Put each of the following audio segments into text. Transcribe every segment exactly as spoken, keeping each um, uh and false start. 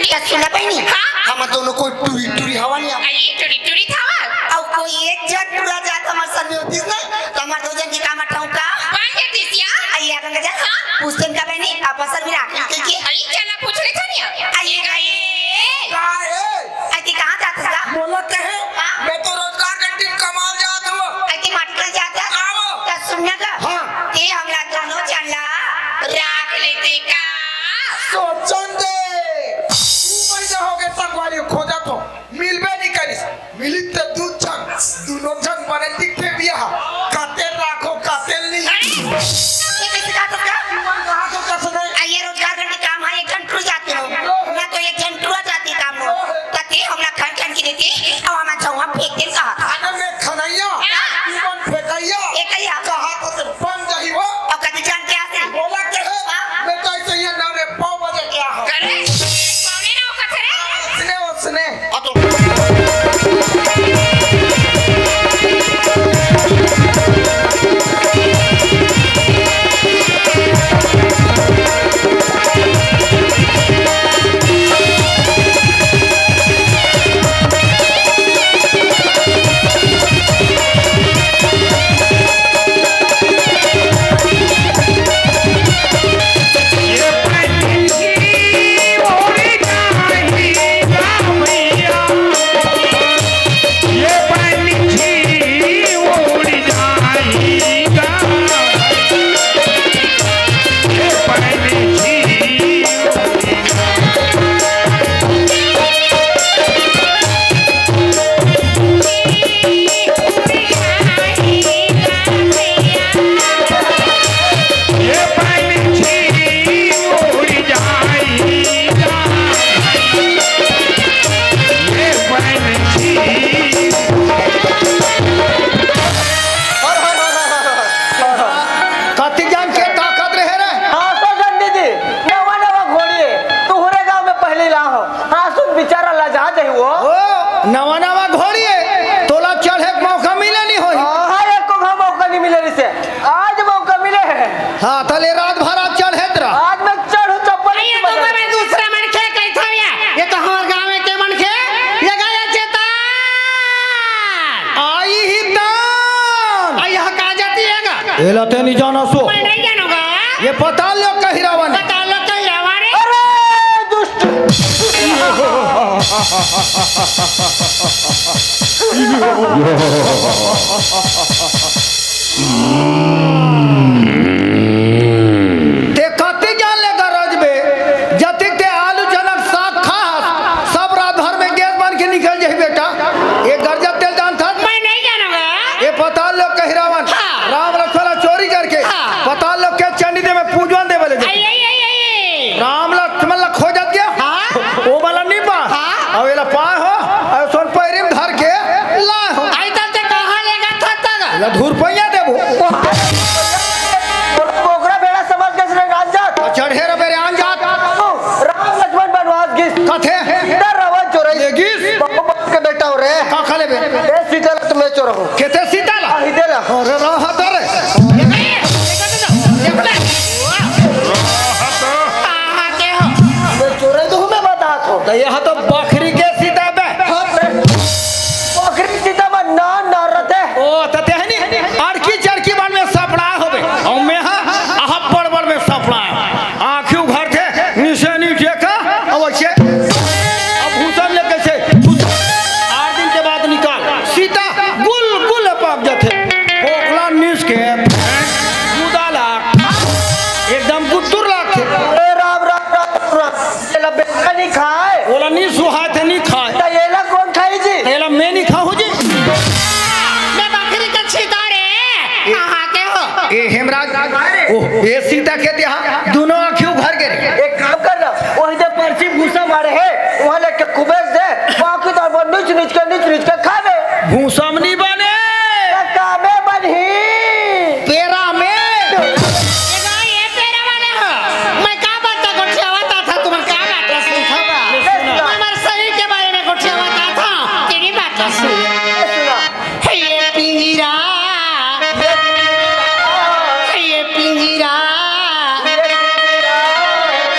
या सुना बहिनी? हाँ? हमर दोनों कोई टुरी टुरी हवा नहीं। अरे टुरी टुरी थावा। अउ कोई एक झन टुरा जात हमर संग में होतिस ना, त हमर दो झन के काम अठाऊ का? बन जातिस या। अइया गंगा जा। हाँ? पूछतेन का बहिनी, अपन संग में राख के के? अरे चला पूछ ले थनिया। अइया गए। का है? अति कहाँ जात हस का? बोला कहे? हाँ? मैं तो रोजगार घंटी कमाल जात हूँ। अति माटी कर जात हस? आओ। त सुन ना का? हाँ। ते हमला दोनों झन ला राख लेते का? सोचन दे। दू महीना हो गए संगवारी खोजत हो, मिलबे नहीं करिस। मिली ते दू झन, दोनों झन बने दिखते बिया। काते राखो, काते ली। अरे, ये कैसे कहा तो क्या? जीवन कहाँ को कस नहीं। आ, ये रोजगार करने काम है, एक झन टुर जाते हो। ना तो एक झन टुर जाते काम हो। त ते हमला खन खन के देते, अब हम अच्छा हुआ फेंक दे कहा था। अरे मैं खनैया, हाँ। जीवन फेंकैया। ये कहिया? कहा तो ते बन जाही हो। और कभी जान के आते? बोला के है? हाँ। मैं तो ऐसे ही नाम रे पाव बजे क्या हो। अरे, पावने ना हो कथे रे। उसने, उसने। कति जान के ताकत रहे रे? हाँ, तो जान दीदी, नवा नवा घोड़ी है, तुहरे गांव में पहली ला हो। हाँ, सुन बेचारा लजा जाही वो। ओ, नवा नवा घोड़ी है, तोला चढ़े के मौका मिले नहीं होई। हाँ, हाँ, एको घा मौका नहीं मिले रिसे। आज मौका मिले है। हाँ, तले रात भर आज चढ़े तेरा। आज मैं चढ़ू चप्पल अरे, नहीं तो बजाऊं। मैं दूसरा मन के कही था भैया। ये तो हमारे गांव में के मन के, ये गया चेता। आई ही तान। आई यहाँ का जाती है गा? एला ते नहीं जाना सो। मैं नहीं जानूंगा। ये पता लो कही रावण। पता लो कही रावण। अरे दुष्ट। ते कति जान ले गरजबे, जतिक ते आलू चना के साग खास, सब रात भर में गैस बन के निकल जाही बेटा। ये गरजत तेल जानथस? मैं नहीं जानूंगा। ये पताल लोग कही रावण, हाँ। राम लक्ष्मण ला चोरी करके, हाँ। पताल लोग के चंडी दे में पूजवन दे बोले आई, आई, आई, आई। राम लक्ष्मण ला खोजत गया, हाँ। वो वाला नहीं पा, हाँ। अब एला पाए हो, और सोन पैरी में धर के लाए हो। आई तब ते कहाँ लेगा था तक? एला धूर पैया देबो। मोकरा बेड़ा समझ के इसने राम जात। चढ़े रे बेरे आन जात। राम लक्ष्मण बनवास गिस। कथे? सीता रावण चोरई। ये गिस? बाबू बाप के बेटा हो रे। का खा लेबे? ए सीता ला तुम्हें चोर हो। केते सीता ला? आही दे ला। अरे रहा दे रे। मैं चोरई तो हूँ मैं बता तो। तो यह तो बकरी के सीता बे। हाँ, बकरी सीता में ना, ना रहते। ओ, तो तेहनी अड़की चड़की बन में सपड़ा होबे। और मैं हाँ, आहा बड़ बड़ में सपड़ा। आँखी उघार थे, निशे नी देखा, अब ऐसे, अब भूसा ले कैसे, आठ दिन के बाद निकाल, सीता गुल गुल पाक जाथे, फोकला निस के, गुदाला, एकदम गुत्तुर लागथे। ए राम, राम, राम, राम, एला बेटा नहीं खाए। ओला नहीं सुहाए थे, नहीं खाए। त एला कौन खाई जी? एला मैं नहीं खाऊं जी। मैं बकरी के छीता रे। कहाँ के हो? ए हेमराज, ओ, ए सीता के देहा, दोनों आँखी उघार गे रे। एक काम कर ना, वही दे परसी भूसा मारे है, वहाँ लेके कुबेर दे, बाकी तो वो नीच नीच के, नीच नीच के खा ले। भूसा में नहीं बने। तो कामे बनही। पेरा में। ये भाई, ये पेरा वाले हो। मैं का बात था, गोठियावत था, तुमन का बात था, सुन था बा। मैं हमारे शरीर के बारे में गोठियावत था, तेरी बात था, सुन। सुना। हे ये पिंजरा, हे ये पिंजरा,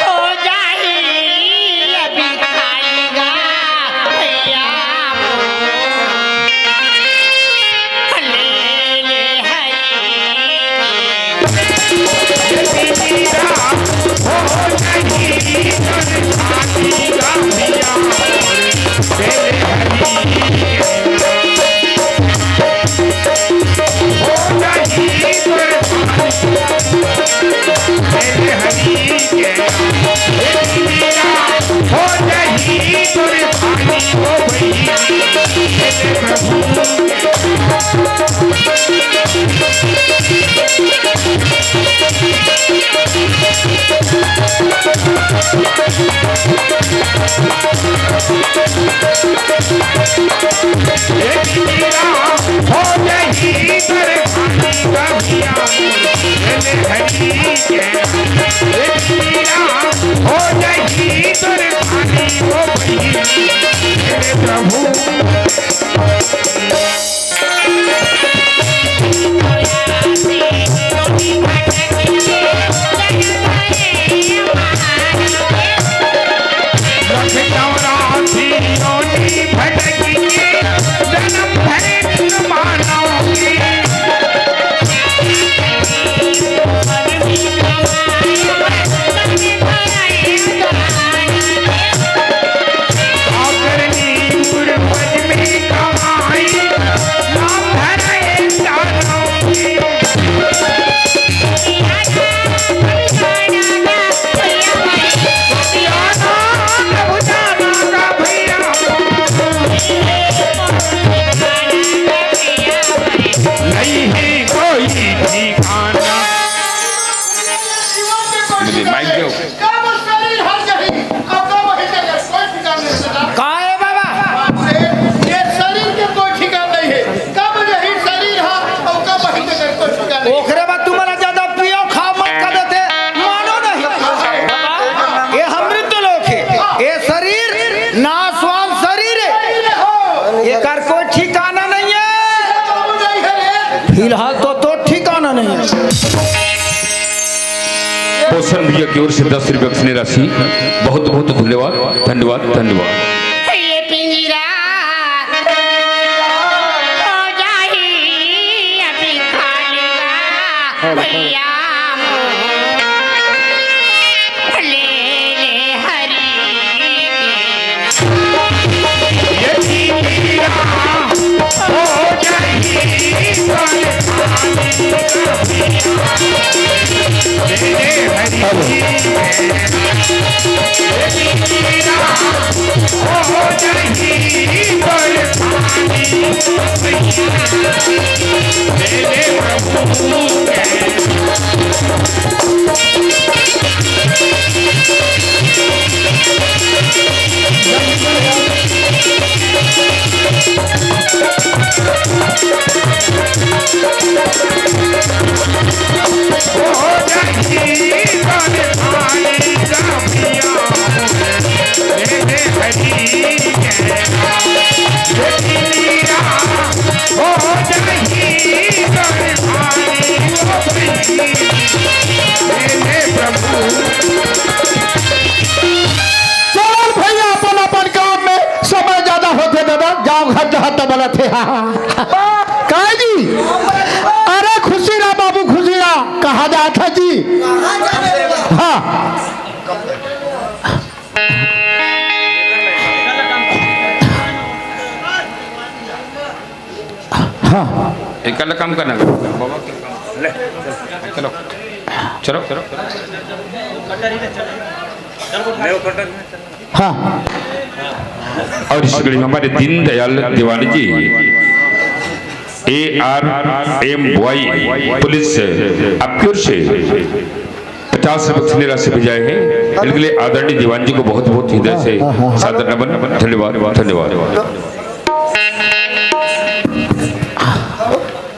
हो जाही अभी। मुझे माइक दो। कब शरीर हर जाही, अब कब वही जगह, कोई ठिकाना नहीं दादा। का है बाबा? बाप रे, ये शरीर के कोई ठिकाना नहीं है। कब यही शरीर हा, और कब वही जगह, कोई ठिकाना नहीं। ओकरे बाद तुम्हारा ज्यादा पियो, खाओ, मत कर देते, मानो नहीं। ये अमृत लोक है, ये शरीर नाशवान शरीर है, एकर कोई ठिकाना नहीं है। फिलहाल तो, तो ठिकाना नहीं है। पोषण भैया की ओर से दस रुपये की राशि, बहुत बहुत धन्यवाद, धन्यवाद, धन्यवाद। ये पिंजरा हो जाही अभी खाली बा, भैया मोर ले ले हरी। चलो भैया, अपन अपन काम में समय ज्यादा होथे दादा, गाँव घर जहाँ तब बोलत हे। हाँ, हाँ। काय जी? अरे खुशी रहा बाबू, खुशी रहा। कहाँ जात है जी? हाँ। हाँ। एकर ला कम करना। ले, चलो, चलो, चलो। हाँ। और इस घड़ी हमारे Deendayal Diwan ji, A R M Y police आपकी ओर से पचास रुपए की राशि भेजाए हैं। इनके लिए आदरणीय दीवान जी को बहुत बहुत हृदय से हाँ, हाँ, हाँ। सादर नमन, धन्यवाद, धन्यवाद।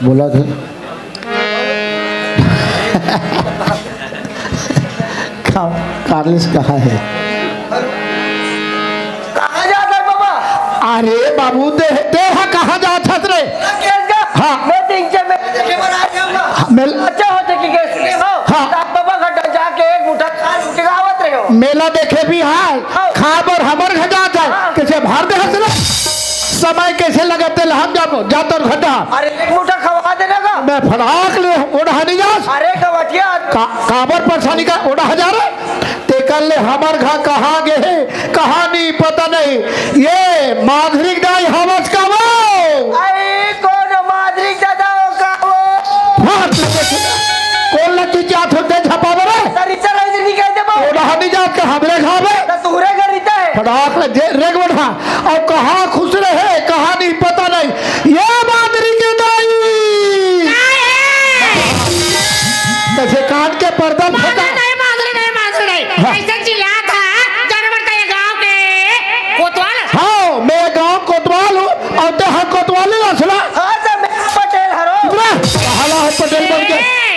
बोला था। का-, कार्लिस कहाँ है? कहाँ जात है बाबा? अरे बाबू, ते, ते हा कहाँ जात हस रे? केस का? हाँ। मैं दिन से मेला देखे बर आ जाऊंगा। हाँ, मेल- अच्छा होते कि केस के हो। हाँ। तो आप बाबा घर जाके एक मुठा खा लूट के आवत रहे हो। मेला देखे भी है, हाँ। खा बर हमर घर जात है। हाँ। कैसे भर दे हस रे? समय कैसे लगे तेल हम जाबो, जा तोर घर डहा। अरे एक मुठा खवा देना का। मैं फटाक ले ओढ़ा नहीं जास। अरे गवटिया। का-, काबर परेशानी का ओढ़ा हजार? तेकर ले हमर घर कहाँ गे हे, कहाँ नहीं पता नहीं। ये माधुरी दाई हवस का वो। अरे कौन माधुरी दादा हो का वो? हाँ, तू देख, कौन लगी क्या थोड़े झपा बरे? तरी चल इधर नहीं कहते बा। ओढ़ा नहीं जास के हमरे घर में। तो तूरे घर रहता है। फटाक ले जे रेग बढ़ा। अब कहाँ खुश रहे, कहाँ नहीं पता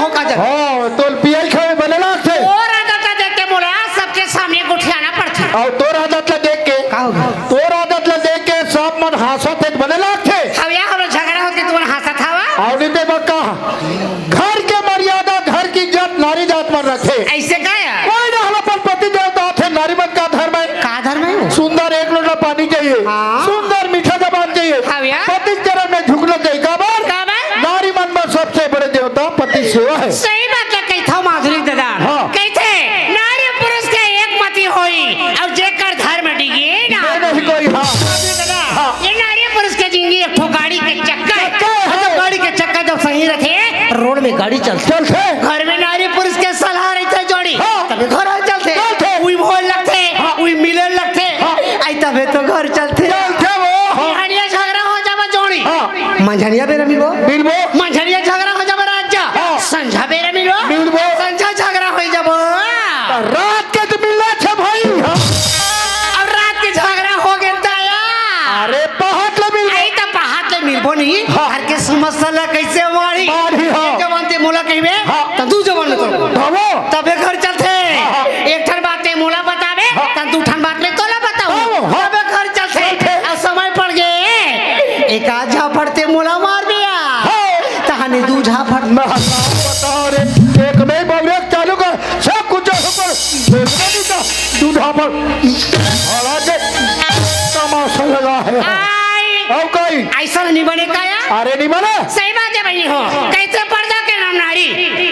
हो का जब? हाँ, तोर पियई खाए बने लागथे। तोर आदत ला देख के मोला सबके सामने गोठियाना पड़थे। अउ तोर आदत ला देख के, का हो गया? तोर आदत ला देख के सब मन हाँसत हे बने लागथे। हव या, हमर झगड़ा होत के तुमन हाँसत हवा? अउ नहीं ते बा का? घर के मर्यादा, घर की इज्जत नारी जात मन रखे। ऐसे का यार? कोई ना, हम अपन पति देवता आथे, नारी मन का धर्म है? का धर्म है? सुंदर एक लोटा पानी चाहिए, हाँ। सुंदर मीठा जबान चाहिए, हाँ भैया। पति चरण में झुकना चाहिए। काबर? काबर? नारी मन में सबसे बड़े देवता पति सेवा है। सही बात ला कहिथव माधुरी दादा। हाँ। कहिथे, नारी पुरुष के एक मति होई, अउ जेकर धर्म डिगे ना। ये नहीं कोई, हाँ। माधुरी दादा, हाँ। ये नारी पुरुष के जिंदगी एक ठो गाड़ी के चक्का है। चक्का है। जब गाड़ी के चक्का जब सही रथे, रोड में गाड़ी चलथे। चलथे। घर में नारी पुरुष के सलाह रहिथे जोड़ी, हाँ। तभी घर चलथे। चलथे। उही बोल लगथे, हाँ। उही मिले लगथे। हाँ। आई तबे तो घर चलथे। चलथे वो, हाँ। बिहनिया झगड़ा हो जाबे जोड़ी। हाँ। मंझनिया बेरा मिलबो। मिलबो। मंझनिया झगड़ा हो जाबे राजा। हाँ। संझा बेरा मिलबो। मिलबो। संझा झगड़ा हो जाबो। त रात के तो मिलना छे भाई। हाँ। अब रात के झगड़ा हो गे त यार। अरे पहाट ले मिलबो। आई त पहाट ले मिलबो नहीं। हाँ। घर के समस्या ला कैसे मारी? मारी, हाँ। एक जबान ते मोला कहिबे, हाँ। त दू जबान में तो। हाँ। तबे घर चलथे। हाँ। एक ठन बात ते मोला बताबे, हाँ। त दू ठन बात में तोला बताऊं। हाँ, हाँ। तबे घर चलथे। चलथे। अब समय पड़ गे, एक आध झापड़ ते मोला मार दिया। हाँ। तहाने दू झापड़। मैं बताओ रे, एक नहीं बबरे चालू कर, सब कुछ ऊपर भेजना नहीं था, दू झापड़। और आज तमाशा लगा है। आई। अब कहीं। ऐसा नहीं बने का यार? अरे नहीं बने। सही बात है बहिनी हो, कैसे पर्दा के नाम नारी,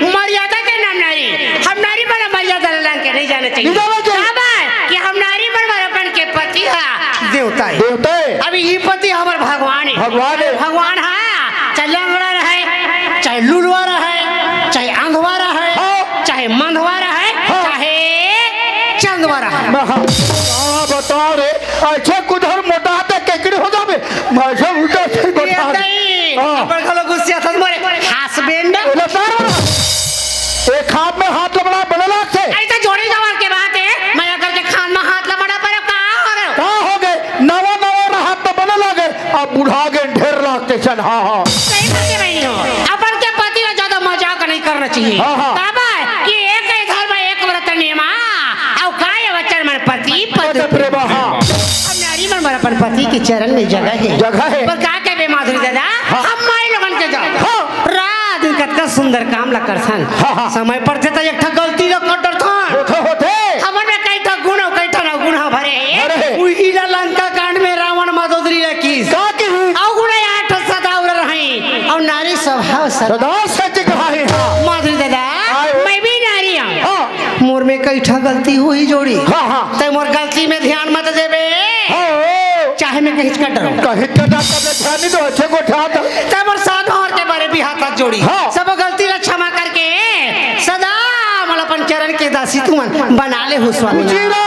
मर्यादा के नाम नारी, हम नारी बना मर्यादा ला लांग के नहीं जाना चाहिए। नहीं जाना चाहिए। काबर कि हम नारी मन बर अपन के पति हा देवता है। देवता है। अभी ये पति हमर भगवान है। भगवान है। भगवान हा, चाहे लंगड़ा रहे, चाहे लुलवा रहे, चाहे अंधवा रहे, हाँ। चाहे मंधवा रहे, हाँ। चाहे चंदवा रहे। मैं हाँ, हाँ, बताओ रे, ऐसे कुधर मोटा ते केकड़ी हो जाबे, मैं ऐसे उल्टा से ये गोठा। नहीं, हाँ। अपन घलो गुस्सा था तुम्हारे husband। बोला तारा, एक हाथ में हाथ लबड़ा बने लागथे। ऐसे जोड़ी जवान के बात है, मया करके खान में हाथ लबड़ा पर का हो गए? का हो गए? नवा नवा रहत तो बने लागे, अब बुढ़ा गए ढेर लागथे। हाँ, हाँ। सही बात है बहिनी हो, अपन के पति ला ज्यादा मजाक नहीं करना चाहिए। हाँ, हाँ। काबर कि एक ही धर्म एक व्रत नियमा, अउ काय वचन मन पति पद पद प्रेमा, हाँ। अब नारी मन बर अपन पति के चरण में जगह है। जगह है। पर का कहबे माधुरी दादा, हाँ। हम माई लोगन के जाओ। हाँ। रात दिन कतका सुंदर काम ला करथन। हाँ, हाँ। समय पड़थे त एक ठा गलती ला कर डरथन। होथे, होथे। हमन में कई ठा गुण अउ कई ठा अवगुण ह भरे हे। भरे हे। उही ला लंका कांड में रावण मदोदरी ला किस। का किस? अवगुण आठ सदा उर रही, अउ नारी स्वभाव सदा। सदा सच कहा है, हाँ। माधुरी दादा, आए हो। मैं भी नारी हूँ। हाँ। मोर में कई ठा गलती होही जोड़ी। हाँ, हाँ। तै मोर गलती में ध्यान मत देबे। हाँ, ओ। चाहे मैं कहीं का डरूं। कहीं का डर का ध्यान नहीं तो अच्छे को ठात। तै मोर सात और के बारे भी हाथ हाथ जोड़ी। हाँ। सब गलती ला क्षमा करके सदा मोला अपन चरण के दासी तुमन बना ले हो स्वामी। खुशीरा,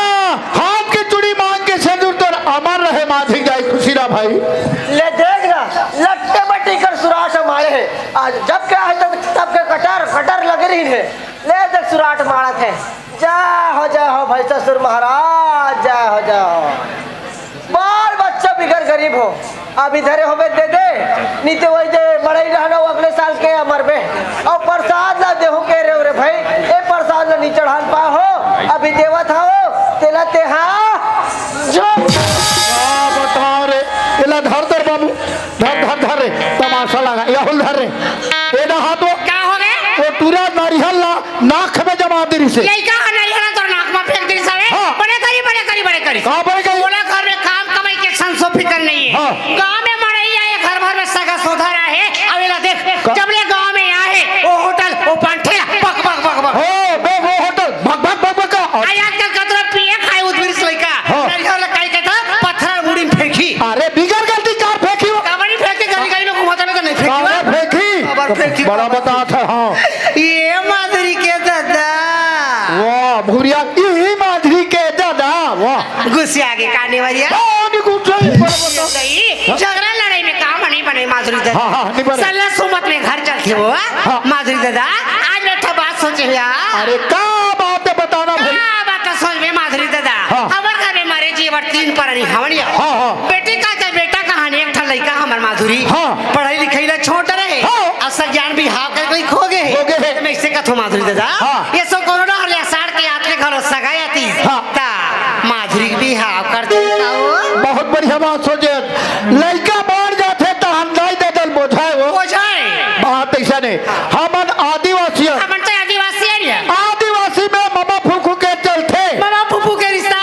हाथ के चूड़ी मांग के सिंदूर तोर अमर रहे माधुरी दाई खुशीरा भाई। ले देख ना, लट्टे बट्टी कर सुरास हमारे है। आज जब क्या है तब, तब के कटर कटर लग रही है। ले देख सुराट मारत है। जय हो, जय हो भाई ससुर महाराज, जय हो, जय हो। बाल बच्चा बिगर गरीब हो, अभी धरे होबे दे दे, नहीं तो वही दे मड़ई रहना वो अगले साल के अमर बे। और प्रसाद ला देहू के रे, रे भाई, ए प्रसाद ला नहीं चढ़ान पा हो, अभी देवत हो, तेला तेहा जो। का बता रे, एला धर धर बाबू। धर, धर, धर रे, तमाशा लगा, या हुल धर रे। ए ना हाथ वो, का हो गए? वो टूरा नरिहल ला नाक में जमा दे रिसे। लइका ह नरिहल ला तोर नाक में फेंक दे रिसे। हाँ। बड़े करी, बड़े करी, बड़े करी। का बड़े करी? बोला घर में काम कमाई के संसो फिकर नहीं है। हाँ। गाँव में मड़ई आए, घर भर में सगा सोधा रहे, अब एला देख, का? जब ले गाँव में आए, वो होटल, वो पांठे, बक, बक, बक, बक। हो, बे, वो होटल, बक, बक, बक, बक, का? अरे आजकल कतरा पिए खाए उदबिरिस लइका। हाँ। नरिहल ला काई कहता, पत्थर उड़ी में फेंकी। अरे, बिगर गलती कार फेंकी हो। काबर नहीं फेंकी, गली गली में घुमाता में तो नहीं फेंकी काबर बा। फेंकी? काबर फेंकी? बड़ा बता था, हाँ। ये माधुरी के दादा। वाह, भूरिया, ये माधुरी के दादा, वाह। गुस्से आगे काने वाली है। हाँ, नहीं गुस्से, बड़ा बता। सही, झगड़ा लड़ाई में काम नहीं बने माधुरी दादा। हाँ, हाँ, नहीं बने। सल्ला सुमत में घर चलते हो, हाँ? हाँ। माधुरी दादा, आज मैं एक ठो बात सोचे हो यार। अरे, का बात है बताना भाई? का बात है सोच में माधुरी दादा? हाँ। हमर घर में मारे जी, अबर तीन परनी हवनिया। हाँ, हाँ। बेटी का चाहे बेटा कहानी, एक ठन लइका हमर माधुरी। हाँ। पढ़ाई लिखाई ला छोट रहे। हाँ। अउ सज्ञान बिहाव कर कोई खो गए हे। खो गए हे। मैं इसे कथो माधुरी दादा। हाँ। ये सो कोरोना हर आषाढ़ के आत ले घलो सगाई आती। हाँ। ता माधुरी के बिहाव कर दे का हो? बहुत बढ़िया बात सोचे। लइका बाढ़ जाथे त हंदाई ददल बोझाए हो। बोझाए। बात ऐसा नहीं। हमन आदिवासी हन। हमन तो आदिवासी हन। आदिवासी में ममा फूफू के चलथे। ममा फूफू के रिश्ता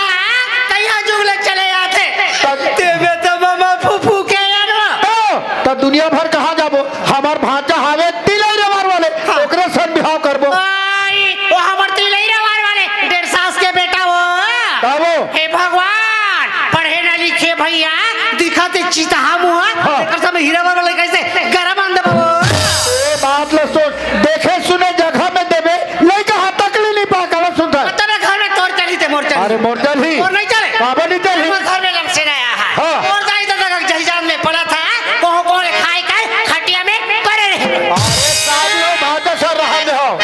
कइया जुग ले चले आथे। तब तेमे तो ममा फूफू के यार। तो, तो दुनिया भर कहाँ जाबो? हमर भांचा हावे तिलई रवार वाले, हाँ। ओकरे सन बिहाव करबो। आई, वो हमर तिलई रवार वाले, डेढ़ सास के बेटा वो। का वो? हे भगवान, पढ़े न लिखे भैया, दिखत हे चितहा मुहा, हाँ। एकर सब हीरा वाला लइका से गरम आन देबो। ए बात ल सोच, देखे सुने जगह में देबे, लइका हाथ तक ले नहीं पा, काला सुनता। मतलब घर में तोर चली ते मोर चली। अरे मोर चली। मोर नहीं चले। काबर नहीं चली? हमर घर में लमसे नहीं आया है। हाँ। मोर दाई दादा का जहिजान में पड़ा था, कहो कहो खाए खाए खटिया में पड़े रहे। अरे साहब, लो भांचा सर रहा में हो।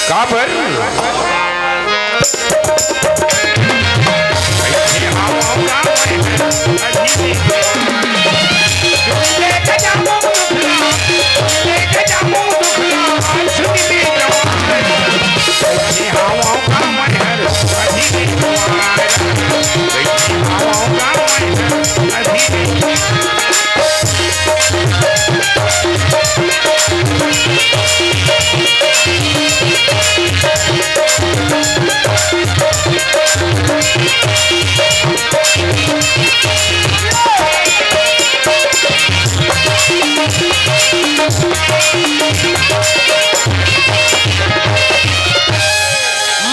काबर?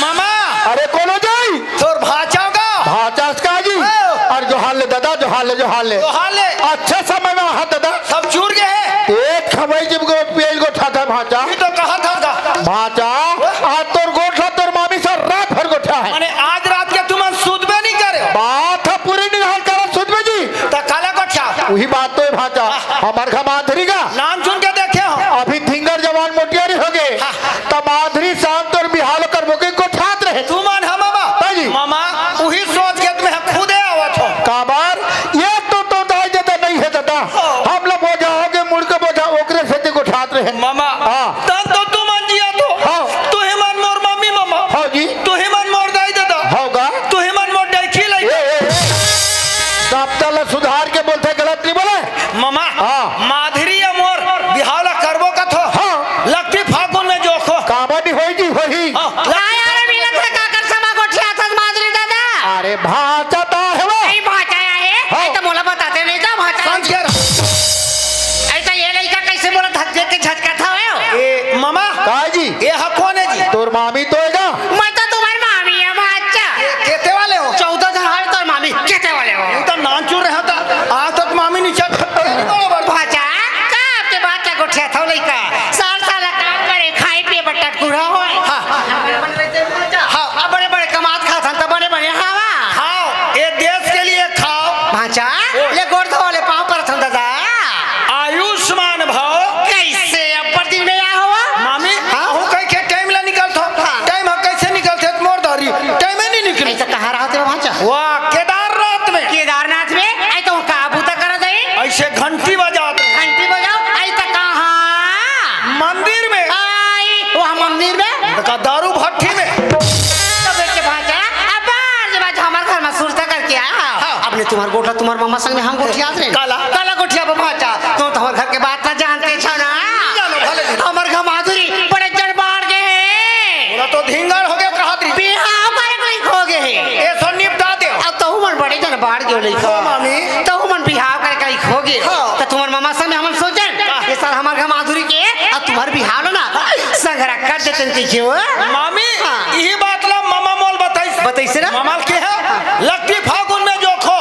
मामा। अरे कोनो जाई? तोर भांचा का? भांचा का जी? हाँ। अरे जोहार ले दादा, जोहार ले, जोहार ले। जोहार ले। अच्छा समय में आहा दादा। सब चूर गए हैं। एक खवाई जब गो पेल गो ठाठा भांचा। ये तो कहा था दा। भांचा, आज तोर गोठा तोर मामी सर रात भर गोठा है। माने आज रात के तुमन सुतबे नहीं करे। बात ह पूरी निहाल करा सुतबे जी। त काला गोठा? वही बात तो है भांचा। हाँ। हमर घर माधुरी का। नाम सुन के देखे हो। अभी थिंगर जवान मोटियारी हो गए। हाँ। त माधुरी शाम तोर बिहाव करबो के गोठात रहे। तुमन ह मामा। हाँ जी। मामा, वही सोच के तुम्हें खुदे आवत हो। काबर? ये तो, तो दाई दादा नहीं है दादा। हाँ। हम लोग बोझा हो गए, मुड़ के बोझा ओकरे से ते गोठात रहे। मामा, हाँ। तन तो तुमन जिया तो। हाँ। तुही मन मोर मम्मी मामा। हाँ जी। तुही मन मोर दाई दादा। होगा। तुही मन मोर डैखी लइका। ए, ए, ए। शब्द ल सुधार के बोलथे, गलत नहीं बोले। मामा, हाँ। माधुरी या मोर बिहाव ला करबो कथो। हाँ। लगती फागुन में जोखो। काबर नहीं होई जी, होही। हाँ। हाँ यार, मिलत है काकर समा गोठियाथस माधुरी दादा। अरे भांचा ता है वो। नहीं भांचा आया है। हाँ। नहीं तो मोला बताते नहीं था भांचा। समझ गया। ऐसा ये लइका कैसे मोला धक देख के झटका था हो? ए, मामा। का जी? ये हा कोन है जी? तोर मामी तो है ना? मैं तो तुम्हारी मामी है, बच्चा। केते वाले हो? चौदह जन है तोर मामी, केते वाले हो? ये तो नानचुर रहे था। आज तक मामी नीचे बरोबर। भांचा, का आपके बात क्या गोठियाथव लइका? साल साल काम करे, खाए पिए बर टटकुरा हो। हाँ। हाँ। अब बड़े बड़े कमात खात हन, त बने बने हवा। खाओ, ये देश के लिए खाओ। भांचा, ओ। ले गोड़ धो, ले पाँव परत हन दादा। आयुष्मान भव। कैसे अब्बड़ दिन में आए हो? मामी, हाँ? कहूँ कहीं के टाइम ला निकलत हो। हाँ। टाइम ह कैसे निकलथे त मोर धरी। टाइम ही नहीं निकली। ऐसा कहाँ रहते हो भांचा? वाह, केदारनाथ में। केदारनाथ में? ऐ तो का बूता करा दई? ऐसे घंटी बजात। घंटी बजाओ, ऐ तो कहाँ? मंदिर में। आई, वह मंदिर में? का दारू भट्टी में। तो बेटे भांचा, अब बार जब आज हमार घर में सुरता करके आया, हाँ। अपने तुम्हार गोठा, तुम्हार मामा संग में हम गोठियात रहे। काला? काला गोठियाबो भांचा, तुम तो हमार घर के बात ना जानते छो ना। जानो भले जी। हमार घर माधुरी बड़े जन बाढ़ गए हैं। पूरा तो धिंगड़ हो गया कहा दी। बिहाव करे कोई खो गए हैं। ये सब निपटा दे। अब तो हमन बड़े जन बाढ़ गए लइका। हाँ, मामी। तो हमन बिहाव करे कोई खो गए। हाँ। तो तुम्हार मामा संग में हमन सोचन, हाँ। ये साल हमार घर माधुरी के, अब तुम्हार बिहाव लो ना। संघरा कर देते हैं, क्यों? मामी, हाँ। यही बात ला मामा मोल बताइस। बताइस ना? मामा के है? लगती फागुन में जोखो,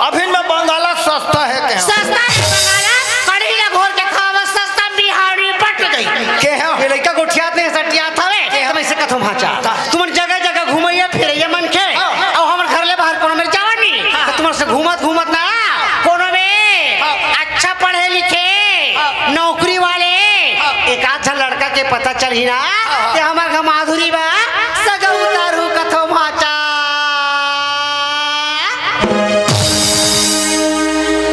अभिन में बंगाला सस्ता है के? सस्ता है बंगाला, कढ़ी ला घोर के खावा, सस्ता बिहारी पट गई। के है? ये लइका गोठियात नहीं, सटियात हवे। के है? तुम ऐसे कथो भांचा। का? तुमन जगह जगह घुमैया फिरैया मन के, हाँ। और हमर घर ले बाहर कोनो मेर जावा नहीं। हाँ। तो तुमन से घूमत घूमत ना, कोनो में हाँ। अच्छा पढ़े नौकरी वाले, हाँ। एक आध झन लड़का के पता चलही ना, हाँ, हाँ। कि हमर घर माधुरी बा, सगा उतारू कथो भांचा।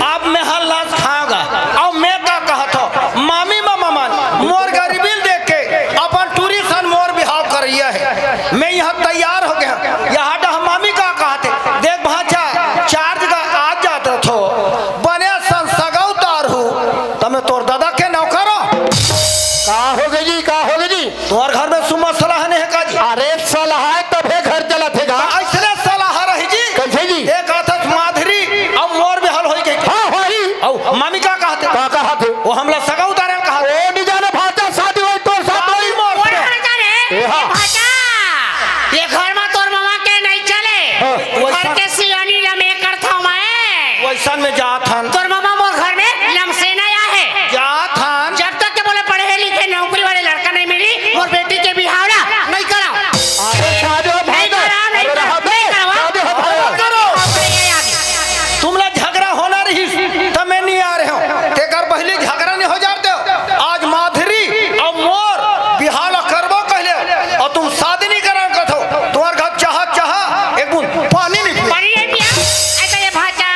अब मैं हल्ला खागा, अउ मैं का कहत हूँ, मामी मामा मन, मोर गरीबी ल देख के अपन टूरी सन मोर बिहाव करइया हे। मैं यहाँ तैयार हो गया, यहाँ डह मामी का कहत हे, देख भांचा, चार जगह आ जात रथो, बने सन सगा उतारू, त मैं तोर दादा के नौकर हूँ। का होगे जी, का होगे जी? तोर घर में सुमा सलाह नहीं है का जी? अरे सलाह है तभे घर चलत हे गा। अइसने सलाह रही जी। कइसे जी? एक आथस माधुरी अउ मोर बिहाव होई के। हाँ, होई। अउ मामी का कहत हे? का कहत हे? वो हमला सगा उतारे कहत हे। ओ, नहीं जाने भांचा शादी होई तोर साथ होई। मोर ओए से। भांचा रे, ए, हाँ। भांचा, ये घर में तोर मामा के नहीं चले। हाँ। घर के सियानी ला मैं करथौं मैं। वइसन में जात हन। तोर मामा मोर घर में लमसेना आय हे। जात हन। जब तक के बोले पढ़े लिखे नौकरी वाले लड़का नहीं मिली, मोर बेटी के बिहाव ला नहीं कराओ। अरे साधु नहीं भाई, कराओ, नहीं अरे कराओ, रहत नहीं है, कराओ। साधु भाई। करो। तुमला झगड़ा होना रही, त मैं नहीं आ रहे हूँ। तेकर पहले झगड़ा नहीं हो जाते हो। आज माधुरी अउ मोर बिहाव ला करबो कहले, अउ तुम शादी नहीं करा कथो। तुम्हार घर चाहा, चाहा, एक बूंद पानी नहीं पिए। पानी नहीं पिया? ऐसा ये भांचा,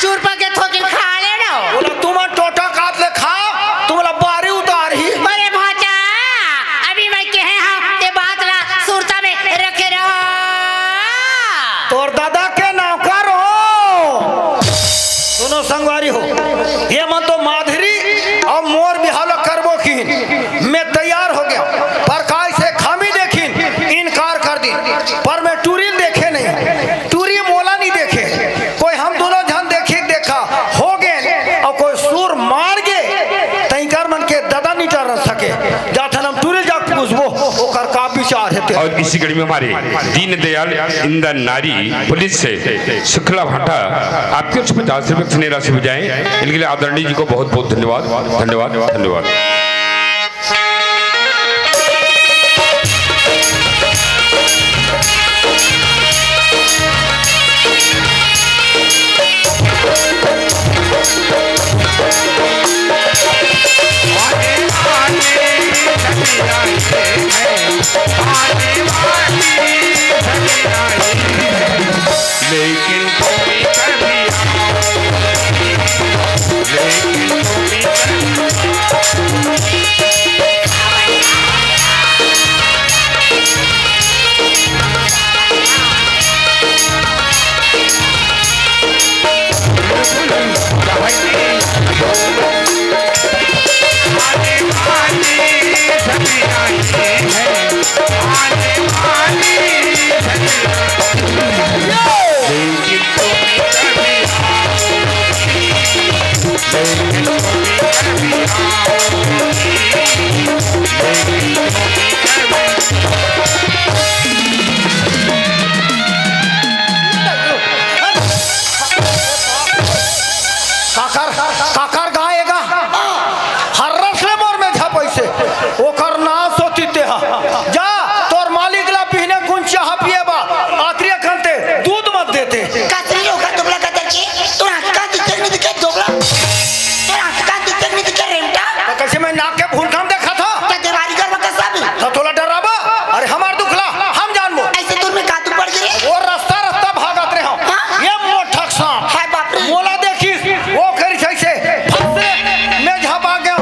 चूर पके थोकिन खा ले ना। बोला, तुम टोटा काट ले खा, तुमला बारी उतार ही। अरे भांचा, अभी मैं कहे हाँ, ते बात ला सुरता में रखे रहो। तोर दादा के नौकर हूँ। सुनो संगवारी हो, ये मन तो माधुरी अउ मोर बिहाव ला करबो किहिन, मैं तैयार हो गया, पर काय से खामी देखिन, इनकार कर दिन, पर मैं टूरी ल देखे नहीं, टूरी मोला नहीं देखे, कोई हम दोनों झन देखी देखा हो गे, अउ कोई सुर मार गे, तइकर मन के दादा नहीं टरन सके, जाथन हम टूरी ल जा पूछबो, ओकर का विचार हे ते। और इसी कड़ी में हमारे दीनदयाल इंदन नारी पुलिस से शुक्ला भाटा आपके ओर से पचास रुपए की राशि बजाएं। इनके लिए आदरणीय जी को बहुत बहुत धन्यवाद, धन्यवाद, धन्यवाद। लेकिन तुम इधर भी आओ, लेकिन तुम इधर भी आओ। काकर, काकर गाय हे गा। हर्रस ले मोर में झपइसे। ओकर नास होतिस ते हा। जा, तोर मालिक ला बिहने कुन चाहा पिए बा। आतरी अखन ते दूध मत देते। कतरी ओकर दुबला कतर के, तोर आँख कान दिखते नहीं दिखे दुबला। तोर आँख कान दिखते नहीं दिखे रेमटा। त कइसे मैं नाक के भुनका म देखत हँव? त देवारी गरवा कस भी। त तोला डराबो? अरे हमार दुख ला हम जानबो। अइसे दूर में का दुख पड़ गे? वो रस्ता रस्ता भागत रहे हँव। हाँ? ये मोटक सांप। हाय बाप रे। मोला देखिस, वो करिस अइसे, फस रे, मैं झपा गेंव।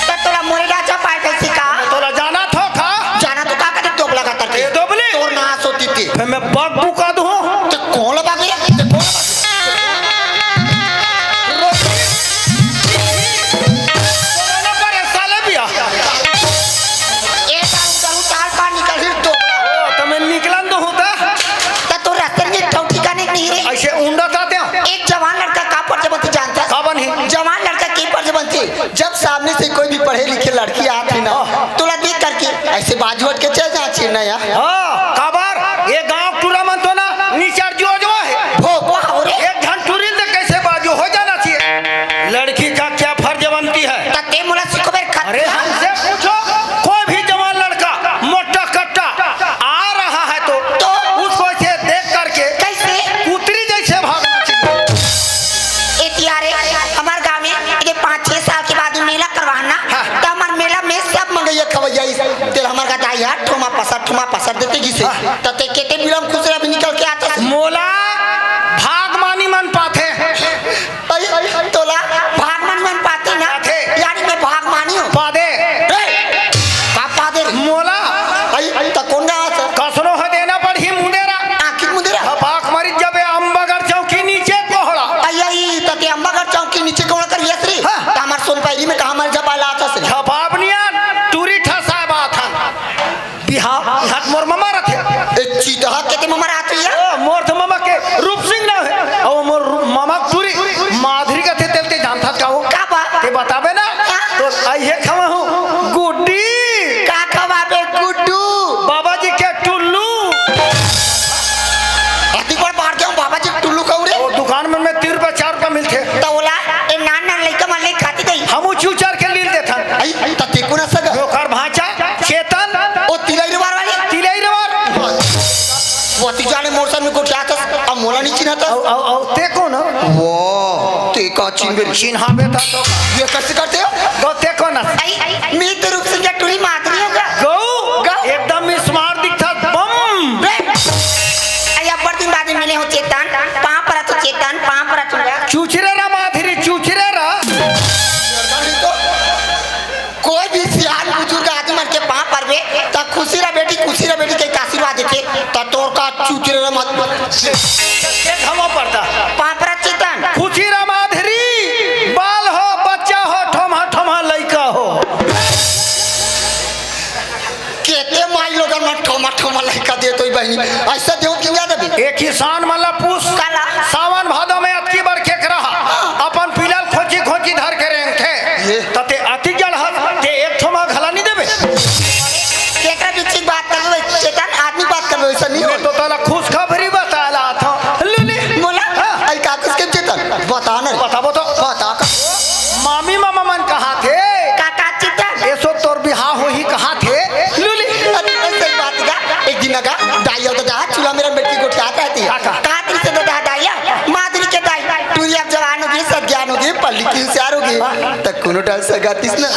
त तोला मोरे डाँचा पाय कइसे का? तोला जानत हँव का? जानत हँव का कथे दुबला कतर के। ए दुबली। तोर नास होतिस ते। फेर मैं बक बुका दूँ। त कोन ला बक रे? त कोन ला बक रे? रोटी। तोरा ना परे साले बिया। ए, ताऊ, ताऊ, चाल पार निकल ही तो। ओ, त मैं निकलन दूँ त। त तोर रस्ते में एक ठिकाने नहीं रे। अइसे उंडा ताते हो। एक जवान लड़का का फर्ज बनथे जानथस? का बनही? जवान लड़का के फर्ज बनथे, जब सामने से कोई भी पढ़े लिखे लड़की आत हे ना, हाँ। तोला देख करके अइसे बाजू हट के चल जाना चाहिए ना यार। हाँ, काबर? ये गाँव टूरा मन तो ना निचर जो जो हे। भो, भो, हो रे। एक झन टूरी ल त कइसे बाजू हो जाना चाहिए। लड़की का क्या फर्ज बनती है? त ते मोला सिखोबे खत अरे हमसे पूछो, कोई भी जवान लड़का मोटा कट्टा आ रहा है तो, तो? उसको ऐसे देख करके कइसे? कुतरी जइसे भागना चाहिए। ए तियारे, हमार गाँव में ये पाँच छह साल के बाद मा पसर देते गिसे। हाँ। त ते केते बिलम खुसरा भी निकल के आथस। मोला भागमानी मन पाथे। अई, अई, तोला भागमानी मन पाथे ना? पाथे। यानी मैं भागमानी हूँ। पादे। रे, का पादे रे? मोला। अई, अई, त कोन गाँव से? कसनो ह देना पड़ही मुंदेरा। आखिर मुंदेरा? ह, पाक मरी जबे अम्बागढ़ चौकी नीचे कोहड़ा। अई, अई, त ते अम्बागढ़ चौकी नीचे कोहड़ा कर यस रे। हाँ। त हमार सोनपैरी में कहाँ मर जबा लाथस रे? झपाब नियन, टूरी ठसाए बात हन। बिहाव, इहाँ मोर ममा रथे। ए, चितहा के ते ममा रथे या? ओ, मोर तो ममा के रूप सिंह ना हे। ओ, मोर रू-, ममा टूरी माधुरी कथे तेला ते जानथस का हो? का बा? ते बताबे ना? हाँ। तो अइहे खवा हूँ, गुड्डी। का खवाबे गुड्डू? बाबा जी के टुल्लू। अति बड़ बाढ़ के हम बाबा जी के टुल्लू खाऊ रे। ओ, दुकान में, में तीन रुपया, चार रुपया मिलथे। त ओला, ए नान नान लइका मन ले खाती गई। हमू चूचर के लील देथन। अई, त ते कोन सगा? ओकर भांचा, चेतन। ओ तिलई रवार वाली? तिलई रवार। वो ती जाने मोर साथ में गोठियाथस, अब मोला नहीं चिन्हत। अउ, अउ, अउ, ते कोन हो? वो, ते का चिन्हबे रे? चिन्हाबे त तो। ये कैसे करते हो? गौ, ते कोन हस? अई, मैं तो रूप सिंह के टूरी माधुरी हूँ गा। गौ? गौ? एकदम smart दिखथस, बम। बे, अई, अब्बड़ दिन बाद में मिले हो चेतन, पाँव परत हो चेतन, पाँव परत हो गा। चूचरे रा माधुरी, चूचरे रा। कोई भी सियान बुजुर्ग आदमी मन के पाँव परबे, त खुशी रह बेटी, खुशी रह बेटी कहिके आशीर्वाद देथे, त तोर का चूचरे रह मत। एक हवा पड़ता। पाँव परत चेतन। खुशी रह माधुरी, बाल हो, बच्चा हो, ठोमा ठोमा लइका हो। केते माई लोगन मन ठोमा ठोमा लइका देत होई बहिनी, अइसा देव कि ना देबे? एक किसान मन ला पूछ, काला? सावन भादो में अतकी बड़ केकरा ह, अपन पीला ल खोंची खोंची धर के रेंगथे। ये। त ते अति जड़ हस, ते एक ठोमा घला नहीं देबे। केकरा बीच की बात करबे चेतन, आदमी बात करबे, वैसा नहीं मैं हो। तो तोला खुशखबरी बताए ला आथों। लूली। मोला? हाँ। अई का खुशखबरी चेतन? बता ना। बताबो तो। बता का। मामी मामा मन कहाथे। का का चेतन? एसो तोर बिहाव होही कहाथे। लूली। अरे, सही बात गा। एक दिन गा, दाई अउ ददा चूल्हा मेर में बइठ के गोठियात रहती। का, का? कहात रहिसे ददा दाई, माधुरी के दाई, टूरी अब जवान होगे, सज्ञान होगे, पढ़ लिख के हुसियार होगे। त कोनो डाल सगातिस ना,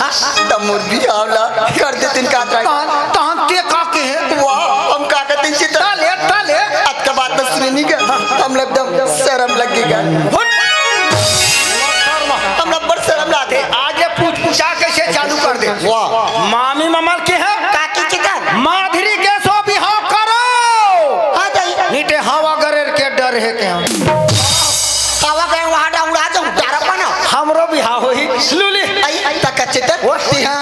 त मोर बिहाव ला कर देतेन कात राय। तहन, तहन ते का कहे? वाह, हम का कहते हैं चित्त? ताले, ताले। अतका बात बस सुने नहीं गया, हम लोग एकदम शर्म लग गया। हुट। हमला बड़ शर्म लाथे। आज ये पूछ पूछा कैसे चालू कर दे। वाह। मामी ममल के हैं? काकी चिकन। माधुरी के सो बिहाव करो। हाँ दाई। नीटे हवा गरेर के डर हे के हम। हवा गए वहाँ डा उड़ा जाऊँ, डरा पना। हमरो बिहाव होही। लूली। आई, तक चिकन। वो? तिहा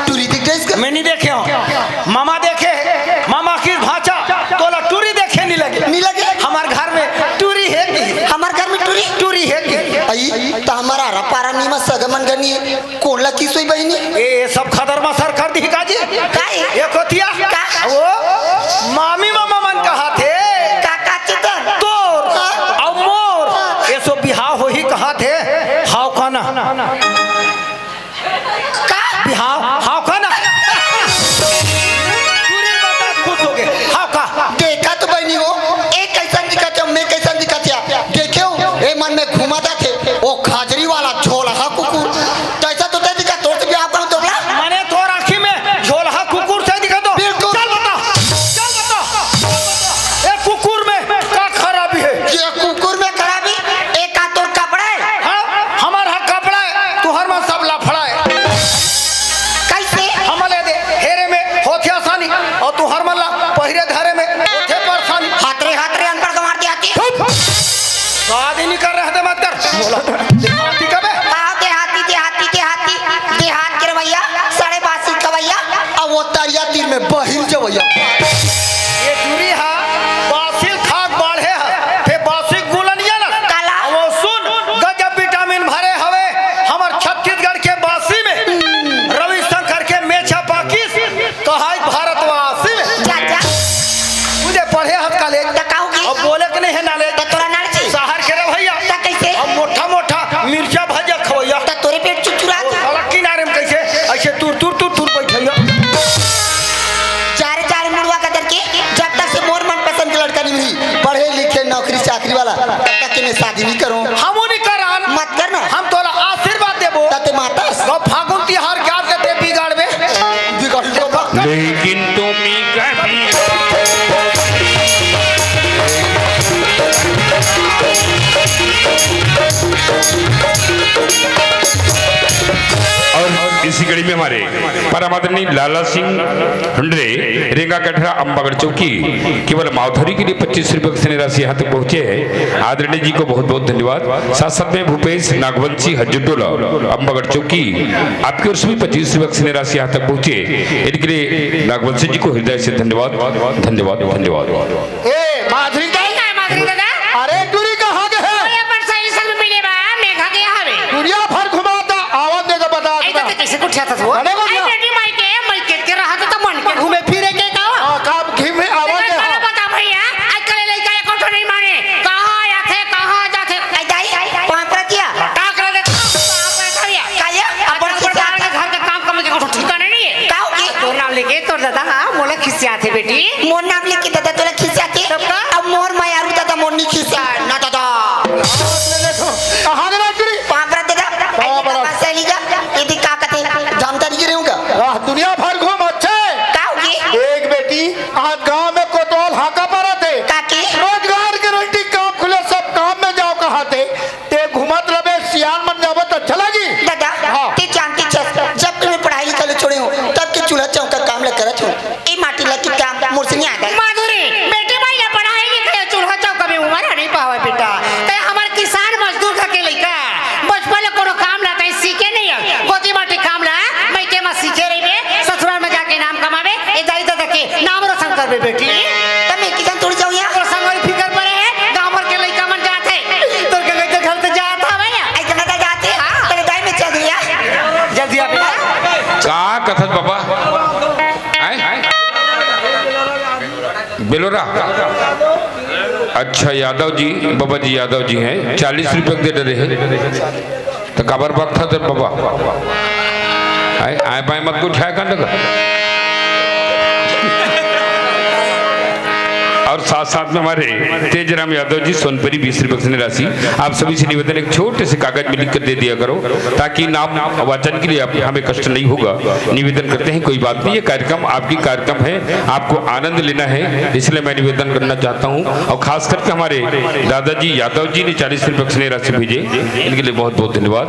टूरी दिख गइस का? मैं नहीं देखे हूँ। मामा देखे हे, मामा की भांचा, तोला टूरी देखे नहीं लगे। नहीं लगे? हमार घर में टूरी हे कि? हमार घर में टूरी? टूरी हे कि? आई, त हमारा रपारा नीमा सगमन गनी कोन ला किस होई बहिनी? ए, ए सब खदर मसर कर दी का जी? काहे? ए कोतिया? का? वो मामी मामा मन कहाथे। का, का चितन? तोर हाँ। अउ मोर, हाँ। ए सो बिहाव होही कहाथे। हाव का ना? का? बिहाव, हाव का ना? टूरी बता खुश हो गए। हाव का? देखा तो बहिनी हो, ए कैसन दिखत हे, मैं कैसन दिखत हे? देखे हो, ए मन में घुमा जाथे, ओ खाजरी वाला झोलहा कुकुर। तैसा तो ते दिखा, तोर से बिहाव करूँ तोर ला? मने तोर आँखी में झोलहा कुकुर से दिखा तो? बिल्कुल। चल बता, चल बता। ए कुकुर में का खराबी हे? ये कुकुर में खराबी, ए का तोर कपड़ा हे? हाँ, हमार हा कपड़ा हे, तुहर में सब लफड़ा हे। और इसी कड़ी में हमारे परम आदरणीय लाला सिंह हुंडरे, रेंगा कटरा, अम्बागढ़ चौकी, केवल मावधरी के लिए पच्चीस रुपए की स्नेह राशि यहाँ तक पहुँचे हैं। आदरणीय जी को बहुत बहुत धन्यवाद। साथ साथ में भूपेश नागवंशी हज्जूटोला, अम्बागढ़ चौकी, आपकी ओर से भी पच्चीस रुपए की स्नेह राशि यहाँ तक पहुँचे, इनके लिए नागवंशी जी को हृदय से धन्यवाद, धन्यवाद, धन्यवाद। ए, माधुरी दा। ए, का माधुरी दादा? अरे, टूरी कहाँ गए है? अरे, अपन सही संग मिले बा, मेघा के हवे। दुनिया भर घुमाता, आवाज दे दे, बता ए, दे। तो कैसे कुछ आता था वो? अरे, बोल ए, ना। बेटी माई के, माई के, के रहा तो, तो मन के घूमे फिरे के का? हाँ, काम घूमे, आवाज दे, देखा हाँ। बता भैया, आजकल लइका एको ठो नहीं माने। कहाँ आथे, कहाँ जाथे? ए, दाई, पाँव परत या। टाक ले दे, पाँव परत भैया। का ये? अपन अपन खिसियाथे। घर के काम कम के कोनो ठिकाना नहीं है। का होगे? तोर नाम लेके तोर दादा, हाँ, मोला खिसियाथे बेटी। मोर नाम लेके दादा तोला खिसियाथे? तब का? अब मोर मयारू दादा मोर नी खिसिया, ना दादा। कहाँ गए राजगुरी? पाँव परत दादा, पाँव परत। बस चली जा, ये देख का कथे, जानता नहीं रहूँगा। वाह, दुनिया भर घूम अच्छे। का होगे? एक बेटी, आज गांव में कोतवाल हाका परत हे। काकी? रोजगार के रोटी काम खुले, सब काम में जाओ कहाथे। ते घुमत रबे, सियान मन जाबे त अच्छा लगी। दादा, हाँ। ते जानती छस, जब के मैं पढ़ाई लिखाई छोड़े हूँ, तब के चूल्हा चौका काम ला करत हूँ। ए माटी ला के काम मोर से नहीं आता। माधुरी, बेटे भाई ला पढ़ाई लिखाई, चूल्हा चौका में उमर नहीं पावे बेटा। ते हमर किसान मजदूर घर के लइका, बचपन ले कोनो काम ला तैं सीखे नहीं है। गोती माटी काम ला, मैं के मा सीखे रहिबे, ससुराल में जाके नाम कमाबे, ए दाई दादा के नाम रोशन करबे बेटी। त मैं किसान थोड़ी जाऊँ यहाँ। तोर संग वाली फिकर परे है, गाँव भर के लइका मन जात है। तोर के लइका घर से जात हवे ना। आई कना जाते? हाँ। तेरे दाई में चल दिया। जल्दी आ बेटा। का कथस बाबा? आए? बेलोरा। अच्छा, यादव जी, बाबा जी यादव जी हैं, चालीस रुपये दे डरे हैं। तो काबर बकथा दे बाबा? आए, आए बाएं मत को उठाया कर लगा। और साथ साथ में हमारे तेजराम यादव जी सोनपरी बीस रुपये की राशि। आप सभी से निवेदन, एक छोटे से कागज में लिख कर दे दिया करो, ताकि नाम वाचन के लिए आप, हमें कष्ट नहीं होगा। निवेदन करते हैं, कोई बात नहीं, ये कार्यक्रम आपकी कार्यक्रम है, आपको आनंद लेना है, इसलिए मैं निवेदन करना चाहता हूँ। और खास करके हमारे दादाजी यादव जी ने चालीस रुपये की राशि भेजे, इनके लिए बहुत बहुत धन्यवाद।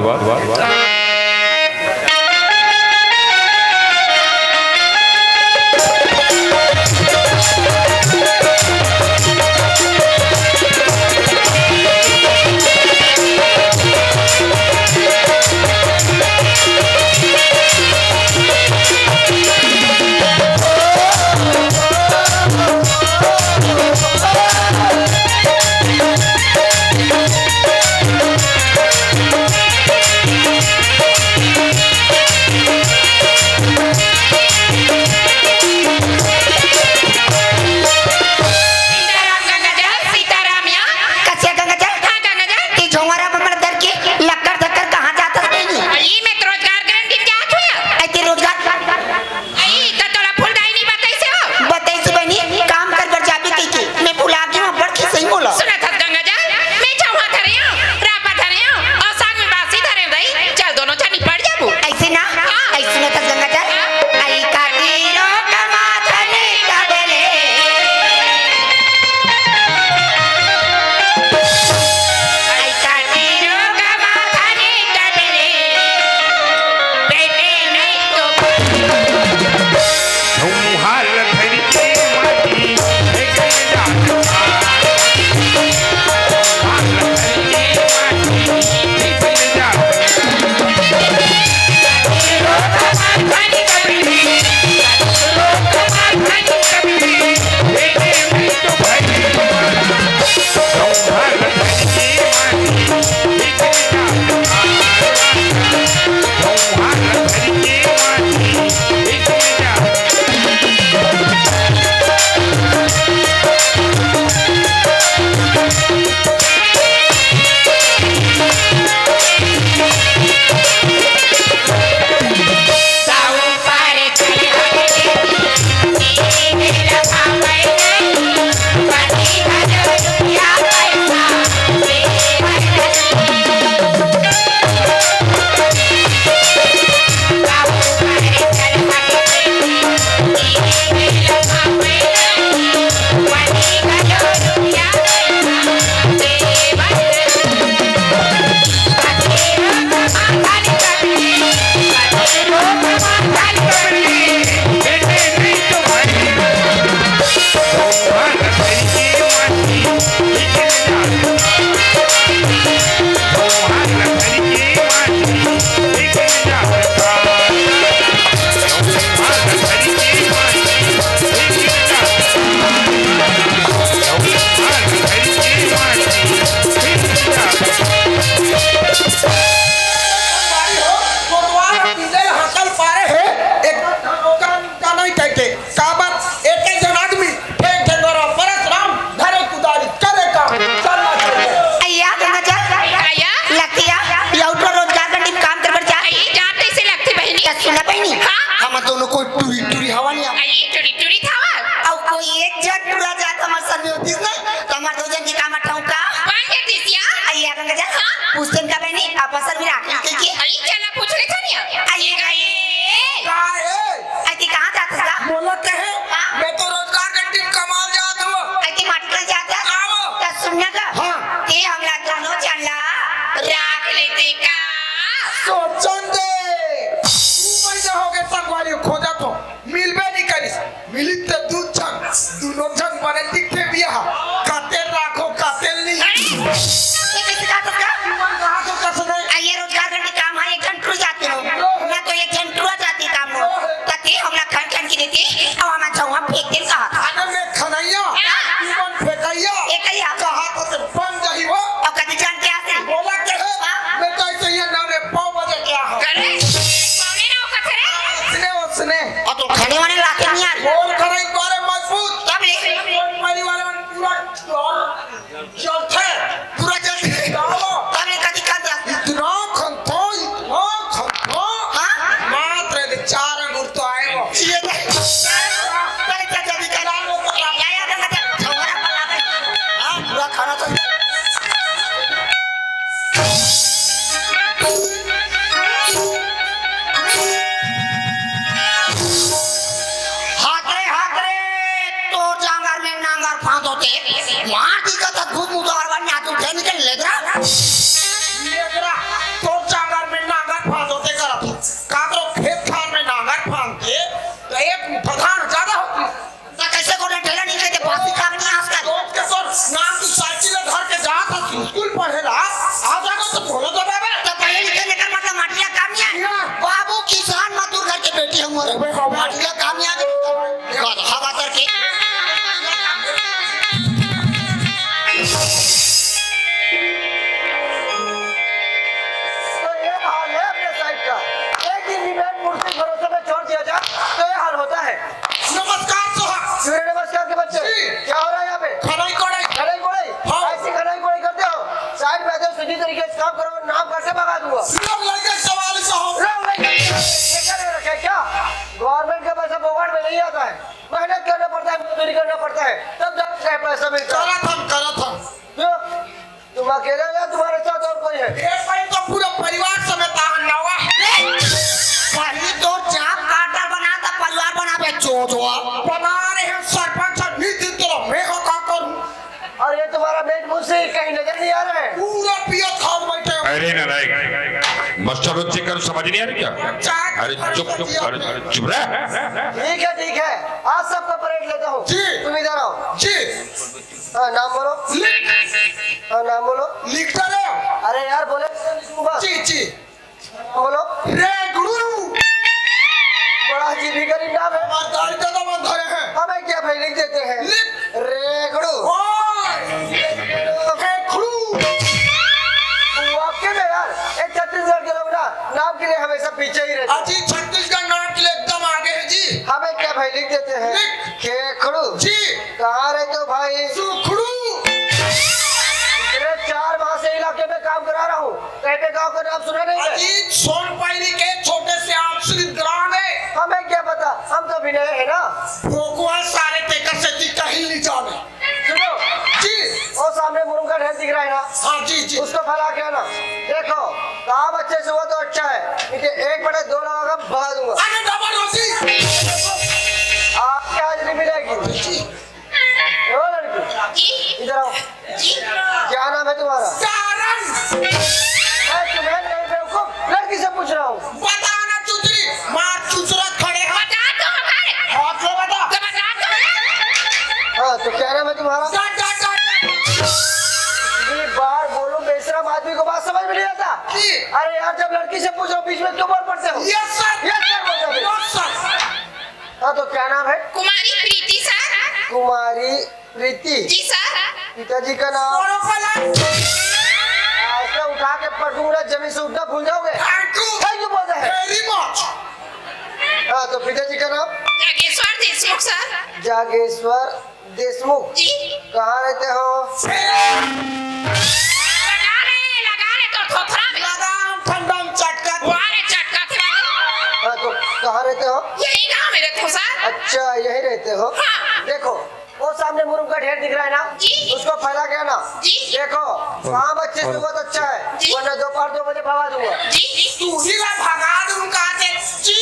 ना बहिनी, हाँ? हमन दोनों कोई टूरी टूरी हवा नहीं। अरे टूरी टूरी थावा। अउ कोई एक झन टूरा जात हमर संग में होतिस ना, त हमर दो झन के काम अठाऊ का? बन जातिस या? अरे गंगा जा, हाँ? पूछतेन का बहिनी, अपन संग में राख ले कहिके। अरे चला पूछ ले थनिया। अरे गए। का है? अरे कहाँ जात हस का? बोला कहे, हाँ? मैं तो रोजगार गंडी कमाल जात हूँ। अरे माटी का जात हस? आओ। त सुन ना का? हाँ। ते हमला दोनों झन ला राख लेते का? सोचन दे। दू महीना हो गए संगवारी खोजत हो, मिलबे नहीं करिस। मिलिस त दू झन, दूनों झन बने दिखते बिया। काते राखो, काते नहीं। अरे, ये कैसे कहा था? तुमन कहा तो कस नहीं। आ, ये रोजगार गंडी काम है, एक झन टूरा जाते हो। ना तो एक झन टूरा जाते काम हो। त ते हमला खन खन के देते, अब हम अच्छा हुआ फेंक दे कहा था। अरे मैं खनैया, हाँ। तुमन फेंकैया। फेंकैया। कहा तो ते बन जाही वो। अब कभी जान के आते। बोला के है, हाँ। मैं तो ऐसे ही नाम रे पाव बजे क्या हो। करे? पावने ना हो कथे रे। उसने, उसने। और तो खाने वाने लाके नहीं आ रही। बोल करे एक बारे मजबूत। तब ले। बोल मारी वाले मन पूरा डर जलते। पूरा जलते। डालो। तब ले कदी कर दे। इतना खंतो, इतना खंतो। हाँ? मात्र दे चार अंगुर तो आए वो। ये दे। पहले क्या जल्दी कर। या, या, या, या, या। हाँ, पूरा खाना तो हाथ रे, हाथ रे, तोर जांगर में नांगर फांद होते, मार दी का था घुस मुदार वन ना तू ठेन के लेदरा। लेदरा, तोर जांगर में नांगर फांद होते करत हो। काकरो खेत खार में नांगर फांदते, तो एक प्रधान ज्यादा होती। त कैसे कोने ठेला नहीं कहते, बासी काम नहीं आजकल। रोज के तोर नाम की साइकिल धर के जात हस स्कूल पढ़े ला, आ जाएगा तो बोलो तो बाबा। त पढ़े लिखे लेकर मतलब माटी का काम नहीं है। ना। बाबू किसान मजदूर घर के बेटी हम अबे बाबा। माटी का काम नहीं आगे। गधा बातर के। तो ये हाल है अपने साइड का। एक दिन भी मैं मूर्ति भरोसे में छोड़ दिया जाए तो ये हाल होता है। नमस्कार साहब। सूर्य नमस्कार के बच्चे। जी। क्या हो रहा है यहाँ पे? खनाई कोड़ाई। खनाई कोड़ाई? हाँ। ऐसी खनाई कोड़ाई करते हो? साइड में आते हो, सीधी तरीके से काम करो, नाम घर से भगा दूंगा। रंग लगे सवाल साहब। रंग लगे। ये क्या ले रखा है क्या? गवर्नमेंट का पैसा फोकट में नहीं आता है, मेहनत करना पड़ता है, मजदूरी करना पड़ता है, तब जाके पैसा मिलता है। करत हम, करत हम। क्यों? तुम अकेले हो या तुम्हारे साथ और कोई है? ए भाई, तो पूरा परिवार समेत आहन नवा। पहली तो जात काटा बना था, परिवार बना बे चोदवा। बना रहे हैं सरपंच, नितिन तेरा मैं का, का करूं? और ये तुम्हारा मेट मुंशी कहीं नजर नहीं आ रहा है? पूरा पिया खाओ बैठे हो। अरे नालायक, मास्टर बच्चे कर समझ नहीं आ रही क्या? चाय अरे चुप, चुप, अरे, अरे चुप रह। ठीक है, ठीक है, आज सबका परेड लेता हूँ। जी। तुम इधर आओ। जी। हाँ, नाम बोलो। लिख। हाँ, नाम बोलो। लिखता रहे। अरे यार, बोले तो लिखूंगा। जी, जी। नाम बोलो। रेगड़ू। बड़ा अजीब ही गरीब नाम है। हमारे दाई दादा मन धरे हैं। हमें क्या भाई, लिख देते हैं। लिख। रेगड़ू। ओए। रेगड़ू। वाकई में यार, ये छत्तीसगढ़ के लोग ना नाम के लिए हमेशा पीछे ही रहते हैं। अजी, छत्तीसगढ़ नाम के लिए एकदम आगे है जी। हमें क्या भाई, लिख देते हैं। लिख। खेखड़ू। जी। कहाँ रहते हो भाई? सुखड़ू। पिछले चार माह से इलाके में काम करा रहा हूँ, कहीं पे गांव का नाम सुना नहीं है। अजीत सोनपैली के छोटे से आश्रित ग्राम है। हमें क्या पता, हम तो अभी नए हैं ना। भोकवा सारे तेकर से ती कहीं नहीं जाने। सुनो। जी। वो सामने मुरुंगा ढेर दिख रहा है ना? हाँ जी, जी। उसको फैला के आना। देखो, काम अच्छे से हुआ तो अच्छा है, नहीं तो एक बड़े दो लगाकर भगा दूंगा। अरे डबल रोटी। आपकी हाजिरी मिलेगी। जी। ओ लड़की, जी। इधर आओ। जी। क्या नाम है तुम्हारा? सारंग। मैं तुम्हें नहीं बेवकूफ, लड़की से पूछ रहा हूँ। बता ना चुचरी, मार चुचरा खड़े हाथ। बता तो हमारे। हाथ लो बता। तो बता तो। हाँ, तो क्या नाम है तुम्हारा? डट, डट, डट, डट। इतनी बार बोलूं, बेशरम आदमी को बात समझ में नहीं आता। जी। अरे यार, जब लड़की से पूछ रहा हूँ, बीच में क्यों बोल पड़ते हो? Yes sir। Yes sir बोल जाते हो। No sir। हाँ, तो क्या नाम है? कुमारी प्रीति सर। कुमारी प्रीति। जी सर। पिताजी का नाम? बोलो भला। आज मैं उठा के पटकूंगा, जमीन से उठना भूल जाओगे। Thank you। Thank you बोलता है। Very much। हाँ, तो पिताजी का नाम? जागेश्वर देशमुख सर। जागेश्वर देशमुख। जी। कहाँ रहते हो? लगा रे, लगा रे, तो थोथरा में। लगा, हम ठंडा में चटका। वाह रे, चटका थे। हाँ, तो कहाँ रहते हो? यही गांव में रहते हो सर। अच्छा, यही रहते हो? हाँ। देखो, वो सामने मुरुम का ढेर दिख रहा है ना? जी। उसको फैला के ना? जी। देखो, काम अच्छे से बहुत अच्छा है, जी। वरना दोपहर दो बजे भगा दूंगा। जी। तू ही ला भगा दूंगा आज। ची,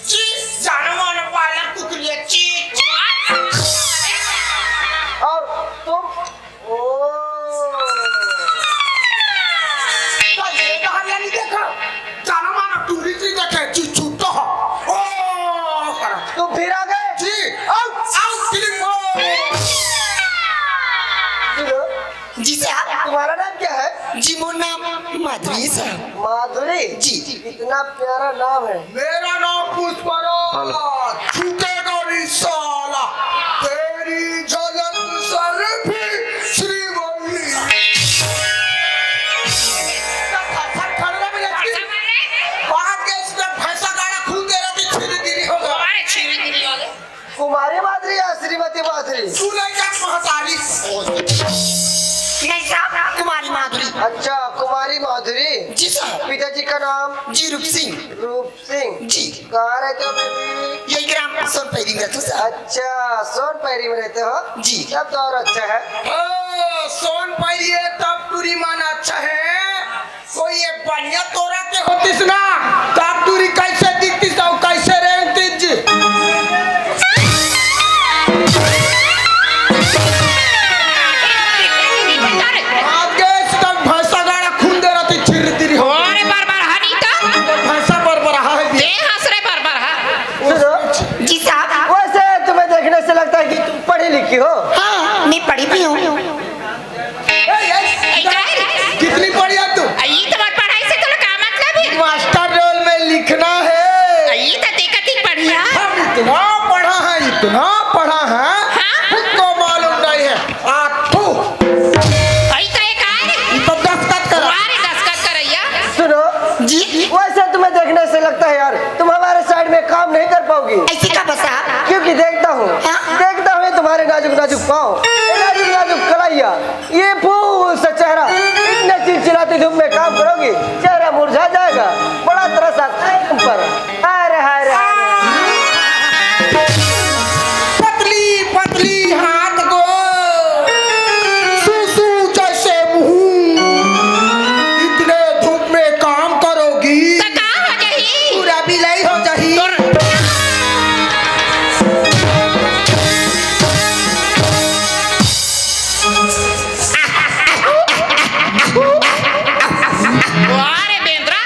ची, जानो मानो पालक कुकुलिया, ची, ची। और तुम ओ। तो ये तो हरियाली देखो, जानो मानो टूरी सी देखे, चू-, छूटो हो। ओ, करो। तुम फिर आ गए? जी। आओ, आओ, फिल्म हो। सुनो। जी साहब। तुम्हारा नाम क्या है? जी, मोर नाम माधुरी साहब। माधुरी? जी। इतना प्यारा नाम है। मेरा नाम पुष्पराज। छूटेगा नहीं साला। तेरी जलन सर भी श्रीवल्ली। बात के इसमें भैंसा गाड़ा खून दे रहा थी, छीनी गिरी होगा। कुमारी माधुरी या श्रीमती माधुरी? तू नहीं क्या महतारी? नहीं साहब, कुमारी माधुरी। अच्छा, कुमारी माधुरी। जी साहब। पिताजी का नाम? जी रूप सिंह। रूप सिंह। जी। कहाँ रहते हो बेबी? यही ग्राम सोनपैरी में रहते हो साहब। अच्छा, सोनपैरी में रहते हो? जी। तब तो और अच्छा है। ओ, सोनपैरी है तब पूरी मन अच्छा है। कोई एक बढ़िया तोरा के होतिस ना, तब दूरी कैसे दिखतिस अउ कैसे रेंगतिस जी। आज के इस तक भैंसा गाड़ा खून दे रहा थी, छिर तिरी हो। अरे बार बार हा नहीं तो। भैंसा पर पर हा है। दे हंस रे बार बार हा। सुनो। जी साहब। वैसे तुम्हें देखने से लगता है कि तुम पढ़ी लिखी हो। हाँ, मैं पढ़ी भी हूँ। ए, ए, ए, का है रे? कितनी पढ़ी है तू? आ, ई तुम्हार पढ़ाई से तोला का मतलब है? मास्टर रोल में लिखना है। आ, ई तो देखत ही पढ़ी है। हम इतना पढ़ा है, इतना पढ़ा है, हाँ? खुद को मालूम नहीं है। आ, थू। ई तो एक आए रे। ई तो दस्तखत कर। वाह रे, दस्तखत करैया। सुनो। जी? वैसे तुम्हें देखने से लगता है यार, तुम हमारे साइड में काम नहीं कर पाओगी। ऐसी का बसा? क्योंकि देखता हूँ, हाँ? देखता हूँ तुम्हारे नाजुक नाजुक पाँव, ये नाजुक नाजुक कलाइया, ये फूल सा चेहरा, इतने चिलचिलाती धूप में काम करोगी, चेहरा मुरझा जाएगा। बड़ा तरस आता है तुम पर। अरे हाय रे हाय रे। पतली पतली हाथ को सूसू जैसे मुंह, इतने धूप में काम करोगी, तो का हो जाही? पूरा बिलाई हो जाही। तोर वाह रे बेंदरा।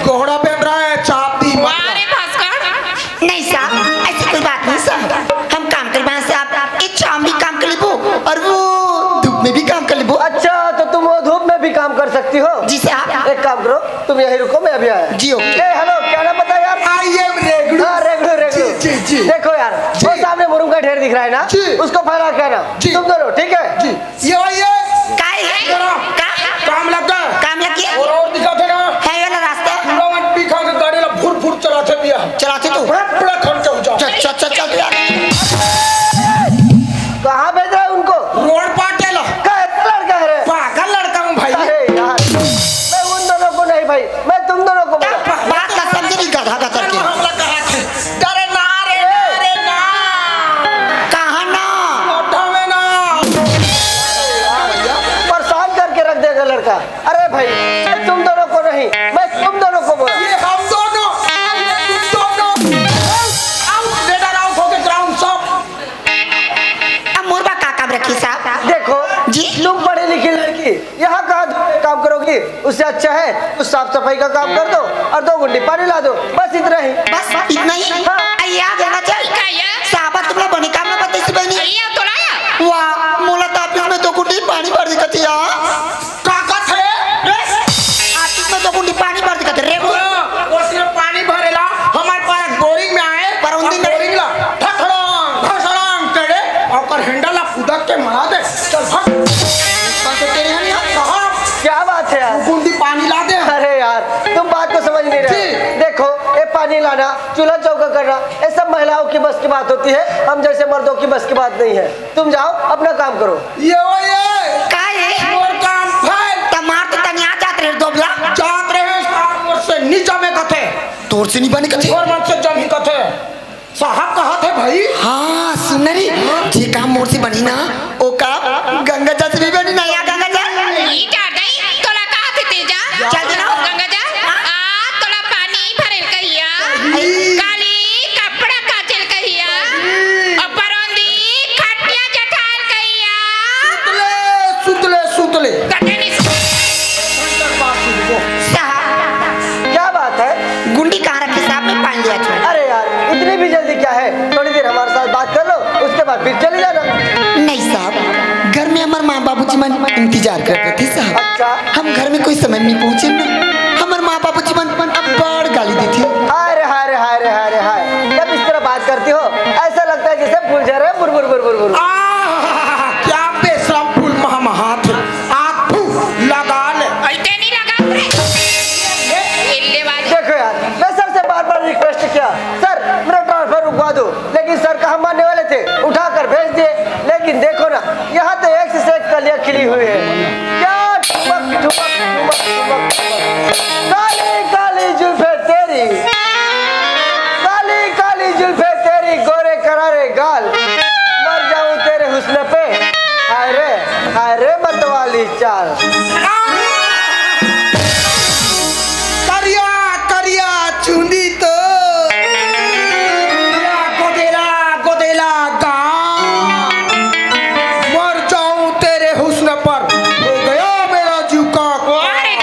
गोहड़ा बेंदरा है, चाप दी मत। वाह रे भास्कर। नहीं साहब, ऐसी कोई बात नहीं साहब। हम काम करबा साहब, इच्छा हम भी काम कर लेबो और वो धूप में भी काम कर लेबो। अच्छा, तो तुम वो धूप में भी काम कर सकती हो? जी साहब। एक काम करो, तुम यहीं रुको, मैं अभी आया। जी, ओके। ए, हेलो, क्या नाम बताया यार? I am रेगड़ू। हाँ, रेगड़ू, रेगड़ू। जी, जी, जी। देखो यार, जी। वो सामने मुरुम का ढेर दिख रहा है ना? जी। उसको फैला के आना। जी। तुम दोनों, ठीक है? जी। ये भाई, ये। का है? जरा। का? काम लग गया। काम लग गया? और, और दिखा थे ना? है ये वाला रास्ता? पूरा मन पी खा के गाड़ी ला फुर फुर चलाते भी है। चलाते तो? बड़ा, बड़ा खर्चा हो जाओ। चल, चल, चल, चल यार। कहाँ भेज रहा है उनको? रोड पाटे ला। कैसा लड़का है रे? पागल लड़का हूँ भाई। अरे यार, मैं उन दोनों को नहीं भाई, मैं तुम दोनों को बोला। बात का समझ नहीं, गधा का करके। हमला कहा थे? अरे ना रे, ना रे, ना। कहाँ ना? कोठा में ना। परेशान करके रख देगा लड़का। अरे भाई, मैं तुम दोनों को नहीं, मैं तुम दोनों को बोला। ये हम दोनों, ये तुम दोनों। Out, leader out हो गए, ground stop। अब मुरबा का काम रखी साहब? देखो, जी? तुम पढ़ी लिखी लड़की, यहाँ कहाँ काम करोगी? उससे अच्छा है कुछ साफ सफाई का काम कर दो और दो गुंडी पानी ला दो, बस इतना ही। बस इतना ही? हाँ। अरे याद है ना चल? का ये? साहबा तुमला बनी काम में बताई थी बहनी। अरे ये तो लाया। वाह, मोला तो ऑफिस में दो गुंडी पानी भर दिखत है यार। का का थे? ऑफिस में दो गुंडी पानी भर दिखत है रे। हाँ, उसमें पानी भरेला, हमारे पास बोरिंग में आए, पर उन दिन बोरिंग ला, ठठड़ांग, घसड़ांग करे, और कर हैंडल ला कुदक के मारा दे। चल भाग। बात तो तेरे यहाँ नहीं है। कहाँ? क्या बात है यार? बूंदी पानी ला दे। अरे यार, तुम बात को समझ नहीं रहे हो। जी। देखो, ये पानी लाना, चूल्हा चौका करना, ये सब महिलाओं की बस की बात होती है, हम जैसे मर्दों की बस की बात नहीं है। तुम जाओ, अपना काम करो। ये वो ये। का ये? मोर काम फैल। तमार तो तनिया जात रहे दोबला। जात रहे, मोर से नी जमे कथे। तोर से नी बने कथे? तोर मन से जमही कथे। साहब कहत हे भाई। हाँ, सुन ना रे, जे काम मोर से बनही ना, ओ काम गंगा जा से भी बनही ना, या गंगा जा। ई डार दई, तोला कहत हे तेजा। चल दे ना। गंगा जा, आ तोला पानी भरेल कहिया। ई। काली कपड़ा काचेल कहिया। ई। अउ परोंदी खटिया जठाल कहिया। सुतले, सुतले, सुतले। कते नी सुन। साहब, क्या बात है? गुंडी कहाँ रखे साहब, मैं पानी ले आती हूँ। अरे यार, इतनी भी जल्दी क्या है? थोड़ी देर हमारे साथ बात कर लो, उसके बाद फिर चले जाना। नहीं साहब, घर में हमारे माँ बाबूजी मन इंतजार करत रथे साहब। अच्छा। हम घर में कोई समय में नी पहुँचे ना, हमारे माँ बाबूजी मन अब्बड़ गाली देथे। हाय रे, हाय रे, हाय रे, हाय रे, हाय। जब इस तरह बात करती हो, ऐसा लगता है जैसे फूल झर रहे हैं, बुर, बुर, बुर, बुर, बुर। आह, क्या बेशरम फूल महमहात हे। आग फू लगा ले। अइते नहीं लगा रे। इल्ले वाली। देखो यार, मैं सर से बार बार रिक्वेस्ट किया, सर मेरा ट्रांसफर रुकवा दो, लेकिन सर कहाँ मानने वाले थे, उठा कर भेज दिए। लेकिन देखो ना, यहाँ तो एक से एक कलियाँ खिली हुई है। क्या ठुमक ठुमक ठुमक ठुमक ठुमक। काली काली जुल्फे तेरी, काली काली जुल्फे तेरी, गोरे करारे गाल, मर जाऊं तेरे हुस्न पे। हाय रे, हाय रे मतवाली चाल। करिया करिया चुंदी तो, गोदेला गोदेला गाल, मर जाऊं तेरे हुस्न पर, हो गया मेरा जीव का। अरे,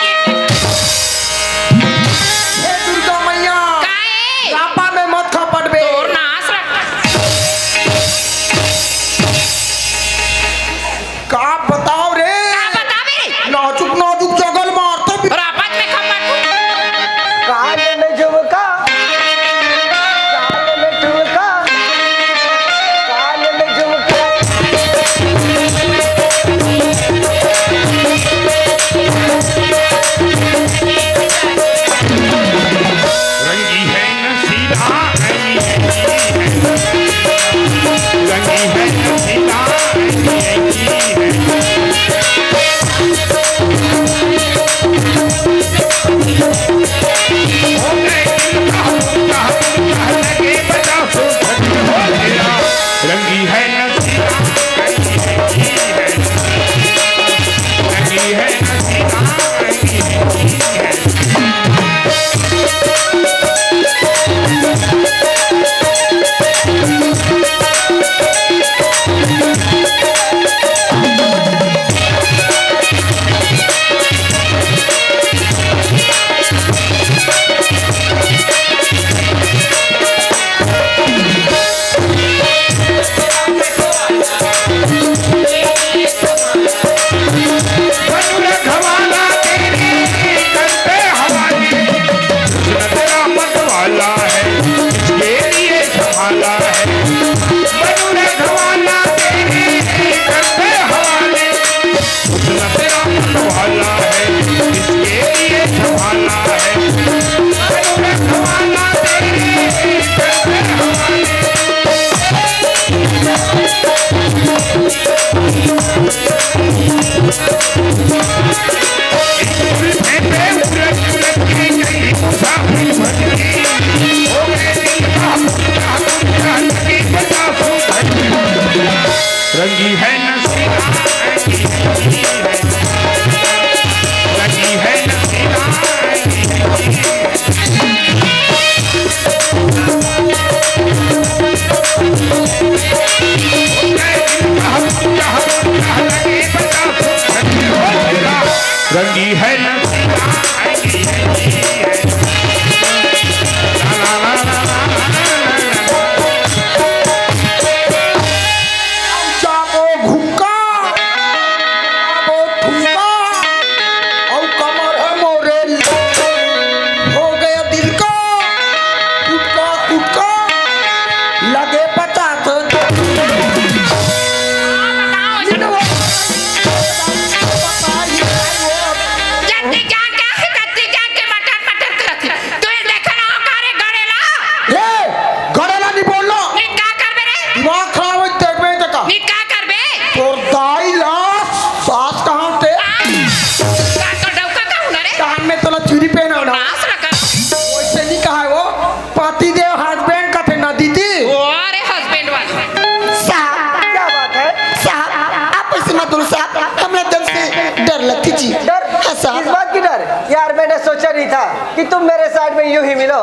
नहीं था कि तुम मेरे साइड में यूं ही मिलो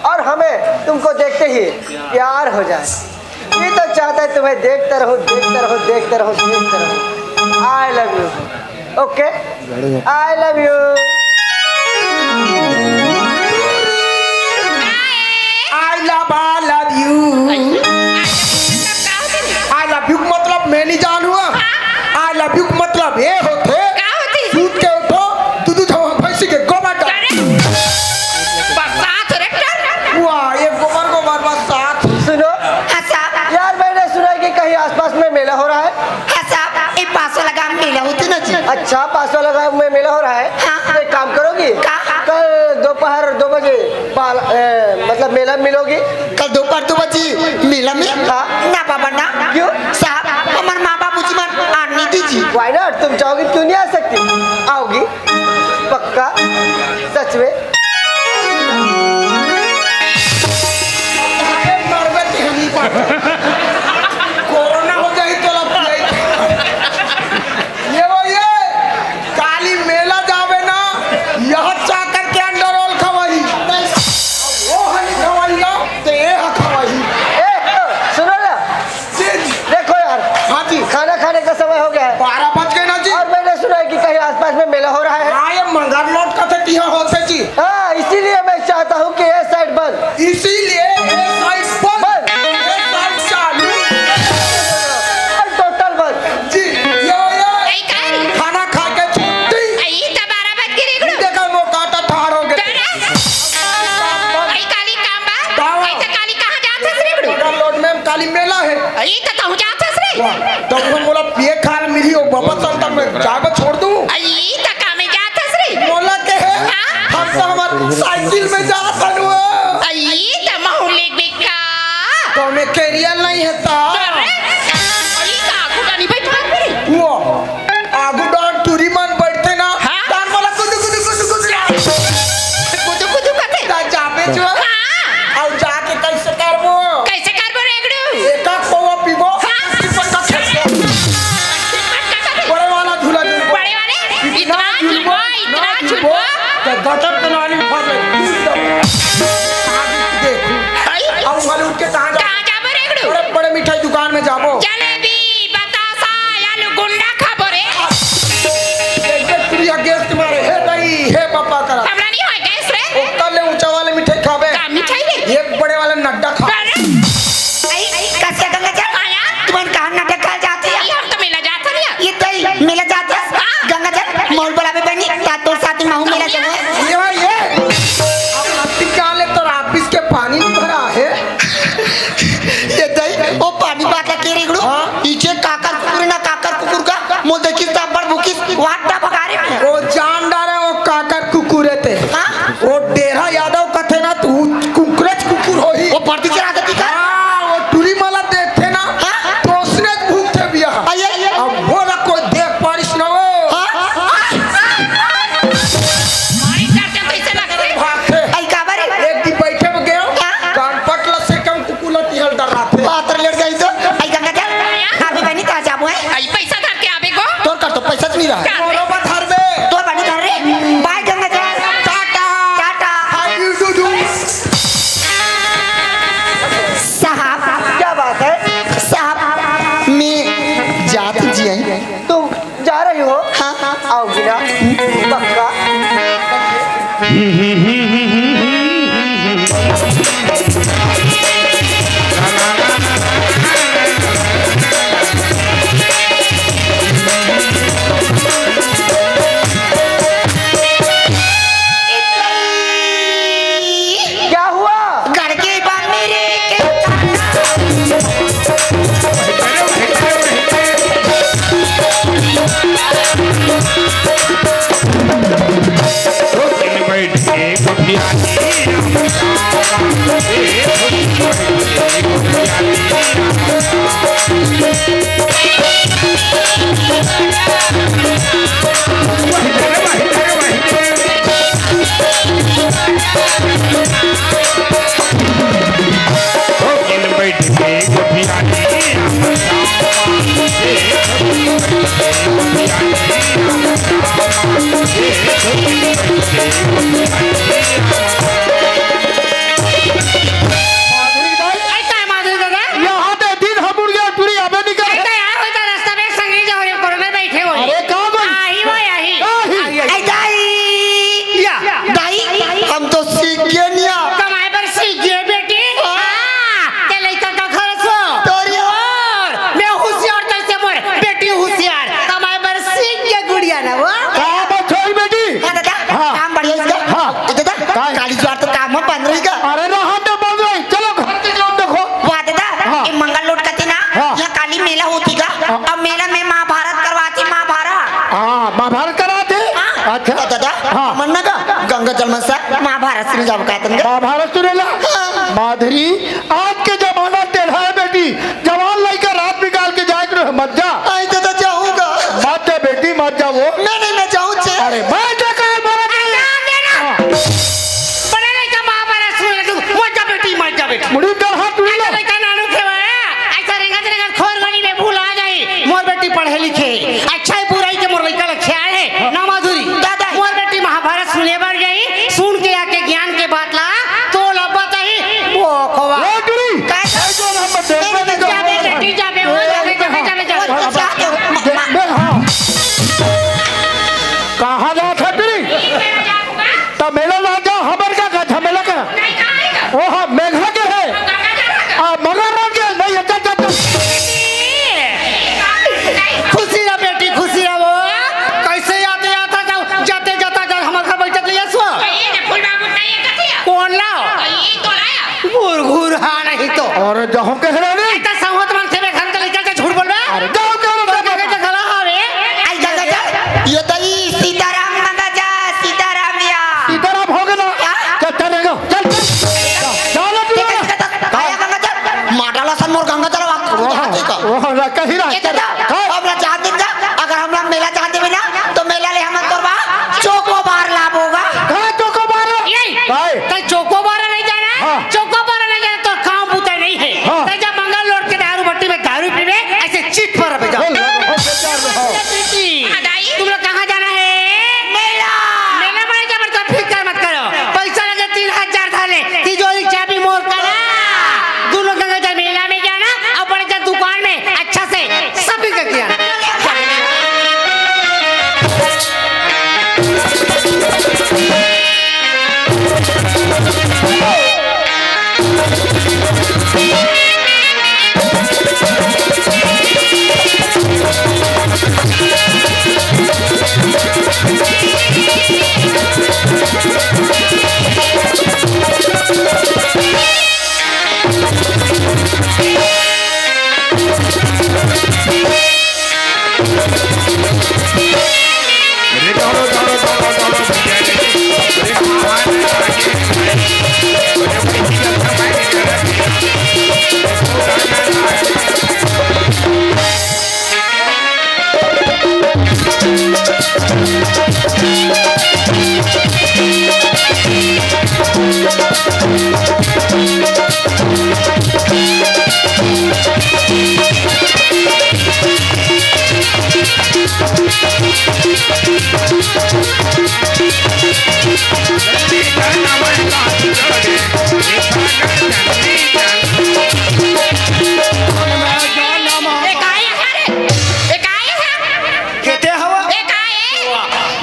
और हमें तुमको देखते ही प्यार हो जाए। ये तो चाहता है तुम्हें देखता रहूं, देखता रहूं, देखता रहूं, देखता रहूं। I love you. OK, I love you. I love, I love you. I love you मतलब मैं नहीं जानू। I love you मतलब ये होथे। का होथे? सूत के उठो, दू दू ठो भैंसी के गोबर डाल। अरे, बरसात रे, कर। वाह, ये गोबर गोबर बरसात। सुनो। हाँ साहब। यार, मैंने सुना है कि कहीं आसपास में मेला हो रहा है। हाँ साहब, ये पास वाला गांव में मेला होथे ना जी। अच्छा, पास वाला गांव में मेला हो रहा है। हाँ, हाँ। तो एक काम करोगी? का? कल दोपहर दो बजे पाल-, ए, मतलब मेला में मिलोगी। कल दोपहर दो बजे मेला में? हाँ। ना बाबा ना। क्यों? साहब, हमारे माँ बाबूजी मन आने दीजिए। Why not? तुम चाहोगी, क्यों नहीं आ सकती? आओगी? पक्का? सच में? कोरोना हो जाए तो लग जाए। ये वो ये, काली मेला जावे ना, यह चाकर के अंडर रोल खवाई। वो हनी खवाई ना, तो ये ह खवाई। ए, सुनो ना। जी। देखो यार, हाँ जी। खाना खाने का समय हो गया है। बारह बज गए ना जी। और मैंने सुना है कि कहीं आसपास में मेला हो रहा है। हाँ, ये मंगर लोट का थे, तिहा होथे जी। हाँ, इसीलिए मैं चाहता हूँ कि ये साइड बंद। इसीलिए ये साइड बंद, बंद। ये साइड चालू। टोटल बंद। जी, यो, यो। ऐ का रे? खाना खा के छुट्टी। ऐ त बारह बज के रे गुरु। देखो, मोका त ठार हो गए। तेरा? ऐ काली काम बा? बाबा। ऐ त काली कहाँ जात हस रे गुरु? मंगर लोट में काली मेला है। ऐ त तहु जात हस रे? वाह, तब हम बोला, पिए खाल मिली हो, बाबा संत में जाबे छोड़ दूँ। ऐ त का में जात हस रे? मोला के है? हाँ? हम तो हमार साइकिल में जात हन वो। ऐ त महू लेग बेका। तो में कैरियर नहीं है ता? अरे, ऐ का आगू डानी बैठा करे? वो आगू डान टूरी मन बैठते ना, हाँ? तान बोला कुदु, कुदु, कुदु, कुदु। कुदु, कुदु कथे? ता जाबे जो। हाँ। अब जाके कैसे करबो? कैसे करबो रेगड़ू? एका पौवा पीबो, हाँ। पटका खेलबो। पटका कथे? बड़े वाला झूला झूलबो। बड़े वाले? इतना झूलबो, इतना झूलबो। तो गटर के नाली में फंस गए। देखू। हाय। अब वाले उठ के कहाँ जा? कहाँ जाबो रेगड़ू? बड़े, बड़े मिठाई दुकान में जाबो। जलेबी, बतासा, आलू गुंडा खाबो रे। एक, एक तुरिया गैस के मारे, हे दाई, हे पापा करा। हमरा नहीं होय गैस रे। ओकर ले ऊंचा वाले मिठाई खाबे। का मिठाई रे? एक बड़े वाला नड्डा खा। अरे, ऐ, ऐ, कसिया गंगा जल। आया? तुमन कहाँ नड्डा खा जाती है? ऐ, हम तो मेला जात हन। ये तो ही मेला जात है। हाँ। गंगा जल, मोल बोलाबे बनी, ता तोर साथ में महू मेला चलो। ये भाई, ये। अब अति काले तो राबिस के पानी नहीं भरा है। ये दई, वो पानी बात के रेगड़ू। हाँ। इचे काकर कुकुर ना काकर कुकुर का, मोल देखिस ता बड़ भूखिस, वाटा भगारे में। वो जान डारे वो काकर कुकुर ते। हाँ? वो डेरा यादव कथे ना, तू कुकुरच कुकुर होही। वो भर्ती चला देती का? हाँ, वो टूरी मला देखथे ना, हाँ? तो उसने भूखथे बिया। आइए, आइए। अब वो ना कोई देख पारिस ना वो। हाँ? मारी करते कैसे लगते? भागथे। आई का बारी? एक दिन बैठे में गयो, हाँ? कान पटला से कम कुकुला तिहल डराथे। पातर लड़ जाई तो, आई गंगा जल, अभी बनी ता जाबो है। आई पैसा धर के आबे को। तोर कर तो पैसा तो नहीं रहा। का? बरोबर धर बे। तोर बनी धर रे। बाय गंगा जल। Tata. Tata. How you do do? साहब। क्या बात है? साहब, मैं जात जी आई। तुम जा रही हो? हाँ, हाँ। आओगी ना? पक्का? क्या हुआ? घर के बा मेरे के बैठ के गोठिया सा महाभारत सुने जाबो का तुमके? महाभारत सुने ला? हाँ। माधुरी, आज के जमाना टेढ़ा है बेटी, जवान लइका रात निकाल के जाए के रहे, मत जा। आई तो, तो जाऊंगा। मत जा बेटी, मत जा वो। नहीं, नहीं, मैं जाऊं छे। अरे, मैं जा कहे मारा के। ध्यान देना। हाँ। बड़े लइका महाभारत सुने ला, तू मत जा बेटी, मत जा बेटी। मुड़ी का हाथ उड़ी ला। ऐसा लइका नानू खेवाया, ऐसा रेंगत रेंगत खोर गली में भूला जाई। मोर बेटी पढ़े लिखे, अच्छा है बुराई के मोर लइका ल ख्याल है, ना माधुरी। दादा। मोर बेटी महाभारत सुने बर गई, सुन के आके ज्ञान के बात ला, तो ला बताई, वो खोवा। ए, गुरी। काय? ए, जो हम देख नहीं, नहीं, नहीं, जा बे, बेटी, जा बे, वो जा बे, जा बे, जा बे, जा बे। वो जा बे, हाँ। कहाँ जात है तेरी? त मेला ला जा, हमर का, का झमेला का? ओहा मेघा के है। आ, मगर रह गया, नहीं, अच्छा, अच्छा, अच्छा। खुशी रह बेटी, खुशी रह वो। कैसे आते आता जाओ, जाते जाता जाओ, हमर घर बैठत ले आसो। कौन ला? गुरगुर हा नहीं तो। अरे जाओ कह रहे नहीं। तो संगत मन से घर के लेकर के झूठ बोलबे। अरे जाओ कह रहे तो नहीं। कहे के चला हवे। आई जा, जा, जा। ये तो ई सीताराम मंगा जा, सीताराम या। सीताराम हो गया ना? क्या? चल, चल, चल, चल। चल, चल, चल, चल। आया मंगा जा। माडा ला सन मोर गंगा जल वाक। ओह, ओह, ला कही रहा। ये तो जा। हाँ। अब ना चार दिन जा। अगर हम लोग मेला चाहते भी ना, तो मेला ले हम तोर बा चोकोबार लाबोगा। कहाँ चोकोबार? यही। काय? तो चोकोबार नहीं जाना है? हाँ। चोकोबार नहीं जाना तो काम बुता नहीं है। हाँ। तो जब मंगल लौट के दारू भट्टी में दारू पीवे, ऐसे चित पर अबे जाओ। बोल, बोल, बोल, बेकार में, हाँ। बेटी, हाँ, दाई। तुम लोग कहाँ जाना है? मेला। मेला में जबरदस्त फिक्र मत करो। पैसा लगे तीन हजार धाले, तिजोरी चाबी मोर करा। दोनों गंगा जल मेला में जाना और बड़े जन दुकान में अच्छा से shopping करके आना। ए, काय हे रे? ए, काय हे? केते हवा? ए, काय हे?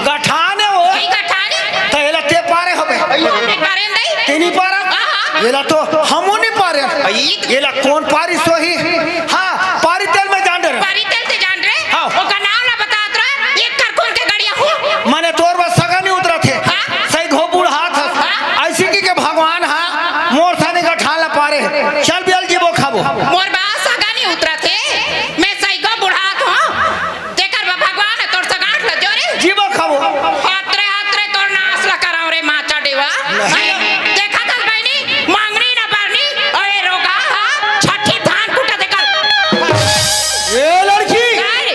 गठाने हो। ई गठाने? त एला ते पारे हवे। अयो, मैं पारे नहीं। ते नहीं पारा? हाँ, हाँ। एला तो हमू नहीं पारे। अई। एला कौन पारी सोही? हाँ, पारी तेल में जान डरे। पारी तेल ते जान रे? हाँ। ओकर नाम ला बतात रहा, एक कर कौन के गड़िया हो? मने तोर बस सगा नहीं उतरत हे। हाँ? सही घो बूढ़ात हस। हाँ? ऐसी की के भगवान हा, मोर थाने का ठान ला पारे। चल बियल जीबो खाबो। मोर बस सगा नहीं उतरत हे, मैं सही घो बूढ़ात हूँ। तेकर बा भगवान हे तोर सगांठ ल जोरे। जीवा खाबो। हात रे, हात रे, तोर नास ल कराओ रे माचा डेवा। नहीं। देखा थस बहिनी, मांगनी न बरनी, अरे रोगा हा, छठी धान कुटा देकर। ए लड़की, काय रे?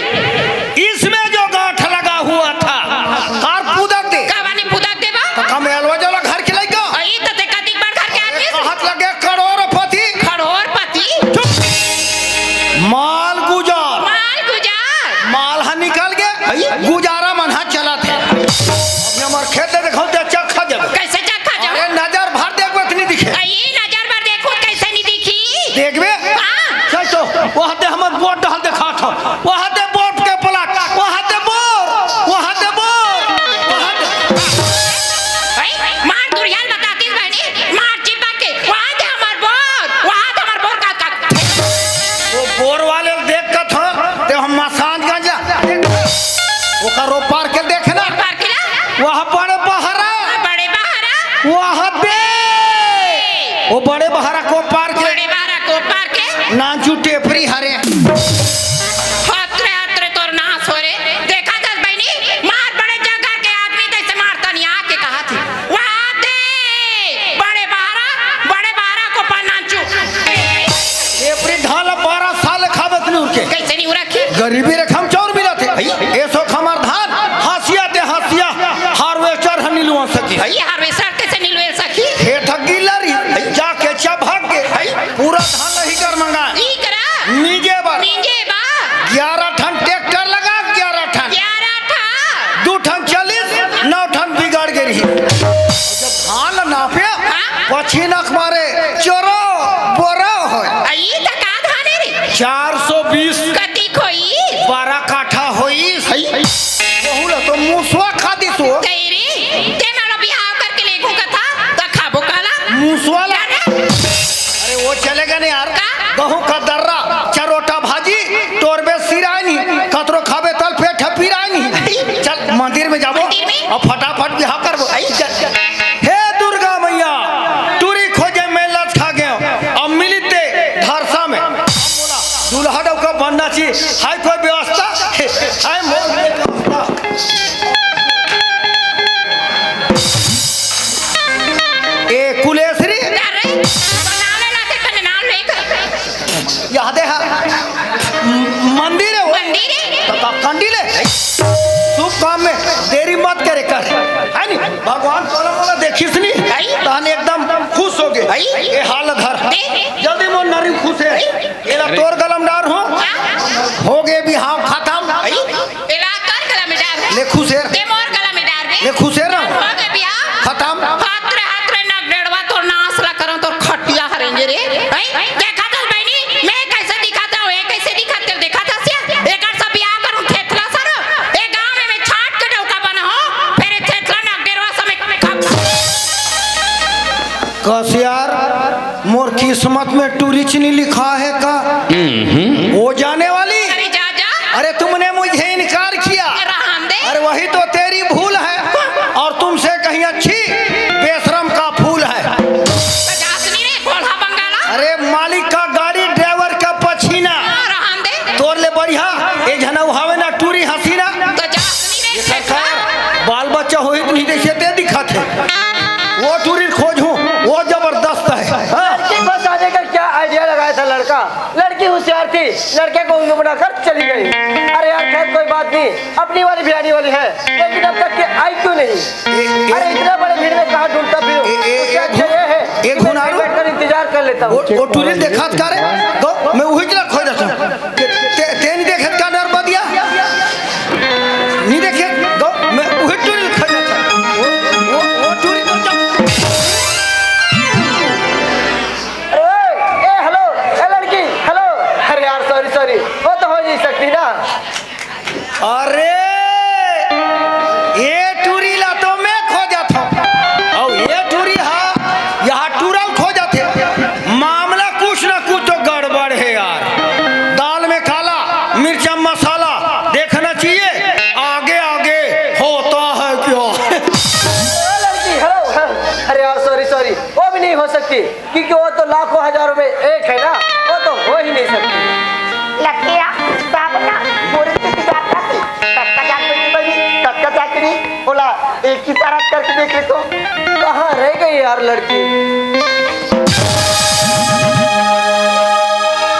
इसमें जो गांठ लगा हुआ था, कार पुदक दे। का बानी पुदक देबा? तो कम एलवा जला घर के लइका। अई तो ते कतिक बड़ घर के आदमी से। कहत लगे करोड़पति। करोड़पति? चुप। माल गुजार। माल गुजार। माल हा निकल गे, अई? गुजारा मन हा चलत हे। अभी हमर खेत ले देखो ते चक्खा जब। कैसे चक्खा जब? अरे नजर भर देखबे त नहीं दिखे। अई नजर भर देखो कैसे नहीं दिखी? देखबे? हाँ। चल तो, वहाँ ते हमर बोट डहल देखा था। वहाँ ते बोट के पलट, वहाँ ते बोर, वहाँ ते बोर, वहाँ ते भाई, मार दुरियाल बताती बहनी, मार चिपक के, वहाँ ते हमर बोर, वहाँ ते हमर बोर का, का। वो बोर वाले देख के था, ते हम मसान गंजा। ओकर ओ पार के देखना। पार के ला? वहाँ बड़े बहरा। बड़े बहरा। वहाँ बे। वो बड़े बहरा को पार के। बड़े बहरा को पार के। नाचू टेपरी हरे। हात रे, हात रे, तोर नास हो रे। देखा थस बहिनी, मार बड़े जगह के आदमी तैसे मारता नहीं आके कहा थी। वहाँ पछिनक मारे चोरो बोरो होय। अई त का धाने रे? चार सौ बीस। कतिक होई? बारह काठा होई। हई। बहु ल तो मुसवा खा दिस हो। गई रे, ते नाला बिहाव करके लेगहूं कथा, त खाबो काला? मुसवा ला। अरे वो चलेगा नहीं यार। का? गहूं का दर्रा, चरोटा भाजी, टोरबे सिराय नहीं, कतरो खाबे तल पेट ह पिराय नहीं। चल मंदिर में जाबो। मंदिर में? अब फटाफट बिहाव करबो। आई। चल। हे दुर्गा मैया, टूरी खोजे में लचका गेंव, अब मिलिस ते धरसा में। दूल्हा डौका बनना चाहिए, हाय कोई व्यवस्था? हाय मोर व्यवस्था। ए कुलेश्री। अरे, नाम ले लाते कने नाम ले कर। यह दे हा। मंदिर है वो। मंदिर है? तो का-, कंडी ले। शुभ काम में देरी मत करे कर। है नी? भगवान तोला मोला देखिस नी। है? तहन एकदम खुश हो गए। है? ये हाल धर। दे। जल्दी मोर नरी खुश है। एला तोर गलम डार हो। हाँ। हो गए बिहाव खत्म। है? एला कर गला में डार। ले खुश है। ते मोर गला में डार दे। ले खुश है ना। हो गए बिहाव। खत्म। हाथ रे, हाथ रे, नगडेड़वा तोर नास ला करन तोर खटिया हरेंगे रे। हैं? देखा था बहनी, मैं कैसे दिखाता हूँ, ये कैसे दिखाते हो? देखा था सिया? एकर सब बिहाव करूँ थेथला सर। ए गांव में मैं छाट के डौका बना हूँ, फिर ये थेथला नगडेड़वा सब में खप। कस यार, मोर किस्मत में टूरी च नहीं लिखा है का? वो जाने वाली। अरे जा, जा। अरे तुमने मुझे इनकार किया। रहन दे। अरे वही तो तेरी भूल है, और तुमसे कहीं अच्छी बेशरम का फूल है। तो जासनी रे, घोड़ा बंगाला। अरे मालिक का गाड़ी, ड्राइवर का पसीना। हाँ, रहन दे। तोर ले बढ़िया, ए झना उहावे ना टूरी हसीना। तो जासनी रे, ये सरकार, बाल बच्चा होई तो नहीं देखे ते दिखा थे। वो टूरी खोजूं, वो जबरदस्त है। हाँ। लड़की फंसाने का क्या आइडिया लगाया था लड़का? लड़की होशियार थी, लड़के को उल्लू बनाकर चली गई। अरे यार, खैर कोई बात नहीं, अपनी वाली भी आने वाली है, लेकिन अब तक के आई क्यों नहीं? ए, ए, अरे इतना बड़े भीड़ में कहाँ ढूंढता फिरूं? ए, ए, उससे ए, अच्छा ये है एक कि मैं हुनारू? बैठकर इंतजार कर लेता हूँ। वो, वो टूरी देखात का रे? गो, मैं वही चला खोज देता हूँ। ते, ते, ते नहीं देखे का डर बदिया? नहीं देखे? गो, मैं वही टूरी खोज देता हूँ। वो, वो, वो टूरी तो जब अरे, ए, हेलो, ए, लड़की, हेलो। अरे यार, सॉरी, सॉरी, वो तो हो नहीं सकती ना। अरे, ये टूरी ला तो मैं खोजत हूँ। और ये टूरी हा, यहाँ टूरल खोजत है। मामला कुछ ना कुछ तो गड़बड़ है यार। दाल में काला, मिर्चा मसाला, देखना चाहिए, आगे, आगे होता है क्या? ओ लड़की, हेलो, हेलो। अरे यार, सॉरी, सॉरी, वो भी नहीं हो सकती। क्योंकि वो तो लाखों हजारों में एक है ना, वो तो हो ही नहीं सकती। लड़किया, साबना, पूरी की तैयार करती। कक्का जान बेटी बनी, कक्का जाकरी, बोला, एक ही सारा करके देख ले तो। कहाँ रह गई यार लड़की?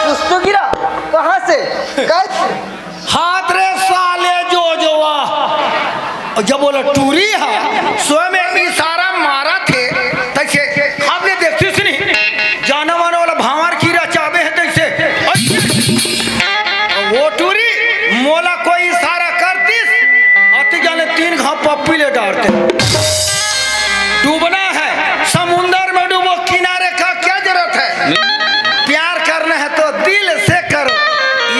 कुछ तो गिरा, कहाँ से? कैसे? हाथ रे साले जो जोवा। जब बोला टूरी हा, स्वयं में इशारा मारा थे, तैसे हमने देखती सुनी, जाना माना वाला भांवर कीरा चाबे है तैसे। वो टूरी मोला कोई इशारा करतीस, अति जाने तीन घाव पप्पी ले डारते। डूबना है, समुंदर में डूबो, किनारे का क्या जरूरत है? प्यार करना है तो दिल से करो,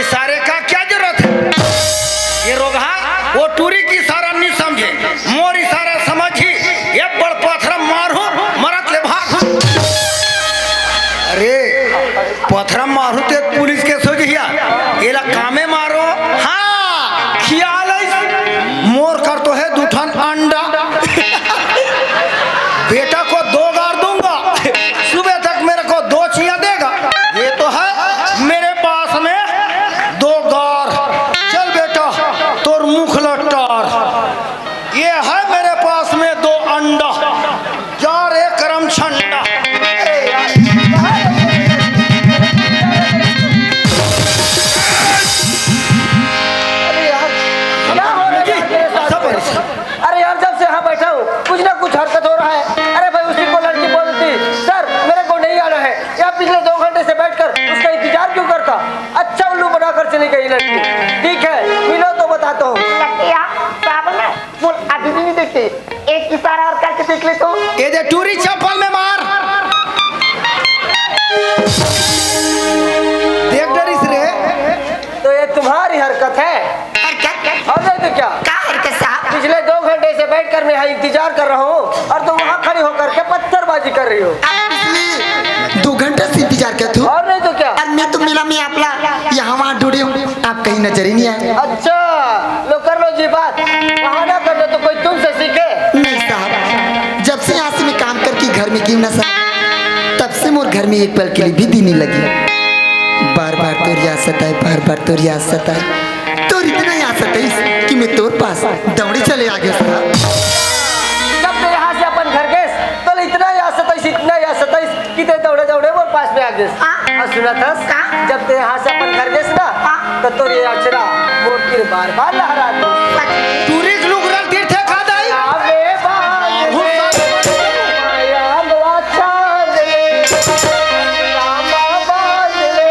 इशारे का क्या जरूरत है? ये रोगहा वो टूरी की इशारा नहीं समझे, मोर इशारा समझी, ये बड़ पथरा मारू, मरत ले भागू। अरे पथरा मारू ते पुलिस के सोझिया, एला कामे मारो। हाँ, खियाल है, मोर कर तो है दू ठन अंडा। बेटा को दो गार दूंगा, सुबह तक मेरे को दो चिया देगा। ये तो है मेरे पास में दो गार। चल बेटा, तोर मुख लट्टार। ये है मेरे पास में दो अंडा। जा रे करम छंडा। अरे यार, अरे यार, क्या हो रहा है यार मेरे साथ? सब में? अरे यार, जब से यहाँ बैठा हूँ, कुछ ना कुछ हरकत हो रहा है। अरे भाई, उसी को लड़की बोल देती, "सर, मेरे को नहीं आना है।" यहाँ पिछले दो घंटे से बैठकर उसका इंतजार क्यों करता? अच्छा उल्लू बनाकर चली गई लड़की। ठीक है, मिलो तो बताता हूँ। लड़किया, साहब ने बोल, अभी भी नहीं देखते। एक इशारा और करके देख ले तो। ये दे टूरी चप्पल में मार। बैठकर मैं यहाँ इंतजार कर रहा हूँ और तुम वहाँ खड़ी होकर के पत्थरबाजी कर रही हो। पिछली दो घंटे से इंतजार किया तू। और नहीं तो क्या? और मैं तो मेला में आपला यहाँ वहाँ ढूंढे हूँ, आप कहीं नजर ही नहीं आए। अच्छा, लो, कर लो जी बात। बहाना कर लो तो कोई तुमसे सीखे। नहीं साहब, जब से यहाँ से मैं काम करके घर में गई हूँ ना साहब, तब से मोर घर में एक पल के लिए भी दिल नहीं लगी। बार बार तोर याद सताए, बार बार तोर याद सताए। तोर इतना याद सताइस कि मैं तोर पास दौड़े चले आ गयो साहब। जब तैं यहाँ से अपन घर गेस, तोला इतना याद सताइस, इतना याद सताइस कि तैं दौड़े दौड़े मोर पास में आ गेस। हाँ। और सुनत हस, हाँ। जब तैं यहाँ से अपन घर गेस ना, हाँ। तो तोर ये अचरा मोर तीर बार बार लहरा दे। टूरी के लुगरा तीर थे खा दाई। आवे बाज रे, माया लो अच्छा रे, रामा बाज रे।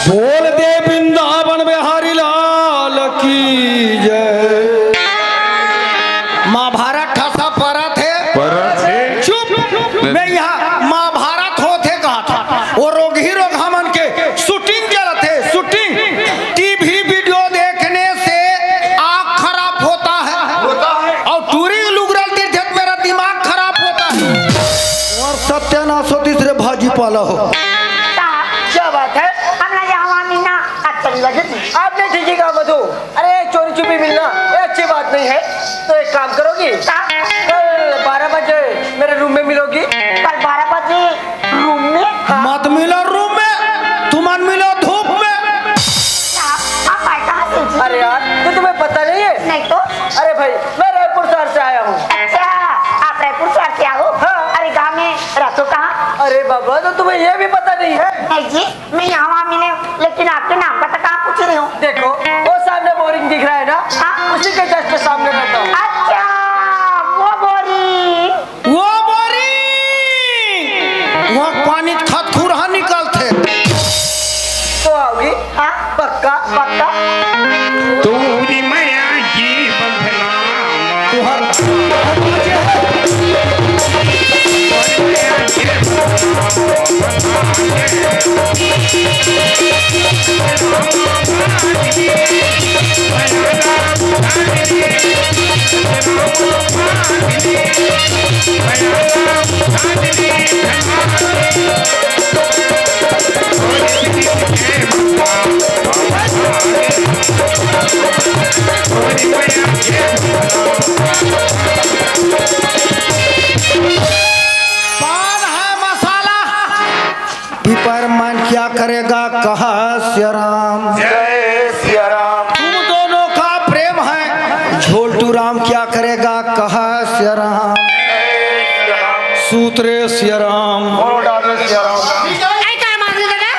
बोल दे वृंदावन बिहारी लाल की जय। महाभारत ठसा परत हे। परत हे। चुप। मैं यहाँ महाभारत होथे कहा था। वो रोगही रोगहा मन के shooting चलत हे, shooting। टीवी video देखने से आँख खराब होता है। होता है। और टूरी लुगरा तीर थे तो मेरा दिमाग खराब होता है। और सत्यानाश होतिस रे भाजी पाला हो। साहब, क्या बात है? हमला यहाँ वहाँ मिलना अच्छा नहीं लगे। आपने ठीक ही कहा मधु। अरे, चोरी छुपी मिलना ये अच्छी बात नहीं है। तो एक काम करोगी, क्या? कल बारह बजे मेरे रूम में मिलोगी। कल बारह बजे रूम में? हाँ। मत मिलो रूम में, तुमन मिलो धूप में। क्या? आप आए कहाँ से जी? अरे यार, तो तुम्हें पता नहीं है? नहीं तो। अरे भाई, मैं रायपुर शहर से आया हूँ। अच्छा, आप रायपुर शहर से आओ? हाँ। अरे, गाँव में रहते हो कहाँ? अरे बाबा, तो तुम्हें ये भी पता नहीं है? नहीं जी, मैं यहाँ वहाँ मिले हूँ, लेकिन आपके नाम का तो कहाँ पूछ रही हूँ? देखो, वो सामने बोरिंग दिख रहा है ना? हाँ। उसी के just सामने रहता हूँ। अच्छा, वो बोरिंग। वो बोरिंग, वो पानी खतखुरहा निकलथे। तो आओगी? हाँ। पक्का? पक्का। तोरी मया जी बंधना। तुहर पर मन क्या करेगा, कहा सिया राम। जय सिया राम। तुम दोनों का प्रेम है, झोलटू राम क्या करेगा, कहा सिया राम। जय सिया राम। सूत रे सिया राम। बोलो डॉक्टर सिया राम। ऐ काय मांगू दादा?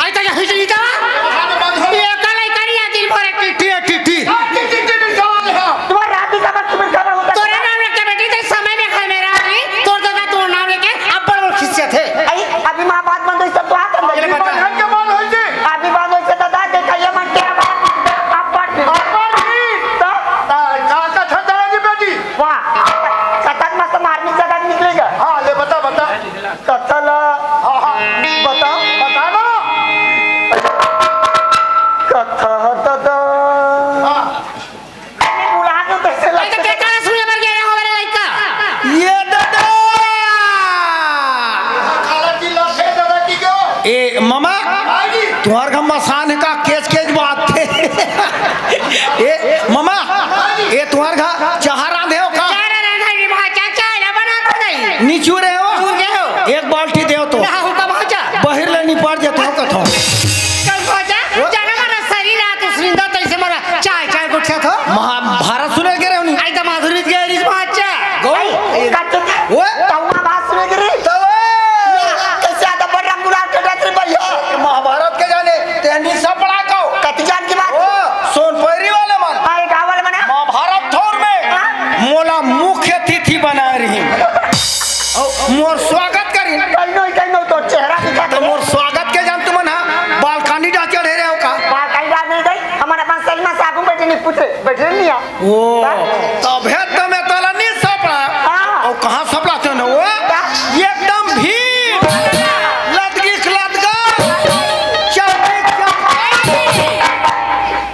ऐ तो हिचड़ी था। ये कल ही करिया दिन भर टिट्टी है, टिट्टी। तुम्हारा रात भी खबर, तुम्हें खबर होता है। तोरे नाम रख के बेटी, तेरे समय में घर में रहा नहीं, तोर दादा तोर नाम लेके अब्बड़ बड़ खिसियत हे। अई, अभी माँ बात बंद होई, सब तो हाथ अंदर। ये ले बता। अभी बंद होई से दादा, देखा ये मन क्या बात, अब्बड़ भी। अब्बड़ भी। तो? आ, का, का था दादा जी बेटी? वाह, कतक मस्त मार्मिक जगह निकलेगा। हाँ, ले बता, बता। कथा ला हाँ, हाँ। बता। बता ना। कथा ह दादा। हाँ। अरे बुला के कैसे ऐसे लगता के है? गाना सुने बर गया हो मेरे लड़का? ये दादा। खाला की लफे दादा की क्यों? ए मामा, हाँ जी। तुम्हार घर मसान है का? केच केच बात है। ए मामा, हाँ जी। ए तुम्हार घर चाहा रांधे हो का? चाहा रांधे नहीं, वहाँ क्या, क्या है? बना तो नहीं। निचू रहे हो? चूर गए हो? एक बाल्टी देव तो। ना, हुक्का भाजा। बहिर ले निपट देते हो कथो। कल भाजा, वो? जाना मारा शरीर आ तो सुनिंदा तो इसे मारा चाय, चाय गुठिया थो। महाभारत सुने के रहे हो नहीं? आई तो माधुरी के रिज भाजा। गौ? कच्चे वो? तहुआ बात सुने के रही। तो वो? कैसे आता बड़ रंग गुलाल के डर भैया? महाभारत के जाने, तेहनी सब बड़ा कहो। कति जान की बात? वो, सोन पैरी वाले मन। हाँ, ये गाँव वाले मन है। महाभारत थोर में हाँ? मोला मुख्य अतिथि बनाए रही। अउ मोर स्वागत करी। कहीं नहीं, कहीं नहीं, तो चेहरा दिखा तो दे। मोर स्वागत के जान तुमन हा बालकनी डा चढ़े रहे हो का? बालकनी डा नहीं गई, हमारे पास सलमा साबुन बैठे नहीं, पुत्र बैठे नहीं है। ओ, हाँ? तभे तो मैं तला नहीं सपड़ा। हाँ। और कहाँ सपड़ा थे ना वो? क्या? एकदम भीड़। लदगी लदगा। चौकी चौका।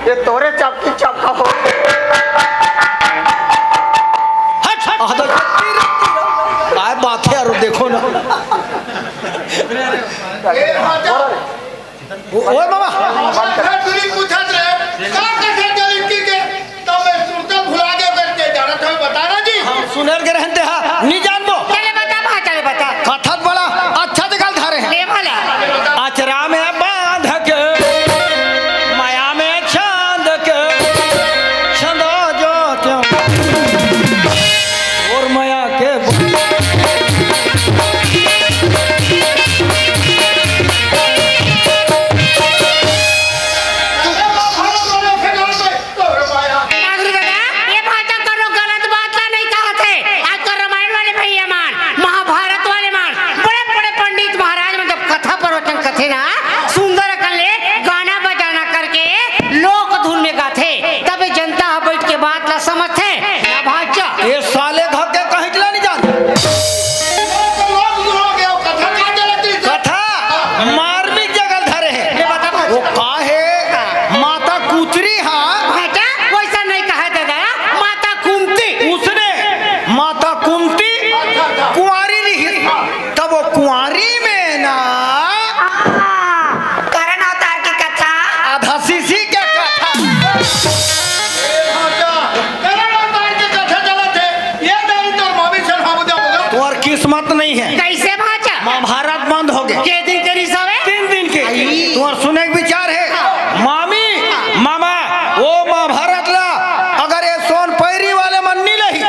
ये तोरे चौकी चौका हो। हट, हट। आदर। काय बात है यार, देखो ना। ए, भाजा। ओ, ओए मामा। कथा तुरी पूछत रहे, का कथा चलित की के, तब मैं सुरता भुला गया करके जानत हूँ, बता ना जी। सुनर के रहते हा, नहीं जानबो। चले बता, भाई, चले बता। कथा त बड़ा अच्छा जगह धारे हैं। ले भला। अचरा में बांध के, माया में छांद के, छंदा जो क्यों। और माया के माधुरी दादा, ये भाषा करो गलत बात ला नहीं कहा थे। आजकल रामायण वाले भैया मान, महाभारत वाले मान, बड़े बड़े पंडित महाराज मन जब कथा प्रवचन करथे ना, सुंदर अकन ले गाना बजाना करके लोक धुन में गाथे, तबे जनता ह बैठ के बात ला समझथे। ना भाचा। ये साले घर के कहीं ला नहीं जान। कथा मार्मिक जगह धरे है। ये बता भाचा। वो का है? माता कुंती हा। भाचा, वैसा नहीं कहा दादा। माता कुंती। उसने माता कुंती कुंवारी रही, तब वो कुंवारी में ना हाँ, करण अवतार की कथा। आधा सीसी के कथा। ए भाचा, करण अवतार के कथा चलत हे। ये दारी तोर मामी सन हम जाबो गा। तोर किस्मत नहीं है। कैसे भाचा? महाभारत बंद हो गए। के दिन के रिसावे? तीन दिन के। आई। तोर सुने के विचार है। हाँ। मामी, मामा, वो महाभारत ला, अगर ये सोन पैरी वाले मन नहीं लही,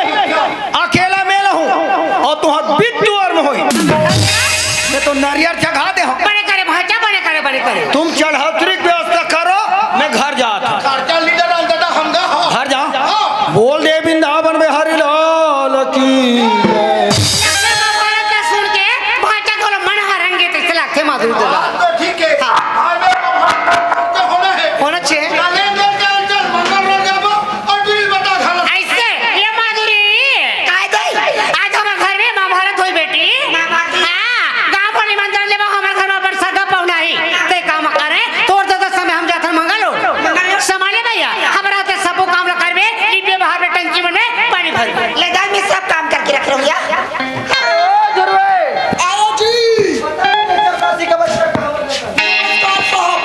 अकेला में लहूं, और तुहार बिट्टू और में होई। मैं तो नारियल चघा दे हूं। बड़े करे भाचा, बड़े करे, बड़े करे। तुम चढ़ौतरी की व्यवस्था करो, मैं घर जात हूं। खर्चा लीटर डाल देता हम गा। घर जाओ। हाँ। बोल दे वृंदावन बिहारी लाल की जय। अगर महाभारत का सुन के भाचा को मन हरंगे तो इसे लगते माधुरी दादा। बात तो ठीक है। हाँ। भाई, मैं तो भाई, तो होना है। होना चाहिए। चले, चल, चल, चल, मंगल रोड जाबो और तू ही बता घर। ऐसे, ये माधुरी। काय दे? आज हमारे घर में महाभारत होई बेटी। महाभारत। हाँ, गांव भर निमंत्रण लेबो, हमारे घर में बड़ सगा पहुना ही। ते काम करे, तोर दादा समय हम जाथन मंगल हो। संभाले भैया, हमरा ते सबो काम ला करबे, लिपे बाहर में टंकी मन में पानी भर। ले जा, मैं सब काम करके रख रहूं या। ए, ध्रुवे। आओ जी। नमस्कार साहब।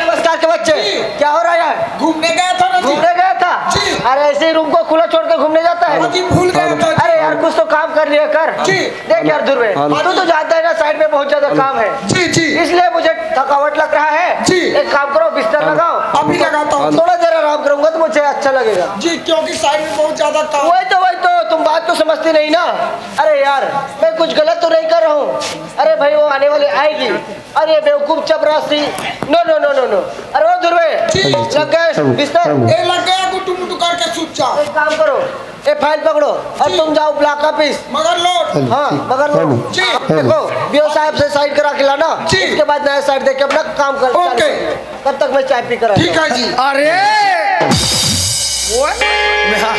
नमस्कार के बच्चे। जी। क्या हो रहा है? घूमने गया था ना जी। घूमने गया था? जी। अरे, ऐसे ही रूम को खुला छोड़ के घूमने जाता है? हाँ जी, भूल गया था जी। अरे यार, कुछ तो काम कर। कर लिया कर। जी। देख यार ध्रुवे, हाँ। तू तो जानता है ना, साइड में बहुत ज्यादा काम है। जी, जी। इसलिए मुझे थकावट लग रहा है। जी। एक काम करो, बिस्तर लगाओ। अभी लगाता हूँ। थोड़ा देर आराम करूंगा तो मुझे अच्छा लगेगा। जी, क्योंकि साइड में बहुत ज्यादा काम। वही तो, वही तो, तुम बात तो समझती नहीं ना। अरे यार, मैं कुछ गलत तो नहीं कर रहा हूँ। अरे भाई, वो आने वाली आएगी और ये बेवकूफ चपरासी। नो, नो, नो, नो, नो। अरे वो ध्रुवे, जी। लग गए बिस्तर? ए, लग गया, गुटू मुटू करके सूत जा। एक काम करो, ये फाइल पकड़ो और तुम जाओ ब्लॉक ऑफिस। मगर लोड। हाँ, मगर लोड। जी। देखो, बीओ साहब से साइन करा के लाना, जी। उसके बाद नया साइट देख के अपना काम कर। ओके। तब तक मैं चाय पी कर आता हूँ। ठीक है जी। अरे, ओए, मैं, हाँ,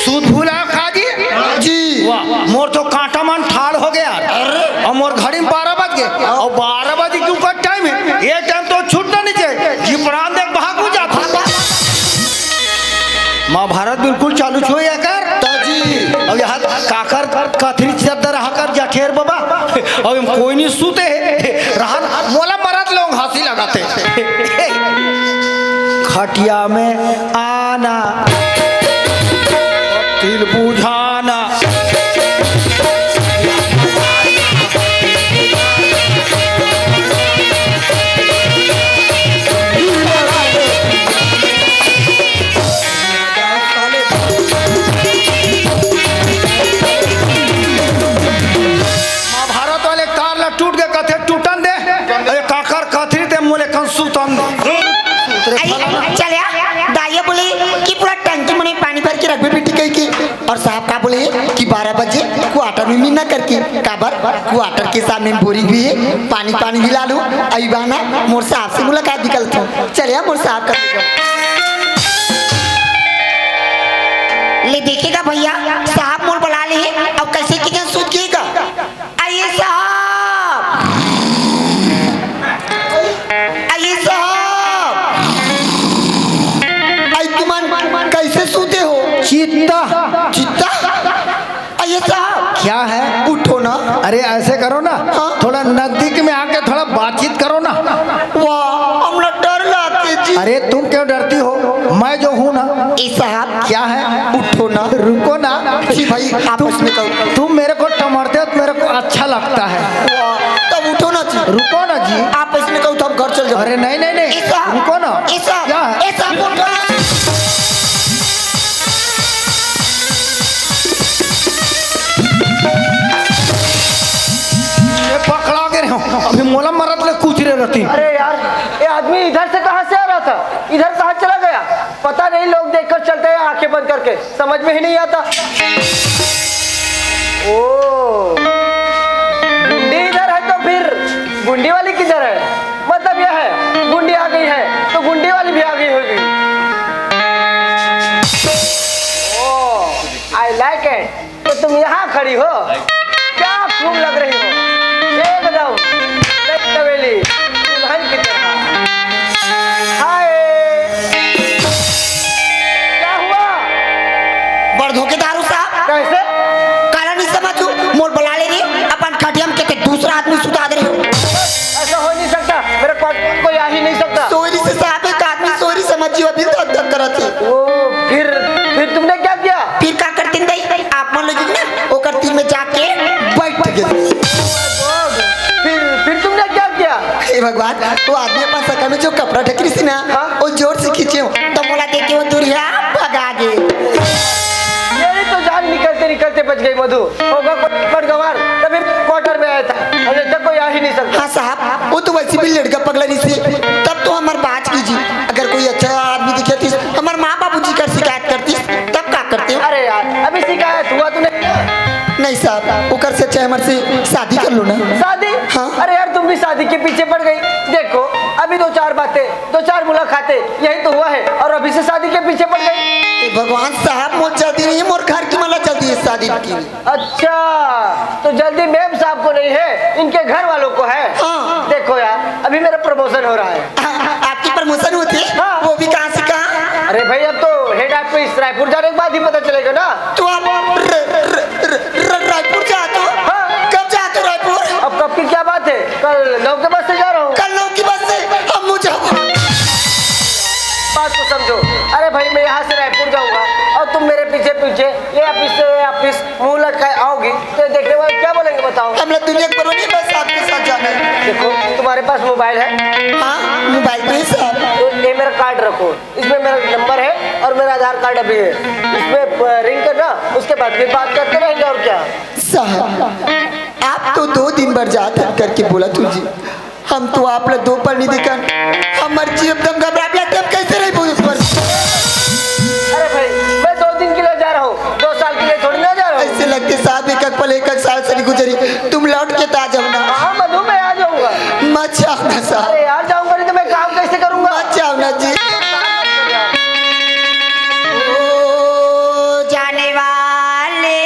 सूद भूला का जी? जी। वाह, मोर तो कांटा मन ठाड़ हो गया यार। अरे। और मोर घड़ी में बारह बज गए। और बारह बजे क्यों का टाइम है? ये टाइम तो छूटना नहीं चाहिए। जी प्राण देख भागू जाता। महाभारत बिल्कुल चालू छो एकर। ताजी। अब यहाँ काकर कथरी चद्दर हाकर जठेर बाबा। अब हम कोई नहीं सूते है। रहन मोला मरत लोग हंसी लगाते। खटिया में आना, तिल बुझाना। महाभारत वाले तार ला टूट के कथे टूटन दे, अरे काकर कथरी ते मोले कन सुतन दे। अरे, चल यार, दाइया बोले कि पूरा टंकी मने पानी भर के रखबे बेटी कही के। और साहब का बोले कि बारह बजे क्वार्टर में मिलना करके, काबर क्वार्टर के सामने बोरिंग भी है, पानी पानी भी ला लूं। अई बहाना मोर साहब से मुलाकात भी कर लेता हूं। चल यार, मोर साहब का ले देखेगा भैया, साहब मोर बुला ले, अब कैसे किचन सूत गएगा? आइए साहब, आइए साहब, आई तुमन कैसे सूते हो? चित्ता। चित्ता? आइए साहब। क्या है? उठो ना। अरे ऐसे करो ना, हाँ? थोड़ा नजदीक में आके थोड़ा बातचीत करो ना। वाह, हमला डर लागते जी। अरे तुम क्यों डरती हो? मैं जो हूँ ना। ए साहब। क्या है? उठो ना। रुको ना। जी भाई, आप तुम, इसमें कहो। तुम मेरे को टमरते हो तो मेरे को अच्छा लगता है। वाह, तब उठो ना जी। रुको ना जी। आप इसमें कहो तो हम घर चल जाओ। अरे नहीं, नहीं, नहीं। ए साहब। रुको ना। ए साहब। क्या है? ए साहब, उठो ना। ये पकड़ा के रहे हो। अभी मोला मरत ले कूच रहे रहती। अरे यार, ये आदमी इधर से कहाँ से आ रहा था? इधर कहाँ चला गया? पता नहीं, लोग देखकर चलते हैं आंखें बंद करके, समझ में ही नहीं आता। ओ, गुंडी इधर है तो फिर गुंडी वाली किधर है? मतलब यह है, गुंडी आ गई है तो गुंडी वाली भी आ गई होगी। ओ, I like it। तो तुम यहाँ खड़ी हो, क्या खूब लग रही हो, एकदम नवेली दुल्हन की तरह। हाय, क्या हुआ? बड़ धोखेदार हो साहब। कैसे? काला नहीं समझू, मोर बुला ले रे, अपन खटिया में के दूसरा आदमी सुता दे रहे हो। ऐसा हो नहीं सकता, मेरे क्वार्टर में कोई आ ही नहीं सकता। सोरी से साहब, एक आदमी सोरी समझियो, अभी धक धक करत है। ओ, फिर, फिर तुमने क्या किया? फिर का करतीन दाई, आप मन लोग ना ओकर तीर में जाके बैठ गए। फिर, फिर तुमने क्या किया? हे भगवान, वो आदमी अपन सका में जो कपड़ा ढक रही थी ना, हाँ? वो जोर से खींचे हो, तो मोला देख के वो दूरिया भगा गए। मेरी तो जान निकलते निकलते बच गई मधु। होगा कोई पर गवार, तभी क्वार्टर में आया था, और जब तक कोई आ ही नहीं सकता। हाँ साहब, वो तो वैसे भी लड़का पगला नहीं थी, तब तो हमार बात कीजिए। अगर कोई अच्छा आदमी दिखे थी, हमार माँ बाबूजी कर शिकायत करती, तब का करते हो? अरे यार, अभी शिकायत हुआ तूने? नहीं साहब, ओकर से अच्छा हमारे से शादी कर लो ना। शादी? हाँ। अरे यार, तुम भी शादी के पीछे पड़ गई। देखो, अभी दो चार बातें, दो चार मुलाकातें, यही तो हुआ है, और अभी से शादी के पीछे पड़ गई। ए भगवान साहब, मोर जल्दी नहीं है, मोर घर की मला जल्दी है शादी की। अच्छा, तो जल्दी मेम साहब को नहीं है, इनके घर वालों को है। हाँ। देखो यार, अभी मेरा प्रमोशन हो रहा है। आपकी प्रमोशन होती है? हाँ। वो भी कहाँ से कहाँ? अरे भाई, अब तो हेड ऑफिस रायपुर जाने के बाद ही पता चलेगा ना। तो आप र-, र-, र-, र-, रायपुर जाते हो? हाँ। कब जाते हो रायपुर? अब कब की क्या बात है, कल नौ के बस से जा रहा हूँ। कल नौ की बस से? हम मुझे बात को समझो। अरे भाई, मैं यहाँ से रायपुर जाऊंगा और तुम मेरे पीछे पीछे ये ऑफिस से, ये ऑफिस मुंह लटकाए आओगी तो देखने वाले क्या बोलेंगे, बताओ? हम लोग दुनिया के बड़ों नहीं, बस आपके साथ जाना है। देखो, तुम्हारे पास मोबाइल है? हाँ, मोबाइल तो है साहब। तो ये मेरा कार्ड रखो, इसमें मेरा नंबर है और मेरा आधार कार्ड अभी है, इसमें रिंग करना, उसके बाद फिर बात करते रहेंगे। और क्या? साहब, आप तो दो दिन बर जात हन करके बोला तू जी, हम तो आप ला दो पल नहीं देखन, हमर जी एकदम घबराए लगथे, हम कैसे रही बोल पर? अरे भाई, मैं दो दिन के लिए जा रहा हूँ, दो साल के लिए थोड़ी ना जा रहा हूँ। ऐसे लगथे साहब, एक एक पल एक एक साल से नहीं गुजरी, तुम लौट के तो आ जाओ ना। हाँ मधु, मैं आ जाऊंगा। मत जाओ ना साहब। अरे यार, जाऊंगा नहीं तो मैं काम कैसे करूंगा? मत जाओ ना जी। ओ जाने वाले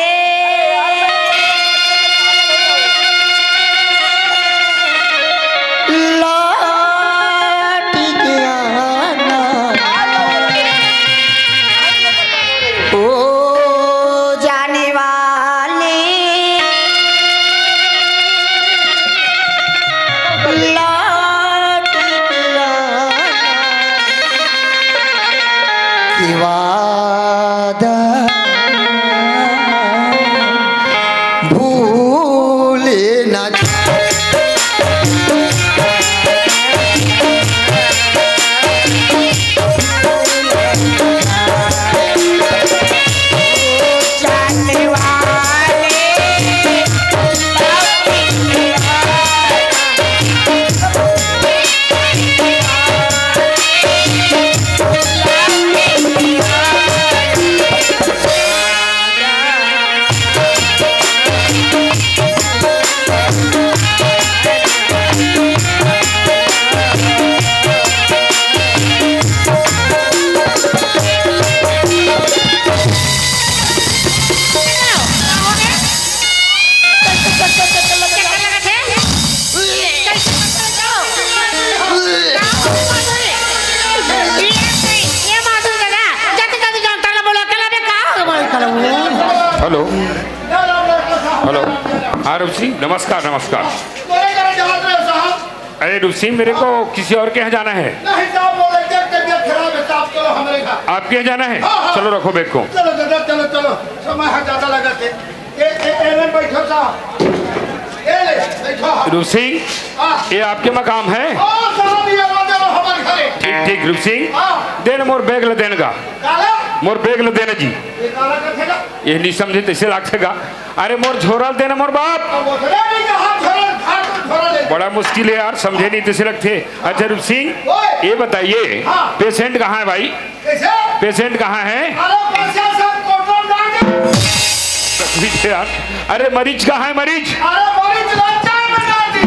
लौट के आना। ओ जाने वाले लौट के आना। कि वादा भूले ना। Hello, hello. हाँ रूप सिंह, नमस्कार, नमस्कार। अरे रूप सिंह, मेरे को किसी और के यहाँ जाना है। नहीं साहब, वो लड़के की तबीयत खराब है साहब, चलो हमारे घर। आपके यहाँ जाना है? हाँ, हाँ। चलो, रखो बैग को। चलो दादा, चलो, चलो, समय है ज्यादा लगा के। ए, ए, ए, ले बैठो साहब। ए, ले, बैठो। रूप सिंह, हाँ। ये आपके मकाम है? हाँ, साहब, ये वाला हमारे घर है। ठीक, ठीक, रूप सिंह। हाँ। दे ना मोर बैग ल देन गा। काला? मोर बैग ल देना जी। ये काला का थेगा? ये नहीं समझे, तैसे लागथे गा। अरे मोर झोरा ल देना मोर बाप। अब वो थोड़ा नहीं कहा, झोरा, झाड़ को झोरा ले। बड़ा मुश्किल है यार, समझे नहीं, तैसे लगथे। अच्छा रूप सिंह, ओए। ये बताइए, हाँ। पेशेंट कहाँ है भाई? कैसे? पेशेंट कहाँ है? अरे, पेशेंट सब कोटवा में डाल दे। ठीक है यार। अरे, मरीज कहाँ है, मरीज? अरे, मरीज लज्जा में डाल दी।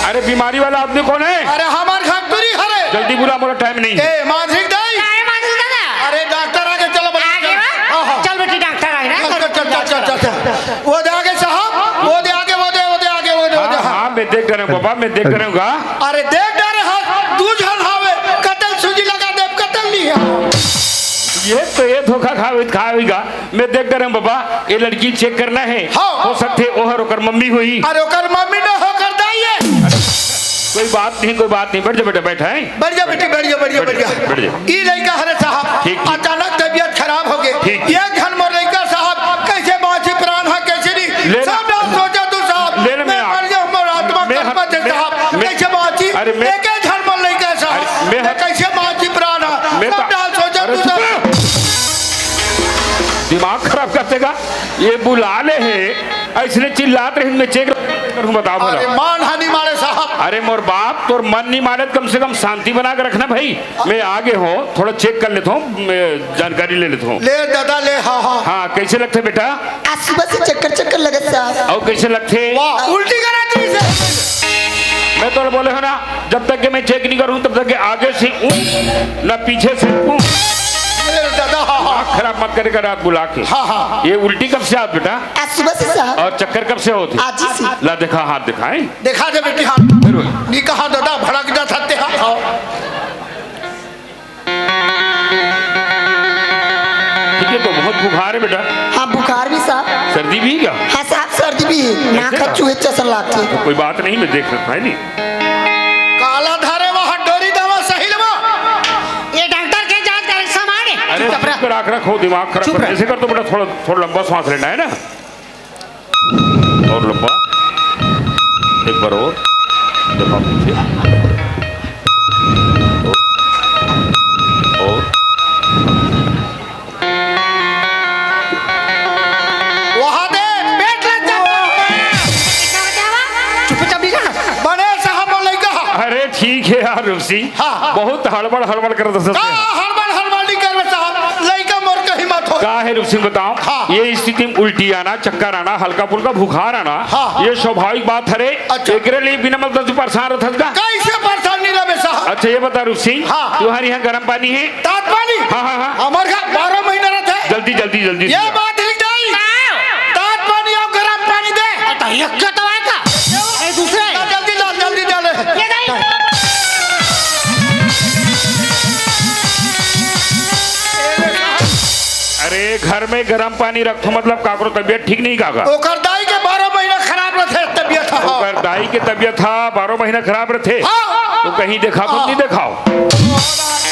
अरे, बीमारी वाला आदमी कौन है? अरे, हमार घाटुरी हरे। जल्दी बुला, मोला टाइम नहीं है। ए, मानसिक दाई। काय मानसिक दादा? अरे, डॉक्टर आगे चलो, बच्चा। आगे वा? हाँ, हाँ। चल बेटी, डॉक्टर आगे ना। चल, चल, चल, चल, चल, चल। वो दे आगे साहब, वो दे आगे, वो दे, वो दे आगे, वो दे, वो दे, हाँ, हाँ। हाँ, मैं देख डरे हूँ बाबा, मैं देख डरे हूँ गा। अरे देख डरे हाँ, दू झन हावे, कतल सूजी लगा दे, कतल नहीं है। ये तो ये धोखा खावे, खावेगा। मैं देख डरे हूँ बाबा, ये लड़की चेक करना है। हाँ। हो सकथे ओहर ओकर मम्मी होही। अरे ओकर मम्मी न होकर दाई है। कोई बात नहीं, कोई बात नहीं, बैठ जा बेटा, बैठा है। बढ़िया बेटी, बढ़िया, बढ़िया, बढ़िया। बढ़िया। ई लइका हरे साहब, ठीक, ठीक। अचानक तबीयत खराब हो गई। ठीक। एक झन मोर लइका साहब, कैसे बाँची प्राण हा, कैसे नहीं? ले ना। सब डाल सोचा तू साहब। ले ना मैं मैं आप। मर जाऊँ, मोर आत्मा मैं कलपत है मैं साहब। मैं कैसे बाँची? अरे मैं एक झन मोर लइका साहब। अरे मैं मैं कैसे बाँची प्राण हा? मैं सब बा-, डाल सोचा अरे तू चुप साहब। रहो। दिमाग खराब कर देगा। ये बुला ले है, ऐसने चिल्लात रहिन, मैं चेक करूँ, बताओ भला। अरे मान हानि मारे साहब। अरे मोर बाप, तोर मन नहीं मारे, कम से कम शांति बना के रखना भाई। मैं आगे हूँ, थोड़ा चेक कर लेता हूँ, मैं जानकारी ले लेता हूँ। ले दादा ले, हाँ, हाँ। हाँ, कैसे लगथे बेटा? आज सुबह से चक्कर चक्कर लगत साहब। और कैसे लगथे? वाह, उल्टी करा दी से। मैं तो बोले हो ना, जब तक के मैं चेक नहीं करूँ तब तक के आगे से ऊँ, ना पीछे से ऊँ। अरे दादा, हाँ, हाँ। दिमाग खराब मत करेगा रात बुला के। हाँ, हाँ। ये उल्टी कब से आत बेटा? आज सुबह से साहब। और चक्कर कब से होत हे? आज ही से। ला देखा, हाथ दिखाएं। देखा दे बेटी हाथ। फिर बोल। नी कहा दादा भड़क जा सकते हैं। ठीक है, तो बहुत बुखार है बेटा। हाँ, बुखार भी साहब। सर्दी भी है क्या? हाँ साहब, सर्दी भी है। ना कैसे खा का? चूहे चसन लागथे। तो कोई बात नहीं, मैं देख सकता है नहीं। काला धारे वहाँ डोरी दवा सही लवा। ये डॉक्टर के जांच करे सामान है। अरे चुप रह। कर आंख रखो, दिमाग खराब चुप कर, रह। ऐसे कर तो बेटा, थोड़ा, थोड़ा लंबा सांस लेना है ना, और लंबा, एक बार और, देखो पीछे, और, और। वहां दे, पेट लग जा। चुपचाप नहीं जाना। बड़े साहब बोले का? अरे ठीक है यार रूप सिंह, हाँ। बहुत हड़बड़ हड़बड़ कर दस का। हड़बड़ हड़बड़ नहीं कर साहब, लइका मोर कहीं मत हो। का है रूप सिंह बताओ? हाँ। ये स्थिति में उल्टी आना, चक्कर आना, हल्का फुल्का बुखार आना, हाँ। ये स्वाभाविक बात हरे। अच्छा। एकरे लिए बिना मतलब तू परेशान रहत हस का? कैसे परेशान नहीं रहे साहब? अच्छा ये बता रूप सिंह, हाँ। तुम्हारे यहाँ गर्म पानी है? तात पानी? हाँ, हाँ, हाँ। हमारे यहाँ बारह महीना रहता है। जल्दी, जल्दी, जल्दी ये दिया। बात लिख जाई। तात पानी और गर्म पानी दे। अरे तो ये क्या दवाई का? ये दूसरे। ला, जल्दी ला, जल्दी ला ले। ये नहीं। अरे घर में गर्म पानी रखो, मतलब काकरो तबीयत ठीक नहीं का का? ओकर दाई के बारह महीना खराब रहते तबीयत, हाँ। ओकर दाई के तबीयत, हाँ, बारह महीना खराब रहते। हाँ। तो कहीं देखा, हाँ। नहीं देखाओ।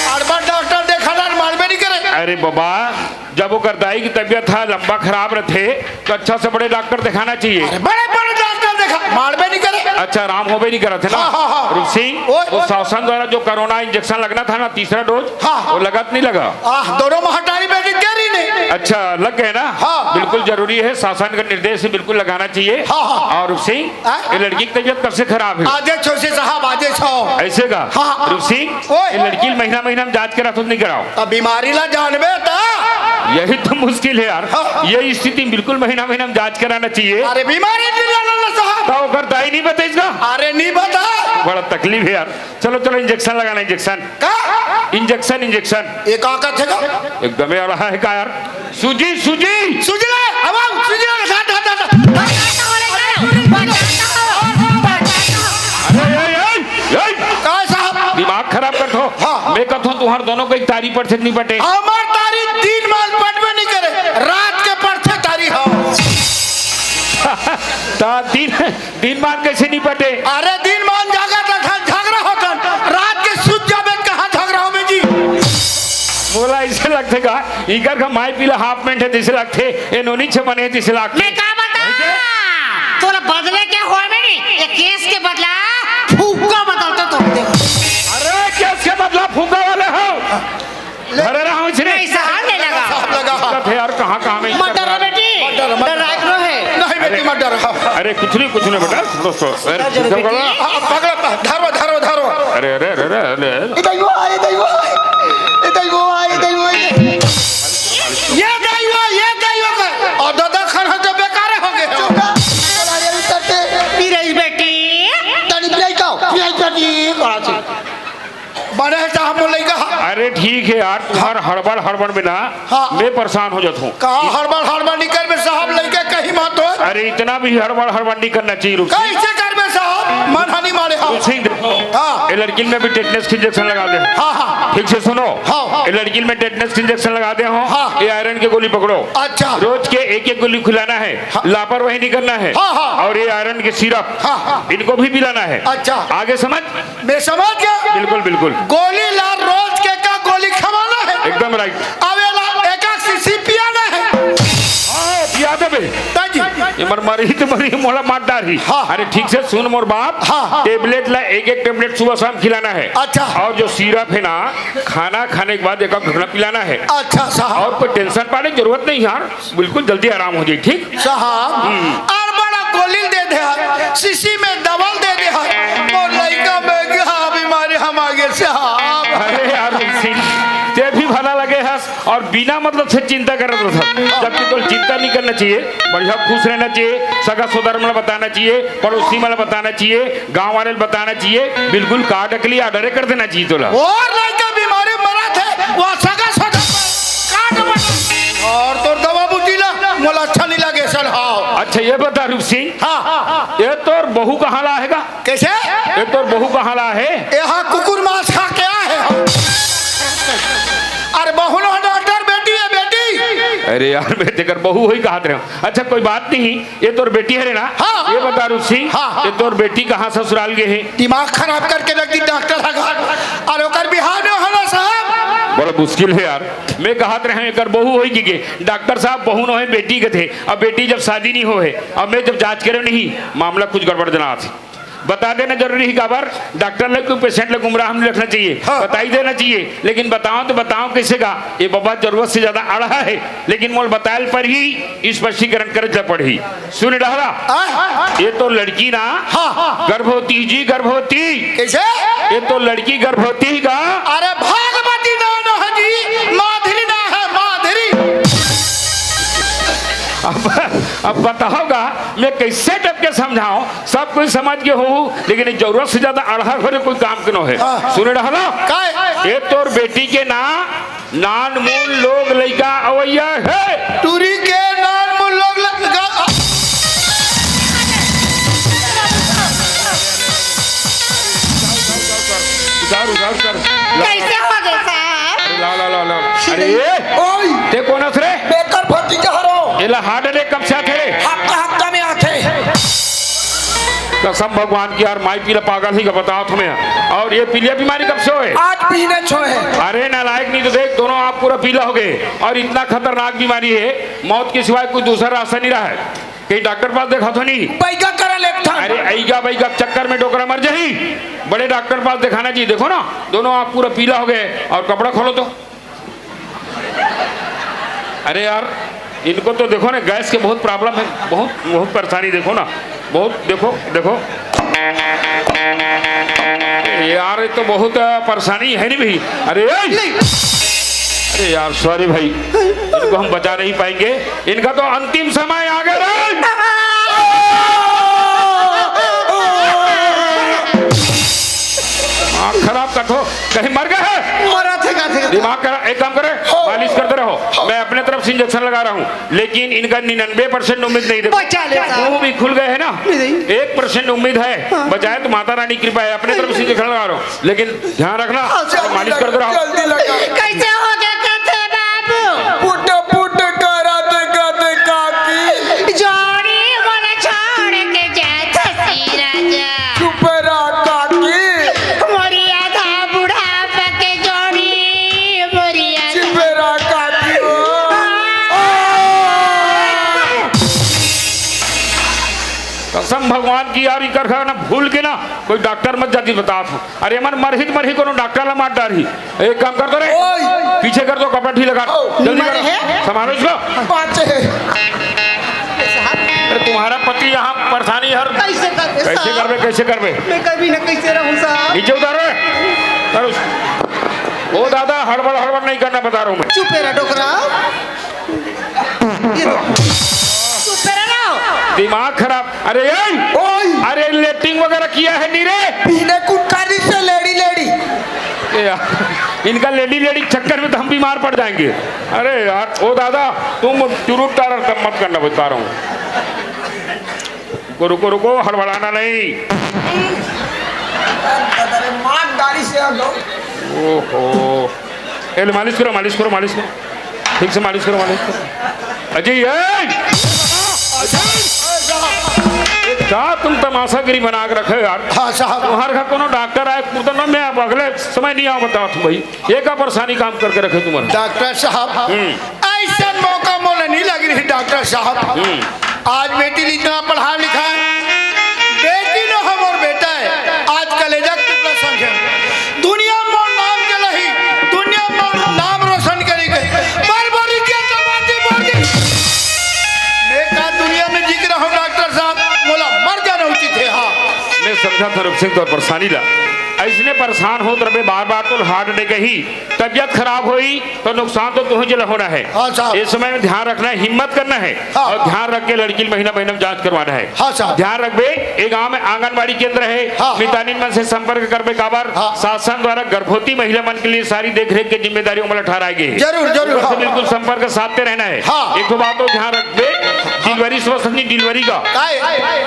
अड़बड़ डॉक्टर देखा ना, मालूम नहीं करे। अरे बाबा, जब ओकर दाई की तबीयत, हाँ, लंबा खराब रहते, तो अच्छा से बड़े डॉक्टर दिखाना चाहिए। अरे बड़े बड़े डॉक्टर देखा, मालूम नहीं करे। अच्छा, आराम होबे नहीं करत है ना? हाँ, हाँ, हाँ। रूप सिंह, ओए, वो ओए। शासन द्वारा जो कोरोना इंजेक्शन लगना था ना, तीसरा डोज, हाँ, हाँ। वो लगत नहीं लगा? आह, दोनों महतारी बेटी दे रही नहीं। अच्छा, लग गए ना? हाँ। बिल्कुल जरूरी है, शासन का निर्देश है, बिल्कुल लगाना चाहिए। हाँ, हाँ। और रूप सिंह, हाँ? ये लड़की की तबीयत कब से खराब है? आजे छो से साहब, आजे छो। ऐसे का? हाँ। रूप सिंह, ओए। ये लड़की महीना महीना में जांच करा तो नहीं कराओ? तब बीमारी ला जानबे ता। यही तो मुश्किल है यार। हाँ। ये स्थिति में बिल्कुल महीना महीना में जांच कराना चाहिए। अरे बीमारी नहीं जानल ना साहब। तो ओकर दाई नहीं बताइस का? अरे नहीं बता। बड़ा तकलीफ है यार। चलो, चलो, इंजेक्शन लगाना, इंजेक्शन। का? Injection, injection. ये का कहत है का? एकदम ही आ रहा है का यार? सूजी, सूजी। सूजी ले, अब आओ, सूजी ले, धर, धर, धर, धर। अरे, ए, ए, ए, का साहब? दिमाग खराब कर दो। हाँ, हाँ। मैं कहता हूँ, तुम्हार दोनों को एक तारी पढ़थे नहीं पटे। हमार तारी दिन मान पढ़बे नहीं करे, रात के पढ़थे तारी हो। ता दिन, दिन मान कैसे नहीं पटे? अरे दिन मान जागा था, था झगड़ा होता, रात के सुत जाबे, कहाँ झगड़ा होबे जी? मोला ऐसे लगथे का, इकर का माई पीला हाफ पैंट है जैसे लगथे, ए नोनी छे बने जैसे लगथे। मैं का बता? तोला बदले क्या हुआ मेरी? ये केस के बदला फुग्गा बदलता तो। अरे केस के बदला फुग्गा वाले हो। अरे रहा हूँ इसने। नहीं, सहार नहीं लगा। साहब लगा। दिक्कत है यार, कहाँ, कहाँ में मत डरो बेटी। मत डरो, मत डरो। डराए क्यों है? नहीं बेटी, मत डरो। अरे कुछ नहीं, कुछ नहीं बेटा, थोड़ा सा, अरे, डर जरा बेटी। हाँ, पकड़ो, धरो, धरो, धरो। अरे, अरे, अरे, अरे, अरे। इधर वो आए, इधर वो आए। इधर वो आए, इधर वो आए। ये दाई वो, ये दाई वो कर। और दादा खाना तो बेकार हो गए। चुप रह। अरे, उतर से। पी रही बेटी। तनी पिलाई का, पिलाई बेटी। बड़े साहब बोले का? अरे ठीक है यार, तुम्हार हड़बड़ हड़बड़ में ना हाँ। मैं परेशान हो जाता हूँ। कहा हड़बड़ हड़बड़ निकल में साहब लइके कहीं मत हो। अरे इतना भी हड़बड़ हड़बड़ नहीं करना चाहिए, रूप सिंह। कैसे कर में साहब? मन हनी मारे हाँ। रूप सिंह, देखो, हाँ। ये लड़की में भी टेटनस की इंजेक्शन लगा दे। हाँ, हाँ। ठीक से सुनो। हाँ। ये लड़की में टेटनस की इंजेक्शन लगा दे हो। हाँ। ये आयरन की गोली पकड़ो। अच्छा। रोज के एक एक गोली खिलाना है। हाँ। लापरवाही नहीं करना है। हाँ, हाँ। और ये आयरन के सिरप, हाँ, हाँ। इनको भी पिलाना है। अच्छा। आगे समझ? मैं समझ गया। बिल्कुल, बिल्कुल। गोली ला रोज के का गोली खवाना है। एकदम राइट। अब एला एक एक शीशी पियाना है। हाँ, पिया दे बे। दाई जी। ये मर मरी तो मरी, मोला मार डारी। हाँ। अरे ठीक से सुन मोर बाप। हाँ, हाँ। टेबलेट ला एक एक टेबलेट सुबह शाम खिलाना है। अच्छा। और जो सिरप है ना, खाना खाने के बाद एक एक घुटना पिलाना है। अच्छा साहब। और कोई टेंशन पाने की जरूरत नहीं यार। बिल्कुल जल्दी आराम हो जाए, ठीक? साहब, हम्म। और बड़ा गोली दे दे है, शीशी में दवाल दे दे है, तो लइका में क्या बीमारी हम आगे साहब। अरे यार, सिंह, ते भी भला लगे हस और बिना मतलब से चिंता कर रहा था, जबकि तो चिंता नहीं करना चाहिए, बढ़िया खुश रहना चाहिए, सगा सोदर में बताना चाहिए, पड़ोसी में बताना चाहिए, गांव वाले ल बताना चाहिए, बिल्कुल काट के लिए ऑर्डर कर देना चाहिए तोला। और लइका बीमारी मरा थे, वहाँ सगा सोदर काट मरा। और तोर दवा बूटी ला, मोला अच्छा नहीं लगे सन, हाँ। अच्छा, ये बता रूप सिंह, हाँ। ये तोर बहू कहाँ ला है गा? कैसे? ये तोर बहू कहाँ ला है? यहाँ कुकुर मांस खा के आए हैं हम। अरे बहू ना डॉक्टर बेटी है, बेटी। अरे यार, मैं तेकर बहू होई कहा रहे हूँ। अच्छा, कोई बात नहीं, ये तोर बेटी हरे ना? हाँ। ये बता रूप सिंह, हाँ, हाँ। ये तोर बेटी कहाँ ससुराल गे हे? दिमाग खराब करके रख दी डॉक्टर हगा। अरे ओकर बिहाव नहीं होना साहब। बड़ा मुश्किल हे यार। मैं कहत रहेंव एकर बहू होही कहिके, डॉक्टर साहब बहू नोहे बेटी कथे। अब बेटी जब शादी नइ होहे, अब मैं जब जांच करेंव नहीं, मामला कुछ गड़बड़ जनाथे। बता देना जरूरी हे, काबर डॉक्टर ल कोई पेशेंट ल गुमराह नइ रखना चाहिए, हाँ। बताई देना चाहिए। लेकिन बतावंव त बतावंव कइसे गा, ये बबा जरूरत से ज्यादा अड़हा हे, लेकिन मोला बताय ल परही, स्पष्टीकरण करे ल पड़ही। सुन डहर, आय। ये तो लड़की ना, हाँ। गर्भवती जी, गर्भवती। कइसे? ये तो लड़की गर्भवती हे गा। अरे भागवती ना, ना जी, माधुरी ना हे, माधुरी। अब, अब बताव गा, मैं कइसे डब के समझावंव, सब कोई समझ गे होहू, लेकिन ये जरूरत से ज्यादा अड़हा घलो कोई काम के नोहे। हाँ। सुन डहर, काय? ये तोर बेटी के ना नानमुन लोग लइका अवइया हे। टूरी के नानमुन लोग लइका। उतार, उतार, उतार। कइसे हो गे साहब? अरे ला, ला, ला, ला। अरे ये, ओए! तैं कोन हस रे? मैं एकर भतीजा हरंव। एला heart attack कब से आथे रे? हफ्ता, हफ्ता में आथे। कसम भगवान की यार, माई पीला पागल हे का बतावत हंव मैं। अउ ये पीलिया बीमारी कब से होय? आज पीने छो हे। अरे नालायक, नहीं तो देख, दोनों आँख पूरा पीला हो गे। अउ इतना खतरनाक बीमारी हे, मौत के सिवाय कोई दूसरा रास्ता नइ रहे। कहीं डॉक्टर पास देखाथो नहीं? बइगा करा लेथन। अरे अइगा बइगा चक्कर में डोकरा मर जाही। बड़े डॉक्टर पास देखाना चाहिए। देखो ना, दोनों आँख पूरा पीला हो गे। अउ कपड़ा खोलो तो। अरे यार, इनको तो देखो ना, गैस के बहुत problem हे, बहुत, बहुत परेशानी, देखो ना, बहुत, देखो, देखो। यार, ये तो बहुत, अ, परेशानी हे नहीं भाई। अरे, ए! अरे यार, sorry भाई, इनको हम बचा नहीं पाएंगे, इनका तो अंतिम समय आ गे रे। दिमाग खराब कर दो, कहीं मर गे हे? मरा थे, का थे, का थे? दिमाग खराब, एक काम करे, हाँ। मालिश करते रहो, हाँ। मैं अपने तरफ से इंजेक्शन लगा रहा हूँ, लेकिन इनका निन्यानवे परसेंट उम्मीद नहीं। देखो, बचा लेता। मुंह भी खुल गए हैं ना, नहीं। एक परसेंट उम्मीद है, हाँ। बचाए तो माता रानी की कृपा है, अपने तरफ से इंजेक्शन लगा रहा हूँ, लेकिन ध्यान रखना, हाँ, जल्दी मालिश लगा, करते रहो। जल्दी लगा। कइसे हो गे कथे बाबू? पुट पुट करत कथे काकी। जोड़ी मोला छोड़ के जात हसी राजा। चुप रह काकी। मोरी आधा बुढ़ापा के जोड़ी, मोरी आधा चुप रह काकी हो। कसम भगवान की यार, इकर घर ना भूल के ना कोई डॉक्टर मत जाती, बतावत हंव। अरे मन मरही त मरही, कोनो डॉक्टर ला मार डारही। एक काम कर तो रे, ओए! पीछे कर दो, कपड़ा ढीला कर, ओ, जल्दी मरे करो, हैं? संभालो इसको। बाँचे हे। अरे तुम्हारा पति यहाँ परेशानी हर कइसे करबे कइसे साहब? करबे, कइसे करबे? मैं कभी ना कइसे रहूँ साहब। नीचे उतारो रे, उतारो। ओ दादा, हड़बड़ हड़बड़ नहीं करना, बता रहा हूँ मैं। चुप रह डोकरा। ये तो चुप रह ना। दिमाग खराब। अरे ए! ओए! अरे लेटरिन वगैरह किया है नहीं रे? पीने कुत्ता नहीं से लेडी लेडी। ए यार, इनका लेडी लेडी के चक्कर में तो हम बीमार पड़ जाएंगे। अरे यार, ओ दादा, तुम चुरुट टारर कम मत करना, बता रहा हूँ। रुको, रुको, रुको, हड़बड़ाना नहीं। अरे मार डारी से हम लोग। ओहो, ए ले, मालिश करो, मालिश करो, मालिश करो। ठीक से मालिश करो, मालिश करो। अजय, ए! का तुम तमाशागिरी बना के रखे हो यार? हाँ साहब। तुम्हारे घर कोनो डॉक्टर आए, कुर्ता ना, मैं अब अगले समय नहीं आऊँ, बताओ तुम भाई। ये का परेशानी काम करके रखे तुम्हारे? डॉक्टर साहब, हम्म। अइसन मौका मोला नहीं लग रही डॉक्टर साहब। हम्म। आज बेटी ल इतना पढ़ा लिखा, बेटी नो हमर बेटा हे, आज कलेजा के टुकड़ा समझे। दुनिया में मोर नाम के लही, दुनिया में मोर नाम रोशन करी गई। बरबरी के चपाती बोल दी। मैं का दुनिया में जी के रहूं डॉक्टर साहब, मोला मर जाना उचित हे। हाँ। मैं समझा था रूप सिंह तोर परेशानी ला, अइसने परेशान होत रहे बार बार तो heart attack ही तबीयत खराब होई तो नुकसान तो तुही ला होना हे। हाँ साहब। इस समय में ध्यान रखना हे, हिम्मत करना हे हाँ। और ध्यान रख के लड़की ल महीना महीना में जांच करवाना हे। हाँ साहब। ध्यान रखबे, ए गांव में आंगनबाड़ी केंद्र हे, हाँ। मितानिन मन से संपर्क करबे, काबर हाँ। शासन द्वारा गर्भवती महिला मन के लिए सारी देखरेख के जिम्मेदारी ओमन ला ठहराए गे हे। जरूर, जरूर, ओमन से हाँ। बिल्कुल संपर्क साधते रहना हे। हाँ। एक ठो बात अउ ध्यान रखबे, delivery से बस नहीं, delivery का। काय?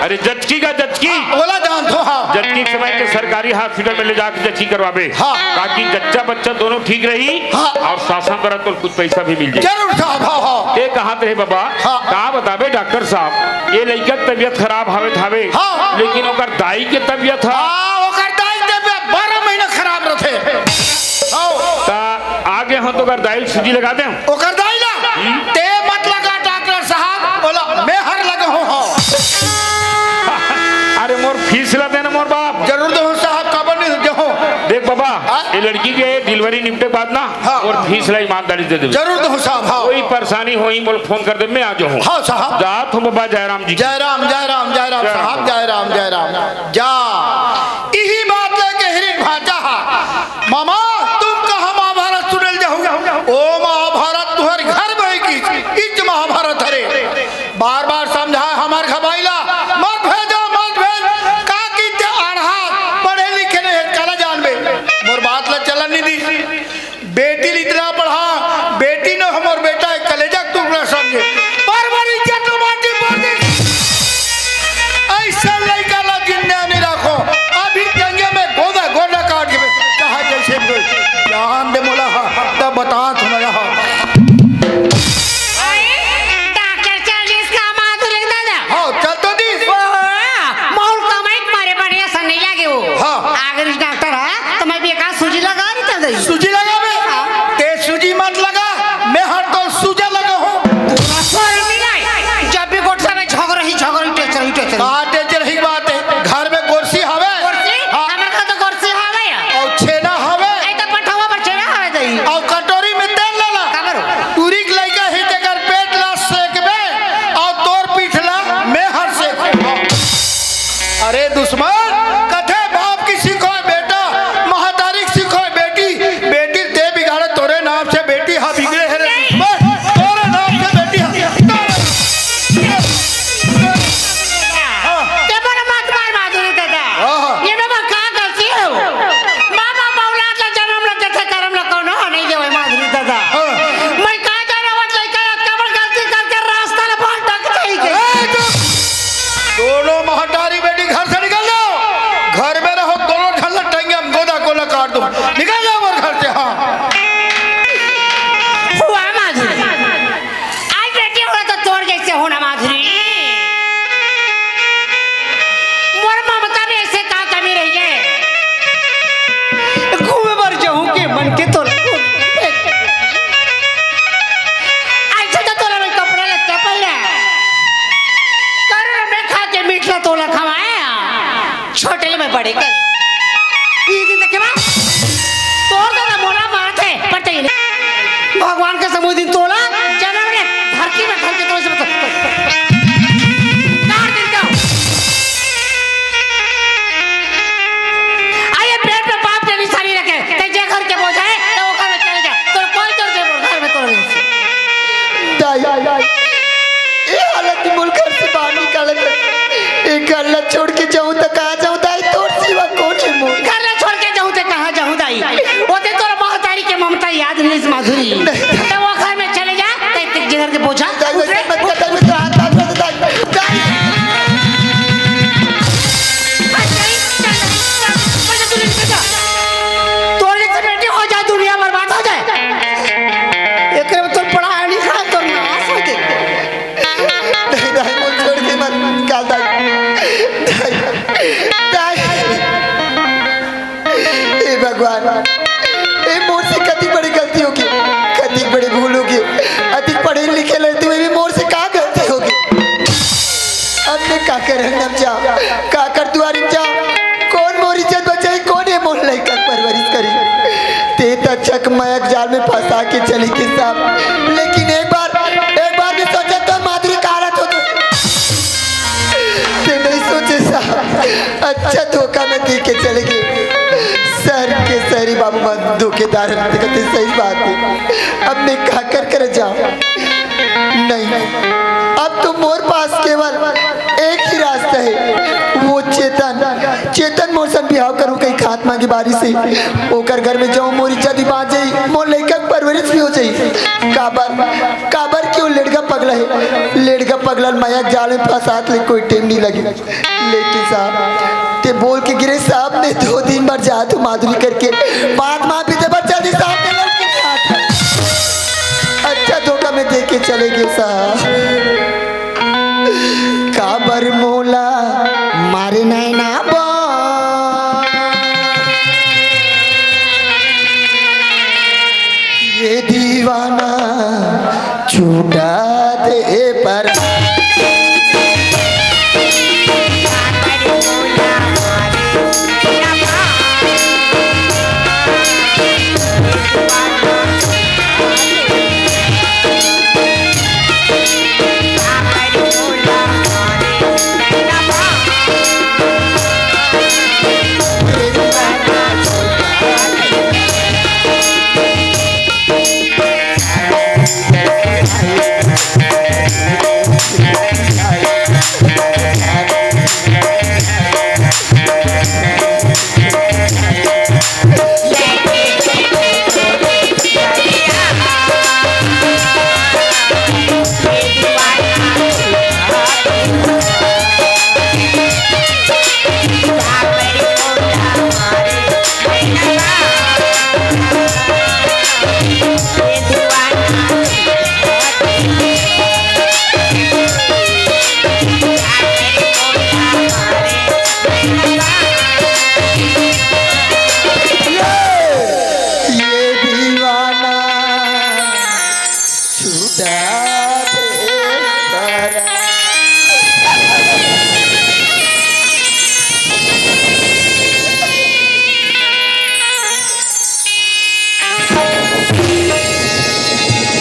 अरे जचकी का, जचकी। हाँ, ओला जानथो, हाँ। जचकी के समय के सरकारी hospital में ले जाके जचकी करवाबे। हाँ। ताकि जच्चा बच्चा दोनों ठीक रही हाँ। और शासन द्वारा तो कुछ पैसा भी मिल जाए। जरूर साहब, हाँ, हाँ। ते कहात रहे बाबा, हाँ। का बताबे डॉक्टर साहब, ये लइका के तबीयत खराब हावे त हावे, हाँ, हाँ। लेकिन ओकर दाई के तबीयत ह हाँ, ओकर दाई के तबीयत बारह महीना खराब रथे। हाँ। त आगे हम तो ओकर दाई ल सूजी लगा दे। ओकर दाई ला? ते मत लगा डॉक्टर साहब, बोला मैं हर लगा हूँ। अरे मोर फीस ला देना मोर बाप। जरूर दो साहब, काबर नहीं दो। देख बाबा, हाँ? ये लड़की के डिलीवरी निपटे बाद ना हाँ। और फीस ला ईमानदारी दे दे। जरूर दो साहब, हाँ। कोई परेशानी होही मोला फोन कर दे, मैं आ जाऊँ। हाँ साहब। जात हूँ बाबा जयराम जी। जयराम, जयराम, जयराम जय राम। साहब, जयराम, जयराम। जा, इही बात लेके हिरिन भांचा हा। मामा, तुम कहाँ महाभारत सुने ल जाहू? ओ महाभारत तुहर घर में की, इच महाभारत हरे। बार-बार समझा हमर घबाइला, मत भेजा, मत भेज। का कीते आढ़ा, पढ़े लिखे नहीं है, काला जानबे। मोर बात ला चलन नहीं दी। बेटी ल इतना पढ़ा, बेटी न हमर बेटा है, कलेजा के टुकड़ा समझे। परवरिश जट माटी परदेश। ऐसा लइका ला जिंदा नहीं रखो। अभी टंगे में गोदा, गोदा काट के कहा जैसे भी कोई जान दे मोला हा, तब बता तुम्हारा हा। अरे, डॉक्टर चल दिस का माधुरी दादा? हाँ, चल तो दिस। ओहो, मौल कमाई के मारे बढ़िया सन नहीं लगे वो। हाँ। अगर इस डॉक्टर है, तो मैं भी एक आध सूजी लगा रही था दही। सूजी लगा बे? हाँ। ते सूजी मत लगा, मैं हर तो सूजा लगा हूँ। जब भी गोठला में झगड़ा ही झगड़ा ही, टेचर ही टेचर। का टेचर ही बात है, घर में गोरसी हवे? गोरसी? हाँ। हमर घर तो गोरसी हवे या। और छेना हवे? ऐ तो पठवा पर छेना हवे दही। और कटोरी में तेल लाला। काबर? टूरी के लइका ही तेकर पेट ला सेकबे, और तोर पीठ ला मैं हर सेक। अरे दुश्मन, कथे बाप की सिखोय बेटा, महतारी की सिखोय बेटी, बेटी ते बिगाड़े तोरे नाम से बेटी हा बिगड़े है रे दुश्मन, तोरे नाम से बेटी हा। हाँ। ते बड़ा मत मार माधुरी दादा। हाँ, हाँ। ये में मैं का गलती हो? माँ बाप औलाद ला जन्म ला देथे, करम ला कौनो हा नहीं देवे माधुरी दादा। हाँ। मैं का जाना वत लइका अतका बड़ गलती करके रास्ता ला भटक जाई के। ए, चुप। दोनों महतारी बेटी घर से निकल जाओ। घर में रहो, दोनों ठल्ला टंगे हम गोदा कोला काट दो। निकल जाओ मोर घर से, हाँ। हुआ माधुरी। आज बेटी हो तो तोर जैसे होना माधुरी। मोर ममता में ऐसे का कमी रही है? घूमे बर जाहूं के मन के तोला। अच्छा तो तोला मैं कपड़ा लत्ता पहना। करोड़ में खा के मीठा तोला खवाया। छोटे ले मैं बड़े कर। ये दिन देखे बा? तोर दादा मोला मारत है, पर ते नहीं। भगवान के समूह दिन तोला, जन्म ले, धरती में धरती तोला से बता। चार दिन का। आइए, पेट में पाप के निशानी रखे, ते जे घर के बोझ है, तो वो घर में चले जा। तो कोई तोर के घर में तोड़ नहीं। दाई, ए हालत में मोला घर से बाहर निकालत है। ए घर ला छोड़ के जाऊं त कहां जाऊं दाई, तोर सिवा कोन है मोर? घर ला छोड़ के जाऊं त कहां जाऊं दाई? ओते तोर महतारी के ममता याद नहीं इस माधुरी। नहीं। तो वो घर में चले जा, ते ते घर के बोझा दाई, वैसे उठे। मत कर, दाई, मैं तो हाथ हाथ में दाई, दाई। चल, चल, चल, चल, तू निकल जा। तोर जैसे बेटी हो जाए, दुनिया बर्बाद हो जाए। एकरे में तोर पढ़ाई लिखाई, तोर नाश हो जाए। दाई, दाई, मोर छोड़ के मत निकाल, दाई। दाई, दाई। हे भगवान, ए मोर से कति बड़ी गलती होगे, कति बड़ी भूल होगे। अतिक पढ़े लिखे रहते हुए भी मोर से का गलती होगे? अब मैं काकर अंगना जांव, काकर दुआरी जांव, कोन मोर इज्जत बचाही, कोन ए मोर लइका के परवरिश करही? ते त चकमयक जाल में फंसा के चले गे साहब, लेकिन एक बार, एक बार भी सोचे तो माधुरी का हालत होतो? ते नहीं सोचे साहब, अच्छा धोखा में दे के चले गे। शहर के शहरी बाबू मन धोखेदार हे, ते कथे सही बात हे। अब मैं काकर करा जांव? नहीं, अब तो मोर पास केवल एक ही रास्ता हे, वो चेतन, चेतन मोर संग बिहाव करहूं कहिके हाथ मांगे बारिस हे। ओकर घर में जांव, मोर इज्जत भी बांच जाही, मोर लइका के परवरिश भी हो जाही। काबर, काबर कि वो लेड़गा पगला हे, लेड़गा पगला ल मया के जाल में फंसात ले कोई टेम नहीं लगे। लेकिन साहब, ते बोल के गिरे साहब, मैं दो दिन बर जात हूं माधुरी करके, बात मां पीते बर चल दी साहब, मैं लौट के नहीं आता। अच्छा धोखा में दे के चले गे साहब। काबर मोला मारे नैना बा, ये टूटा दे पर ये दीवाना छुटा दे पर।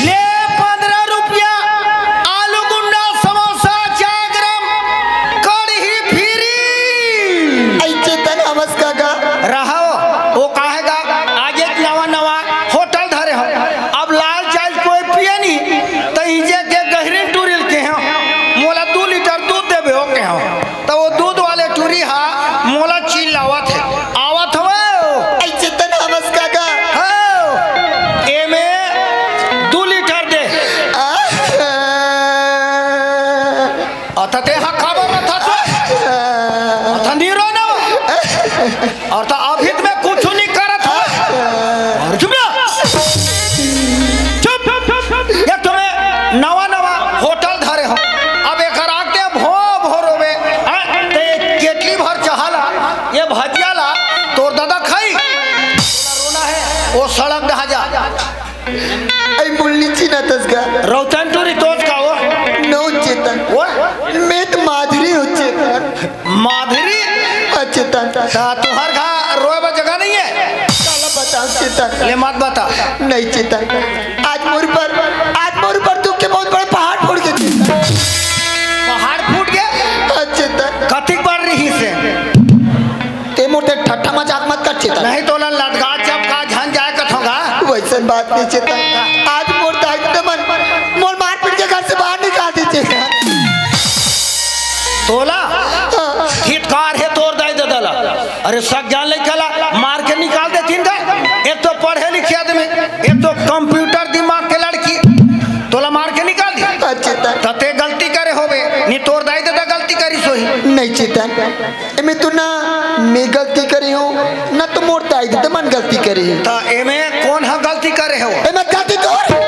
ले पंद्रह रुपया, आलू गुंडा, समोसा, चाय गरम, कढ़ी फ्री। ऐ चेतन, हमस का गा? रहो, वो काहे गा? आज एक नवा नवा होटल धरे हो। अब लाल चाय कोई पिए नहीं, तो इजे के गहरीन टूरिल के हो, मोला दू लीटर दूध देबे हो के हो। त वो दूध वाले टूरी हा मोला चिल्लावत हे, आवत हवे। ऐ चेतन, हमस का गा? हो, एमे दू लीटर दे। आ? अत ते हा काबर रथा तो? अत नी रो ना। और तो अभी तो मैं कुछ नहीं करत हूँ। और चुप रहो। चुप। ये तुम्हें नवा नवा होटल धरे हो। अब एकर आगे भो भो रोबे। हाँ? ते केटली भर चहा ला, ये भजिया ला, तोर दादा खाई। रोना है, वो सड़क डहा जा। ऐ मुल्ली चिन्हत हस का? रौतन टूरी तोस का वो? नौ चेतन। वो? मैं तो माधुरी हूँ चेतन। माधुरी? हाँ चेतन। ता तुहर घर रोए बर जगह नहीं है? साला बताओ चेतन। ले मत बता। नहीं चेतन। आज मोर पर, आज मोर पर दुख के बहुत बड़े पहाड़ फूट गए चेतन। पहाड़ फूट गए? हाँ चेतन। कतिक बार रही से? ते मोर ते ठट्ठा मजाक मत कर चेतन। नहीं तोला लटका जब का झन जाए कथों गा। वैसन बात नहीं चेतन। आज मोर दाई ददा मन मोर मार पीट के घर से बाहर निकाल दी चेतन। तोला हाँ। धिक्कार हे तोर दाई ददा ला। अरे सक जान लइका ला मार के निकाल देतिन गा। एक तो पढ़े लिखे आदमी, एक तो कंप्यूटर दिमाग के लड़की, तोला मार के निकाल दी। हाँ चेतन। त ते गलती करे होबे, नी तोर दाई ददा गलती करिस होही। नहीं चेतन। एमे तो ना मैं गलती करे हूँ, ना तो मोर दाई ददा मन गलती करे हे। त एमे कोन ह गलती करे हो? एमे गलती तोर।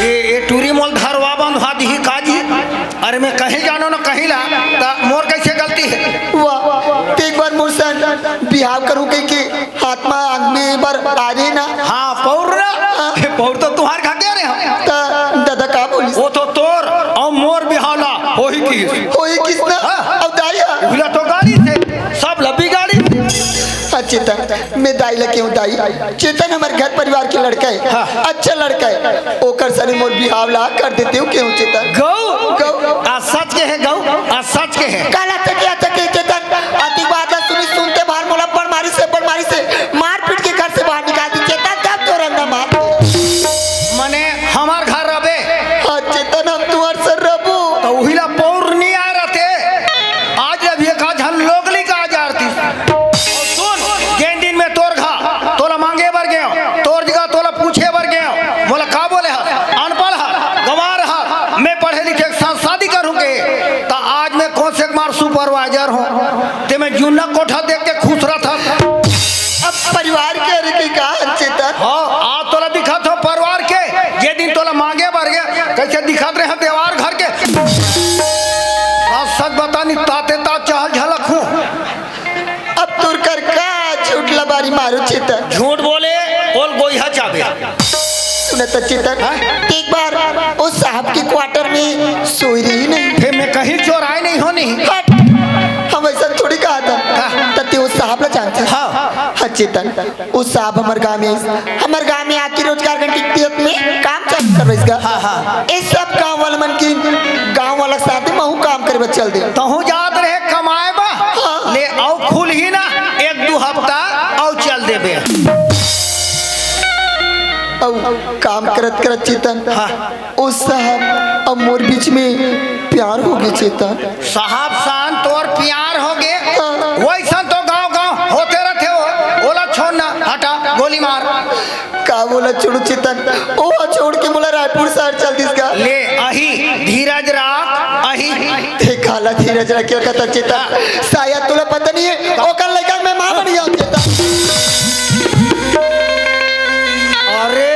ये, ये टूरी मोल धरवा बंधवा दिही काजी। अरे मैं कहीं जानो ना कहीं ला, त मोर कैसे गलती है? वाह, ते एक बार मोर सन बिहाव करूँ कह के हाथ मा आंगमी बर आ रही ना। हाँ, पौर ना। हाँ। पौर तो तुहार खा के रहे हो। त दादा का बोली? वो तो तोर और मोर बिहाव ला होही किस। होही किस ना? हाँ। अब दाई हा। उहिला तो गाड़ी से, सब लब्बी गाड़ी से। हाँ, चेतन, मैं दाई ला केहूँ दाई। चेतन हमर घर परिवार के लड़का है। हाँ। अच्छा लड़का है। ओकर सने मोर बिहाव ला कर देते हो केहूँ चेतन। गौ? गौ। आ सच के है गौ? आ सच के है। काला तक या तक चेतन। आती बात ला सुनी सुनते बाहर मोला बड़ मारी से, बड़ मारी से, मार पीट के घर से बाहर निकाल दी चेतन, जब तो रंगा मार। मने हमार घर रबे। हाँ, चेतन, हम तुम्हार सर रबो। तो उहिला पौर नहीं आ रहते। आज अभी एक आध झन लोग ली का आ जा रहती। सुन, जेन दिन में तोर घा, तोला मांगे बर गयो, तोर जगह तोला पूछे बर गयो, मोला का बोले हा? अनपढ़ हा, गंवार हा, मैं पढ़े लिखे के साथ शादी करूँगे, तो आज मैं कौन से कुमार सुपरवाइजर हूँ, ते मैं जुन्ना कोठा देख के खुश रहता। अब परिवार के हरे के का चेतन? हाँ, आज तोला दिखत हो परिवार के, जे दिन तोला मांगे बर गया, कैसे दिखत रहे देवार घर के। सच सच बता नी ताते ता चहल झलक हूँ। अब तोर कर का झूठ लबारी मारो चेतन? झूठ बोले, बोल गोइहा चाबे। सुन त चेतन, हाँ? एक बार उस साहब के क्वार्टर में सोई रही नहीं। फिर मैं कहीं चोराए नहीं होनी। हट, हम ऐसा थोड़ी कहा था। हाँ। त ते उस साहब ला जानता। हाँ। हाँ चेतन, उस साहब हमर गांव में, हमर गांव में आके रोजगार गारंटी के तहत में काम चालू करवाइस गा। हाँ, हाँ। इस सब गांव वाला मन की, गांव वाला के साथ में महू काम करे बर चल दे। तहूँ जात रहे कमाए बा। हाँ। ले अउ खुलही ना, एक दू हफ्ता अउ चल देबे। अउ काम करत करत चेतन, हाँ। उस साहब अउ मोर बीच में प्यार हो गे चेतन। साहब सान तोर प्यार हो गे। हाँ। वैसन तो गांव गांव होते रहते हो। ओला छोड़ ना, हटा, गोली मार। का बोला छोड़ू चेतन, ओ छोड़ के मोला रायपुर शहर चल दिस गा। ले अही, धीरज राख, अही। ते काला धीरज रखे कथा चेतन, शायद तोला पता नहीं है, ओकर लइका मैं मां बन गया चेतन। अरे,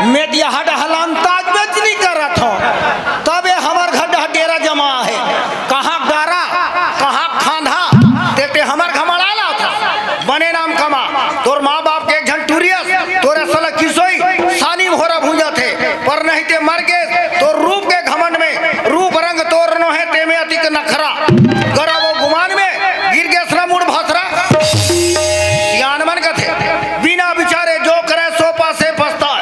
मैं दिया हड हलान ताज बेचनी करत हो, तबे हमर घर डहा डेरा जमा है। कहाँ गारा, कहाँ खांधा, ते, ते हमर घमड़ा ला था। बने नाम कमा, तोर माँ बाप के एक झन टूरियस, तोरे साला किसोई, सानी भोरा भूंजा थे, पर नहीं ते मर गे, तोर रूप के घमंड में, रूप रंग तोर नो है, ते में अतिक नखरा, गरब अउ गुमान में, गिर गे सरा मुड़ भसरा। सियान मन कथे, बिना विचारे जो करे सो पासे पछताए।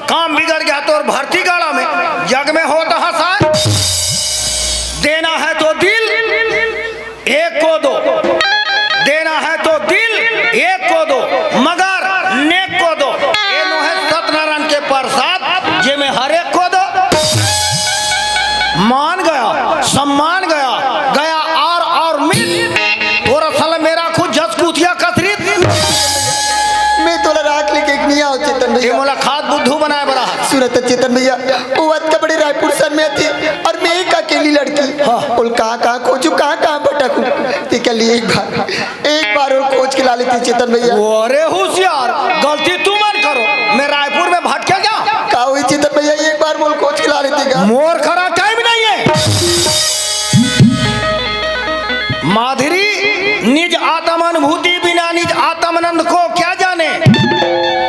काम बिगड़ गया तोर भर्ती गाड़ा में, जग में होत हंसाए। देना है तो दिल, एक को दो। देना है तो दिल, एक को दो, मगर नेक को दो। ए नोहे सत्यनारायण के प्रसाद, जे में हर एक को दो। मान गया, सम्मान गया, गया आर और मित। तोर साला मेरा खुद जस कुतिया कसरित। मैं तोला राख लेके एक नहीं आओ चेतन ये भैया। मोला खाद बुद्धू बनाए बड़ा है। सुनत चेतन भैया, वो बात का बड़े रायपुर शहर में आती और मैं एक अकेली लड़की। हाँ। बोल कहाँ कहाँ खोजू, कहाँ कहाँ भटकू। ते कह लिए एक बार, एक बार और खोज के ला लेती चेतन भैया। अरे होशियार, गलती तू मन करो, मैं रायपुर में भटके क्या? का हुई चेतन भैया, एक बार मोल खोज के ला लेती का? मोर खरा टाइम नहीं है। माधुरी, निज आत्म अनुभूति बिना निज आत्मानंद को क्या जाने।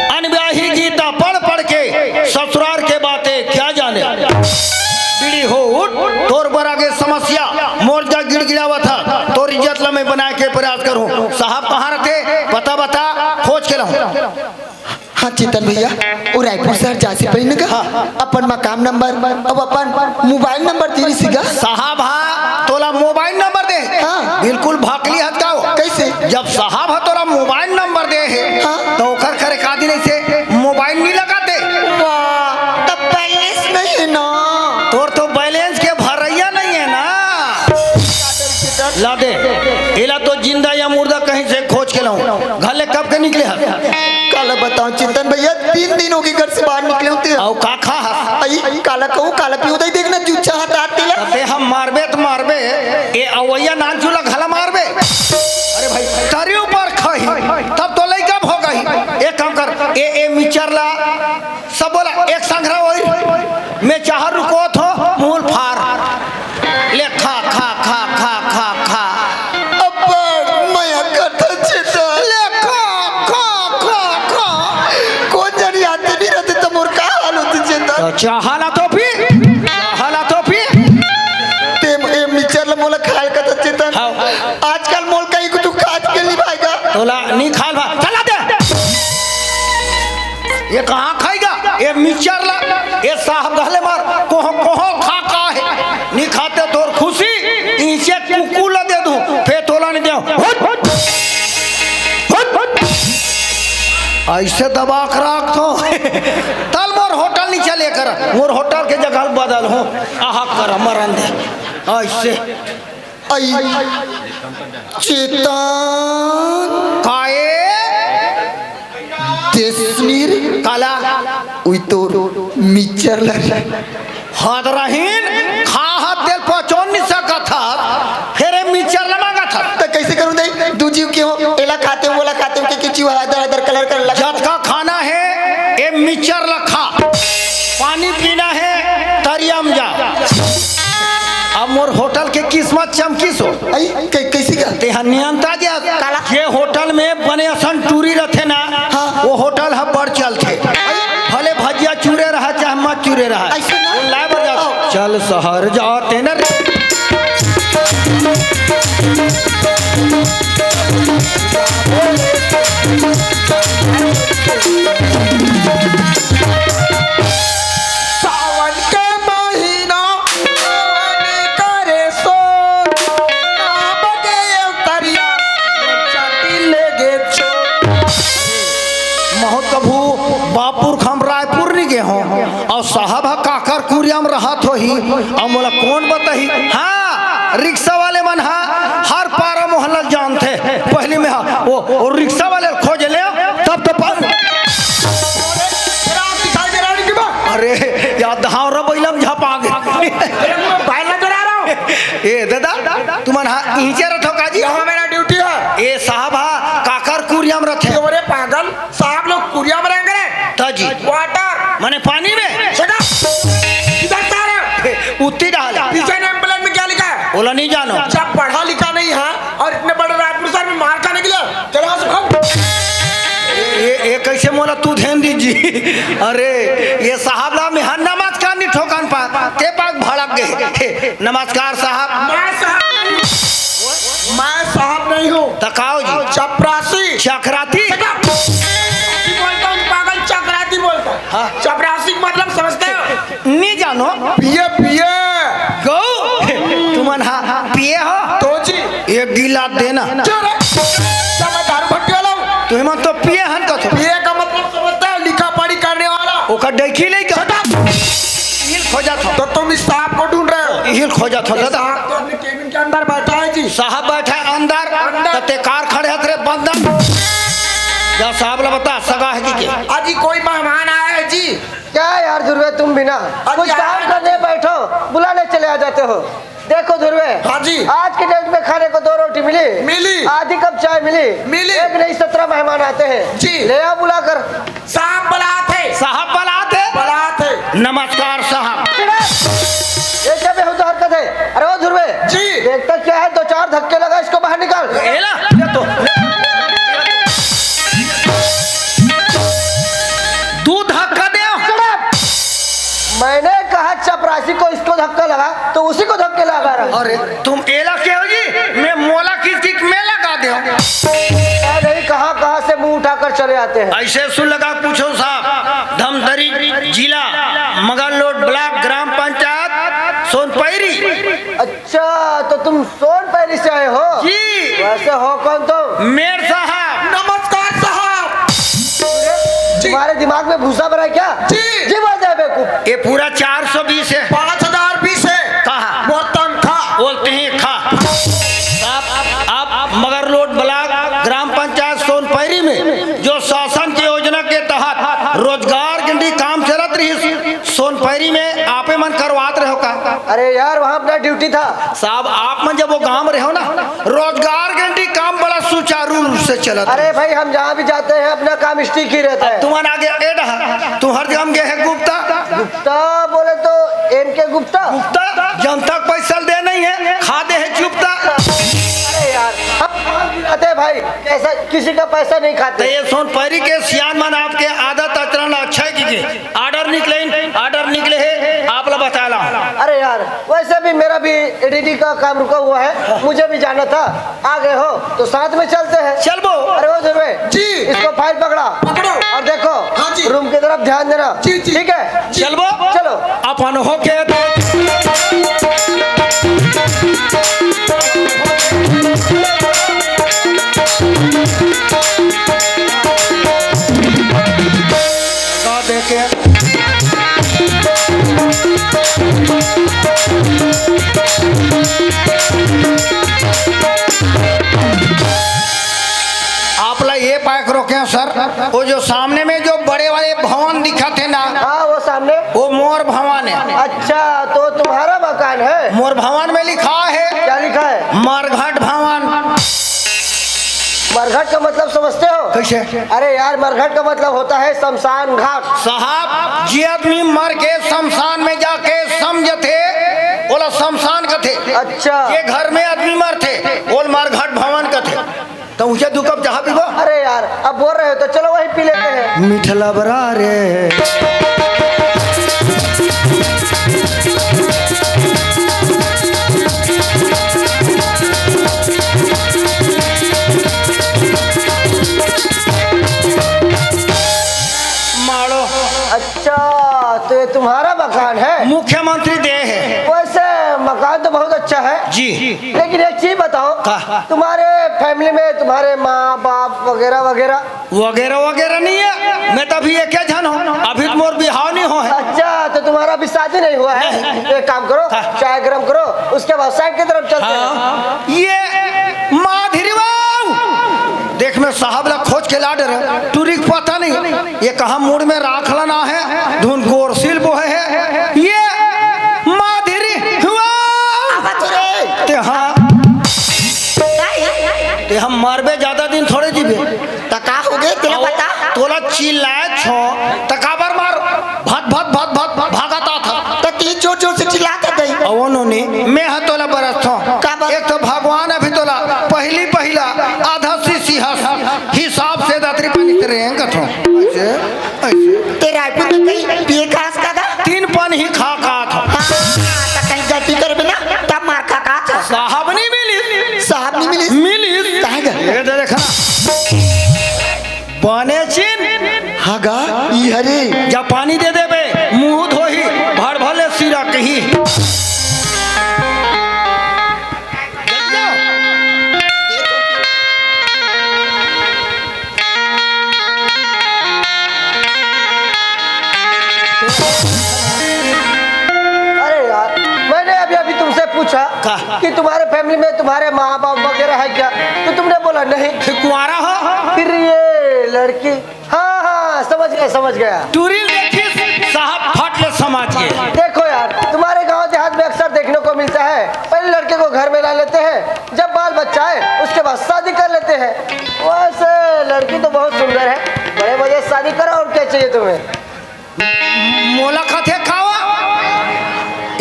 अनब्याही गीता पढ़ पढ़ के ससुराल के बातें क्या जाने। बीड़ी हो उठ, तोर बर आगे समस्या, मोर जा गिड़गिड़ावत ह, तोर इज्जत ला मैं बनाए के प्रयास करूं। साहब कहाँ रहते, पता बता, खोज के लाऊं। हाँ चेतन भैया, वो रायपुर शहर जाए से पहले ना हाँ। अपन मकान नंबर, अब अपन मोबाइल नंबर दे रही गा। साहब हा तोला मोबाइल नंबर दे। हाँ। बिल्कुल भाकली हत का हो। कैसे? जब साहब हा तोला मोबाइल नंबर दे है, हाँ। तो ओकर करे का दिन ऐसे मोबाइल नहीं लगाते? वाह, तब बैलेंस नहीं है ना। तोर तो बैलेंस के भरैया नहीं है ना। ला दे, एला तो जिंदा या मुर्दा कहीं से खोज के लाऊं। घर ले कब के निकले हस? काला बताऊं चेतन भैया, तीन दिन होगे घर से बाहर निकले होते हैं। अउ का खा हस? आई, काला कहूं, काला पीऊं, दई देखना जूझा हाथ रात तेला। अबे हम मारबे त मारबे, ए अवैया नान चूला घला मारबे। अरे भाई, तारी ऊपर खाही, तब तो लइका भोगाही। एक काम कर, ए, ए मिचर ला, सब बोला, एक संघरा होई। मैं चाह रुको थो, मूल फार। ले खा, खा, खा, खा, खा, खा। अब्बड़ मया करता चेतन। ले खा, खा, खा, खा। कोन जनी आते नहीं रहते तो मोर का हाल होती चेतन? तो चाहला तो पी, चाहला तो पी। ते ए मिचर ल मोला खाल का चेतन। हाँ। आजकल मोल कहीं कुछ खात के नहीं भाई का। तोला नहीं खाल भा, चला दे। ये कहाँ खाएगा? ये मिक्सचर ला, ये साहब गहले मार, कोहो, कोहो खा का है? नहीं खाते तोर खुशी, इसे कुकुर ला दे दूं, फेर तोला नहीं दे। हट, हट, हट, हट। ऐसे दबा के रख तो। तल मोर होटल नहीं चले कर, मोर होटल के जगह बदल हो। आहा कर मरन दे। ऐसे। आई चेतन। काए? देसनीर। काला? उई तो मिक्सचर लग। हद रहीन, खा हद तेल पचोन नहीं सकत हस, फेर ए मिक्सचर ल मांगत हस। त कैसे करूं दई? दू जीव के हो, एला खाते हो, ओला खाते हो, के, के जीव हदर हदर कलर कर लगा। जतका खाना है, ए मिक्सचर ल खा। पानी पीना है, तरिया म जा। अब मोर होटल के किस्मत चमकिस हो। आई, कै-, कैसी का? ते ह नियंता जे काला? जे होटल में बने असन टूरी रथे ना, हाँ। वो होटल ह बड़ चलथे। आई। भले भजिया शहर जाते न रे। सावन के महीना, सावन करे सो, नाम के तरिया, चटी लेगे छो। महत कभू बापुर खम रायपुर नी गे हों, अउ साहब ह काकर कुरिया म रहत होही, अउ मोला कोन बताही? हाँ, रिक्शा वाले मन ह हर पारा मोहल्ला ल जानथे। पहिली में ह, ओ, ओ रिक्शा वाले ल खोज ले, तब तो पा- अरे, या धावरा बइला म झपा गे। ए दादा, तुमन ह इहिंचे रथव का जी? यहाँ मेरा ड्यूटी है। ए साहब ह काकर कुरिया म रथे? अरे पागल, साहब लोग कुरिया में रहेंगे रे। त जी। वाटर। माने पानी में? Shut up। इधर से आ रहे हो। उत्ती डाल। पीछे ने एम्बुलेंस में क्या लिखा है? ओला नहीं जानो। जब पढ़ा लिखा नहीं है और इतने बड़े रायपुर शहर में मार खाने के लिए, चलो यहाँ से भाग। ये, ये कैसे मोला तू ध्यान दीजी? अरे, ये साहब ला में हर नमस्कार नहीं ठोकन पा, ते पाक भड़क गए। नमस्कार साहब। मैं साहब नहीं हूँ। मैं साहब नहीं हूँ। त का हो जी? चपरासी। चकराती? चपरासी बोलता हूँ, पागल, चकराती बोलता हूँ। हाँ। चपरासी का मतलब समझते हो? नहीं जानो। पिए, पिए। गौ, तुमन हा पिए हो? तो जी। एक गिलास देना। चुप रे। क्या मैं दारू भट्टी वाला हूँ? तुमन तो पिए हन कथो। पिए का मतलब समझते हो? लिखा पढ़ी करने वाला। ओकर डैकी नहीं का? Shut up। हिल खोजत हो। तो तुम इस सांप को ढूंढ रहे हो? हिल खोजत हो दादा। सांप तो अपने केबिन के अंदर बैठा है जी। साहब बैठा है अंदर, अंदर। त ते कार खड़े हथ रे बंदर। जा साहब ला बता, सगा है जी के? अजी कोई मेहमान आया है जी। क्या है यार ध्रुवे, तुम भी ना अजी कुछ काम यार। करने बैठो, बुलाने चले आ जाते हो। देखो ध्रुवे, हाँ जी। आज के डेट में खाने को दो रोटी मिली, मिली। आधी कप चाय मिली, मिली। एक नहीं सत्रह मेहमान आते हैं, जी। ले आओ बुला कर। साहब बलात है। साहब बलात है। बलात है। नमस्कार साहब। ये क्या बेहूदा हरकत है? अरे ओ ध्रुवे, जी। देखता क्या है, दो चार धक्के लगा, इसको बाहर निकाल। एला, ले तो। दू धक्का दे। Shut up। मैंने कहा चपरासी को, इसको धक्का लगा, तो उसी को धक्के लगा रहा है। अरे तुम एला के हो जी, मैं मोला किस दिक में लगा दे। पता नहीं कहाँ कहाँ से मुंह उठाकर चले आते हैं। ऐसे सुन लगा पूछो साहब, धमतरी जिला, मगरलोड ब्लॉक, ग्राम पंचायत सोनपैरी। अच्छा, तो तुम सोनपैरी से आए हो? जी। वैसे हो कौन तुम? मेर साहब। नमस्कार साहब। जी। तुम्हारे दिमाग में भूसा भरा है क्या? जी। जी बोल दे बेवकूफ। ये पूरा चार सौ बीस है। पाँच हजार बीस है। कहा? वो तनखा। बोलते हैं खा। आप, आप, आप मगरलोड ब्लॉक ग्राम पंचायत सोनपैरी में जो शासन की योजना के तहत रोजगार गारंटी काम चलत रही, सोनपैरी में आपे मन करवात रहो का? अरे यार, वहाँ अपना ड्यूटी था। साहब, आप मन जब वो गांव रहो ना, रोजगार गारंटी काम बड़ा सुचारू रूप से चलत अरे रही। भाई, हम जहाँ भी जाते हैं, अपना काम स्टिक ही रहता है। तुमन आगे एड है, तुम हर जगह गए हैं गुप्ता। गुप्ता बोले तो एम के गुप्ता। गुप्ता, जनता को पैसा दे नहीं है, खा दे है चुपता। अरे यार, हम खाते हैं भाई, ऐसा किसी का पैसा नहीं तो खाते। ये सोनपैरी के सियान मन आपके आदत आचरण अच्छा है कि के? ऑर्डर निकले, ऑर्डर निकले है, आप ला बता ला। अरे यार, वैसे भी मेरा भी एडिटिंग का काम रुका हुआ है, मुझे भी जाना था। आ गए हो तो साथ में चलते हैं। चलबो। अरे ओ ध्रुवे, जी। इसको फाइल पकड़ा। पकड़ो। और देखो, हाँ जी। रूम की तरफ ध्यान देना। जी, जी। ठीक है? चलबो। चलो। अपन होके का देखे। आप ला ये पाए के रोके हैं सर, वो जो सामने में जो बड़े वाले भवन दिखत है ना, हाँ, वो सामने। वो मोर भवन है। अच्छा, तो तुम्हारा मकान है? मोर भवन में लिखा है। क्या लिखा है? मरघट भवन। मरघट का मतलब समझते हो? कैसे? अरे यार, मरघट का मतलब होता है शमशान घाट। साहब, जे आदमी मर के शमशान में जाके सम जथे, ओला शमशान कथे। अच्छा। जे घर में आदमी मरथे, ओला मरघट भवन कथे। तो उसे दू कप चाह पीबो? अरे यार, अब बोल रहे हो तो चलो वही पी लेते हैं। मिठला बरा रे। लेकिन एक चीज बताओ, का? तुम्हारे फैमिली में तुम्हारे माँ बाप वगैरह वगैरह? वगैरह वगैरह नहीं है, मैं तो अभी एक झन हूँ, अभी तो मोर बिहाव नहीं हो है। अच्छा, तो तुम्हारा अभी शादी नहीं हुआ है? नहीं। एक काम करो, हाँ। चाय गरम करो, उसके बाद साइड की तरफ चलते हैं। हाँ। ये माधुरी बाबू, देख, मैं साहब ला खोज के ला डरे, टूरी के पता नहीं ये कहाँ मूड़ में राख लाना है, धुन गोरसिल बोहे है। ये माधुरी हुआ। ते हाँ, ते हम मरबे, ज्यादा दिन थोड़े जीबे। त का हो गे, तेला अउ बता। तोला चिल्लाए छो, त काबर मार भत भत भत भत भागत आत हस? त तीन जोर जोर से चिल्लात हस दई। अउ नोनी, मैं ह तोला बरसथों। काबर? एक तो भगवान अभी तोला पहली पहिला आधा सीसी हस, हिसाब से दातरी पानी तेरे हैं कथों। ऐसे, ऐसे। ते रायपुर में कहीं पिए खास का गा? तीन पान ही खा का था। हाँ, त कहीं गलती करबे ना, तब मार खा का था। साहब नहीं मिली। साहब नहीं मिली। मिली। कहाँ गा? ये दे देखा। बने चिन। हाँ गा, ई हरे। जा पानी दे देबे, मुंह धोही, भर भले सिरा कही। अरे यार, मैंने अभी अभी तुमसे पूछा का? कि तुम्हारे फैमिली में तुम्हारे माँ बाप वगैरह है क्या, तो तुमने बोला नहीं। फिर कुंवारा हो? फिर ये लड़की, हाँ हाँ, समझ गया, समझ गया। टूरी देखिस, साहब फट ले समझ गए। देखो यार, तुम्हारे गांव देहात में अक्सर देखने को मिलता है, पहले लड़के को घर में ला लेते हैं, जब बाल बच्चा आए उसके बाद शादी कर लेते हैं। वैसे लड़की तो बहुत सुंदर है, बड़े मजे से शादी करो, और क्या चाहिए तुम्हें? मोला कथे खावा,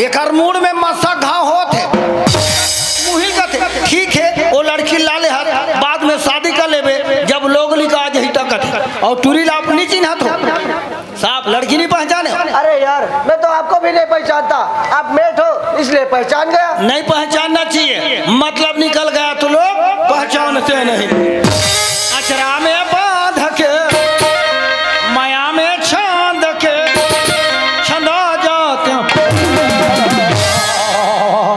एकर मूड़ में मसा घाव होत हे। मुहिल कथे, ठीक हे, वो लड़की ला ले हर, बाद में शादी कर लेबे, जब लोग लिखा आ जही त कथे। अउ टूरी ला अपनी चिन्हत हो। साहब, लड़की नहीं पहचाने? अरे यार, मैं तो आपको भी नहीं पहचानता, आप मेट हो इसलिए पहचान गया। नहीं पहचानना चाहिए, मतलब निकल गया तो लोग पहचानते नहीं। अचरा में बांध के, माया में छांद के, छंदा जाते हैं।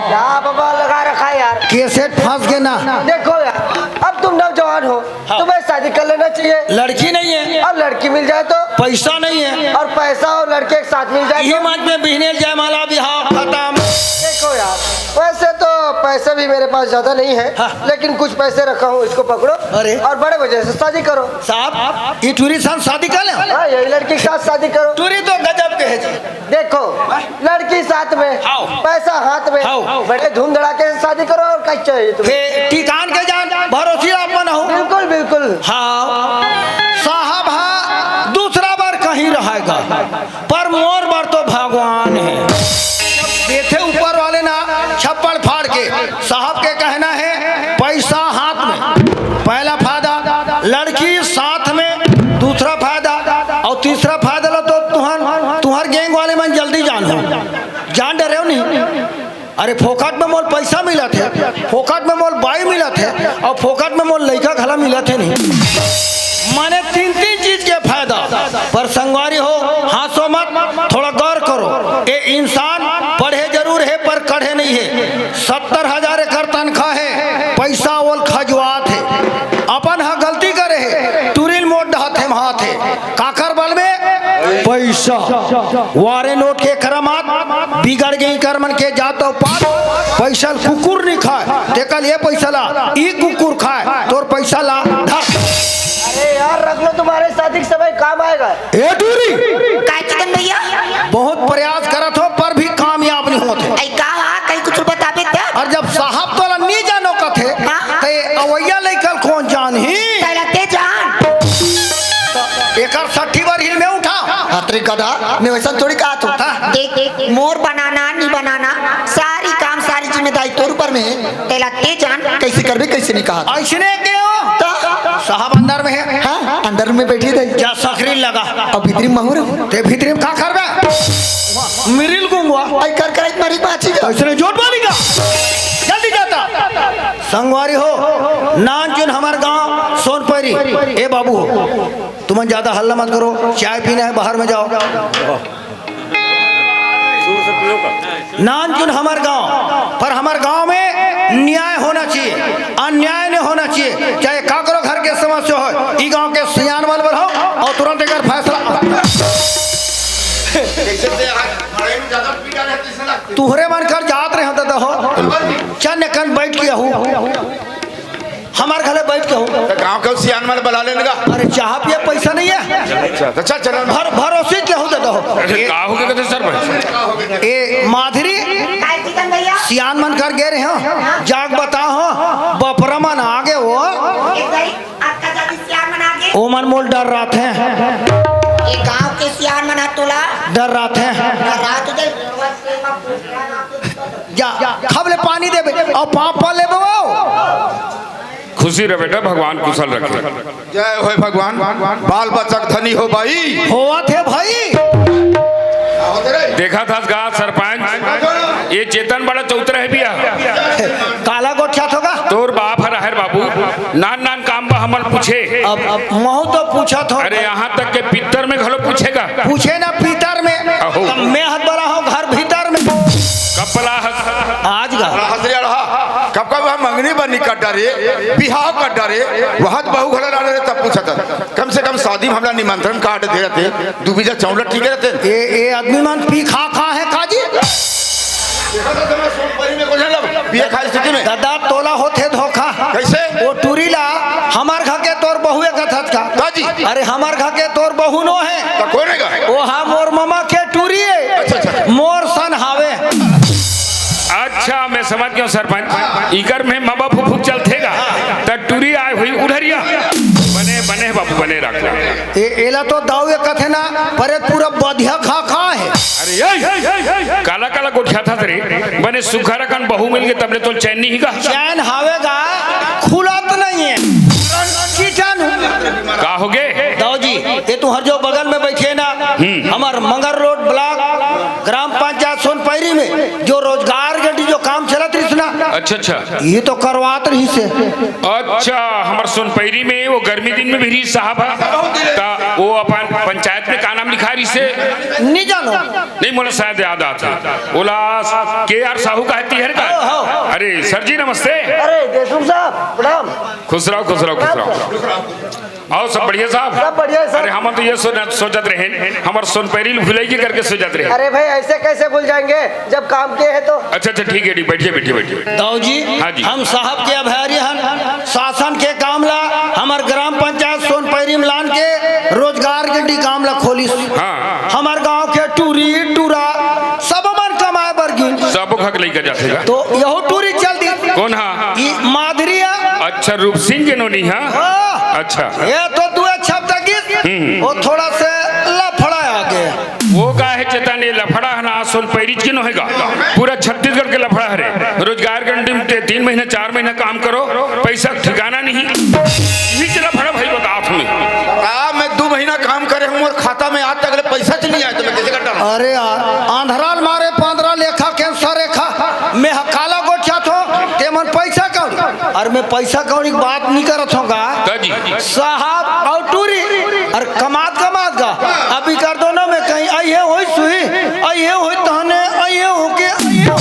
क्या बाबा लगा रखा है यार। कैसेट फंस गए ना। देखो यार, अब तुम नौजवान हो, हाँ। तुम्हें शादी कर लेना चाहिए। लड़की नहीं है। और लड़की मिल जाए तो? पैसा नहीं है। और पैसा और लड़के एक साथ मिल जाए यही तो? मंच में बिहने जयमाला बिहाव खत्म। देखो यार, वैसे तो पैसे भी मेरे पास ज्यादा नहीं है, हाँ। लेकिन कुछ पैसे रखा हूँ, इसको पकड़ो अरे। और बड़े मजे से शादी करो। साहब, ये टूरी साथ शादी कर ले। हाँ, यही लड़की के साथ शादी करो। टूरी तो गजब के है जी। देखो, लड़की साथ में, हाव। पैसा हाथ में, हाव। बड़े धूम धड़ाके से शादी करो, और क्या चाहिए तुम्हें? हे, टिकान के जान, भरोसी अपन हो। बिल्कुल, बिल्कुल। हाँ, साहब, हाँ, दूसरा बार कहीं रहेगा, पर मोर बर तो भगवान है। देथे ऊपर वाले ना छप्पड़ फाड़ के। साहब के कहना है, पैसा हाथ में, पहला फायदा, लड़की साथ में, दूसरा फायदा, और तीसरा फायदा ला तो तुहर, तुहर गैंग वाले मन जल्दी जान हो, जान डरे हो नहीं। अरे, फोकट में मोल पैसा मिलत हे, फोकट में मोल बाई मिलत हे, और फोकट में मोल लइका घला मिलत हे नहीं। माने तीन तीन चीज के फायदा। पर संगवारी हो, हाँसो मत, थोड़ा गौर करो। ए इंसान पढ़े जरूर हे, पर कढ़े नहीं हे। सत्तर हजार एकर तनखा हे, पैसा ओल खजुआत हे। अपन ह गलती करे हे, टूरी ल मोट डहत हे, महात हे। काकर बल में? पैसा। वारे नोट के करामात, बिगड़ गई कर मन के जात अउ पात। पैसा ल कुकुर नहीं खाए, तेकर ले पैसा ला, ई कुकुर खाए, तोर पैसा ला धर। अरे यार, रख लो, तुम्हारे शादी के समय काम आएगा। ए टूरी, काय चिकन भैया? बहुत प्रयास करत हो, पर भी कामयाब नहीं होत हे। ऐ का हा, कहीं कुछ बताबे त? और जब साहब तोला नहीं जानो कथे, हाँ। ते अवैया लइका ल कौन जानही? तैला ते जान। एकर सट्ठी बार हिल में उठा। हतरी गधा, मैं वैसा थोड़ी कहा तू। हाँ। देख, देख, मोर बनाना, नहीं बनाना, सारी काम, सारी जिम्मेदारी तोर ऊपर में है। तैला ते जान। कैसे करबे, कैसे नहीं कहा। ऐसने क्यों? तो? साहब अंदर में है। हाँ, अंदर में बैठी रही। जा सकरी लगा। अब भीतरी में महूर हूँ। ते भीतरी में का करबे? मिरिल गुंगवा। आई कर कर एक मरीज बाची जा। ऐसने जोर बोली का? जल्दी जाता। संगवारी हो, नान चुन हमार गांव सोनपरी। ए बाबू, तुमन ज्यादा हल्ला मत करो, चाय पीना है, बाहर में जाओ। नान चुन हमार गांव, पर हमार गांव में चाहिए, अन्याय नहीं होना चाहिए, चाहे काकरो घर के समस्या हो, ई गांव के सियान मन बलाओ अउ तुरंत एकर फैसला। तुहरे मन कर जात रहे हो दादा हो, चन्न कन बैठ के हो, हमार घले बैठ के हो। त गांव के सियान मन बला लेन गा। अरे चाह पिए पैसा नहीं है। अच्छा, तो चल, चल। भर भरोसे के हो दादा हो। अरे का हो गया कहते सर भाई? ए माधुरी, सियान मन कर गे रहे हो, जाग बताओ हो, बपरा मन आगे हो। ओ मन मोल डर रहा थे। ये गांव के सियान मन तोला डर रहा थे। डर रहा तुझे। जा, खब ले पानी देबे अउ पाप पा लेबे वो। खुशी रह बेटा, भगवान कुशल रखे। जय होय भगवान, बाल बचक धनी हो भाई। होवत हे भाई। देखा था गा सरपंच, ये चेतन बड़ा चौतरा है भैया। काला गोठियात होगा। तोर बाप हर आहर बाबू, नान नान काम बा हमन पूछे। अब, अब महू तो पूछत हो। अरे यहाँ तक के पितर में घलो पूछेगा। पूछे ना पितर में। अहो। तब मैं हत बड़ा हो घर भीतर में। कब पला हस? आज गा। हसरे अड़हा, कब कब हम मंगनी बनी कर डरे, बिहाव कर डरे, वहत बहू घलो लाने रे तब पूछत हस। कम से कम शादी में हमरा निमंत्रण कार्ड दे रहते, दू बीजा चौलट ठीक रहते। ए, ए आदमी मन पी खा खा है काजी। देखा था तुम्हें सोनपरी में कुछ ना पिए खाए स्थिति में। दादा तोला होथे धोखा। कैसे? वो टूरी ला हमार घर के तोर बहू एक हथत का। काजी। अरे हमार घर के तोर बहू नो है। तो कौन है गा? वो हा मोर ममा के टूरी है। अच्छा, अच्छा। मोर सन हावे। अच्छा, मैं समझ गया सरपंच, इकर में ममा फुफुक चलथे गा, त टूरी आए हुई उधरिया। बने, बने बाबू, बने रख। ए, एला तो दाऊ ये कथे ना, पर ये पूरा बधिया खा खा है। अरे, ए, काला काला गोठियाथस रे, बने सुघर अकन बहू मिल गे, तब ले तो चैन नहीं गा। चैन हावे गा, खुलत नहीं है। कीटाणु। का हो गे? दाऊ जी, ये तुहर जो बगल में बैठे ना, हमार मंगर रोड ब्लॉक, ग्राम पंचायत सोनपैरी में जो रोजगार गारंटी जो काम चलत रहिस ना, अच्छा, अच्छा। ये तो करवात रहिस हे। अच्छा, हमर सोनपैरी में वो गर्मी दिन में भी रहिस साहब ह, त वो अपन पंचायत में का नाम लिखा रहिस हे? नहीं जानो। नहीं, मोला शायद याद आत हे। ओला के आर साहू का है तिहर का? हो, हो। अरे सर जी नमस्ते। अरे देशमुख साहब प्रणाम। खुश रहो, खुश रहो, खुश रहो। अउ सब बढ़िया साहब? सब बढ़िया है, सर। अरे, हमन तो ये सोच-, सोचत रहेन, हमर सोनपैरी ल भुलई गे करके सोचत रहेन। अरे भाई, ऐसे कैसे भूल जाएंगे, जब काम किए हैं तो। अच्छा, अच्छा, ठीक है, ठीक, बैठिए, बैठिए, बैठिए। दाऊ जी, हाँ जी। हम साहब के आभारी हन, शासन के काम ला, हमर ग्राम पंचायत सोनपैरी में लान के रोजगार गारंटी काम ला खोलिस। हाँ। हमर गांव के टूरी, टूरा, सब मन कमाए बर गिन। सबो घर के लइका जाथे गा। तो यहू टूरी चल दी। कौन हा? ई माधुरी हा। अच्छा, रूप सिंह के नोनी हा? हाँ। अच्छा। ये तो दुए छप तक गिस। हम्म। वो थोड़ा से लफड़ा आ गया। वो का है चेतन, ये लफड़ा है ना, सोनपैरी के नो है गा। पूरा छत्तीसगढ़ के लफड़ा है रे। रोजगार गारंटी में ते-, तीन महीना, चार महीना काम करो, पैसा ठिकाना नहीं। नीचे लफड़ा भाई बता तुम्हें। आ, मैं दू महीना काम करे हूँ और खाता में आज तक ले पैसा चली आए तो मैं कैसे कटा? अरे यार, आंधराल मारे पांदरा लेखा कैंसर रेखा, मैं ह काला गोठियाथों, ते मन पैसा कौड़ी। अरे मैं पैसा कौड़ी की बात नहीं करत हों गा। का जी? साहब अउ टूरी, अरे कमात कमात गा। अभी कर दो ना, मैं कहीं आई है होई सुई, आई है होई तहने, आई है होके, आई है।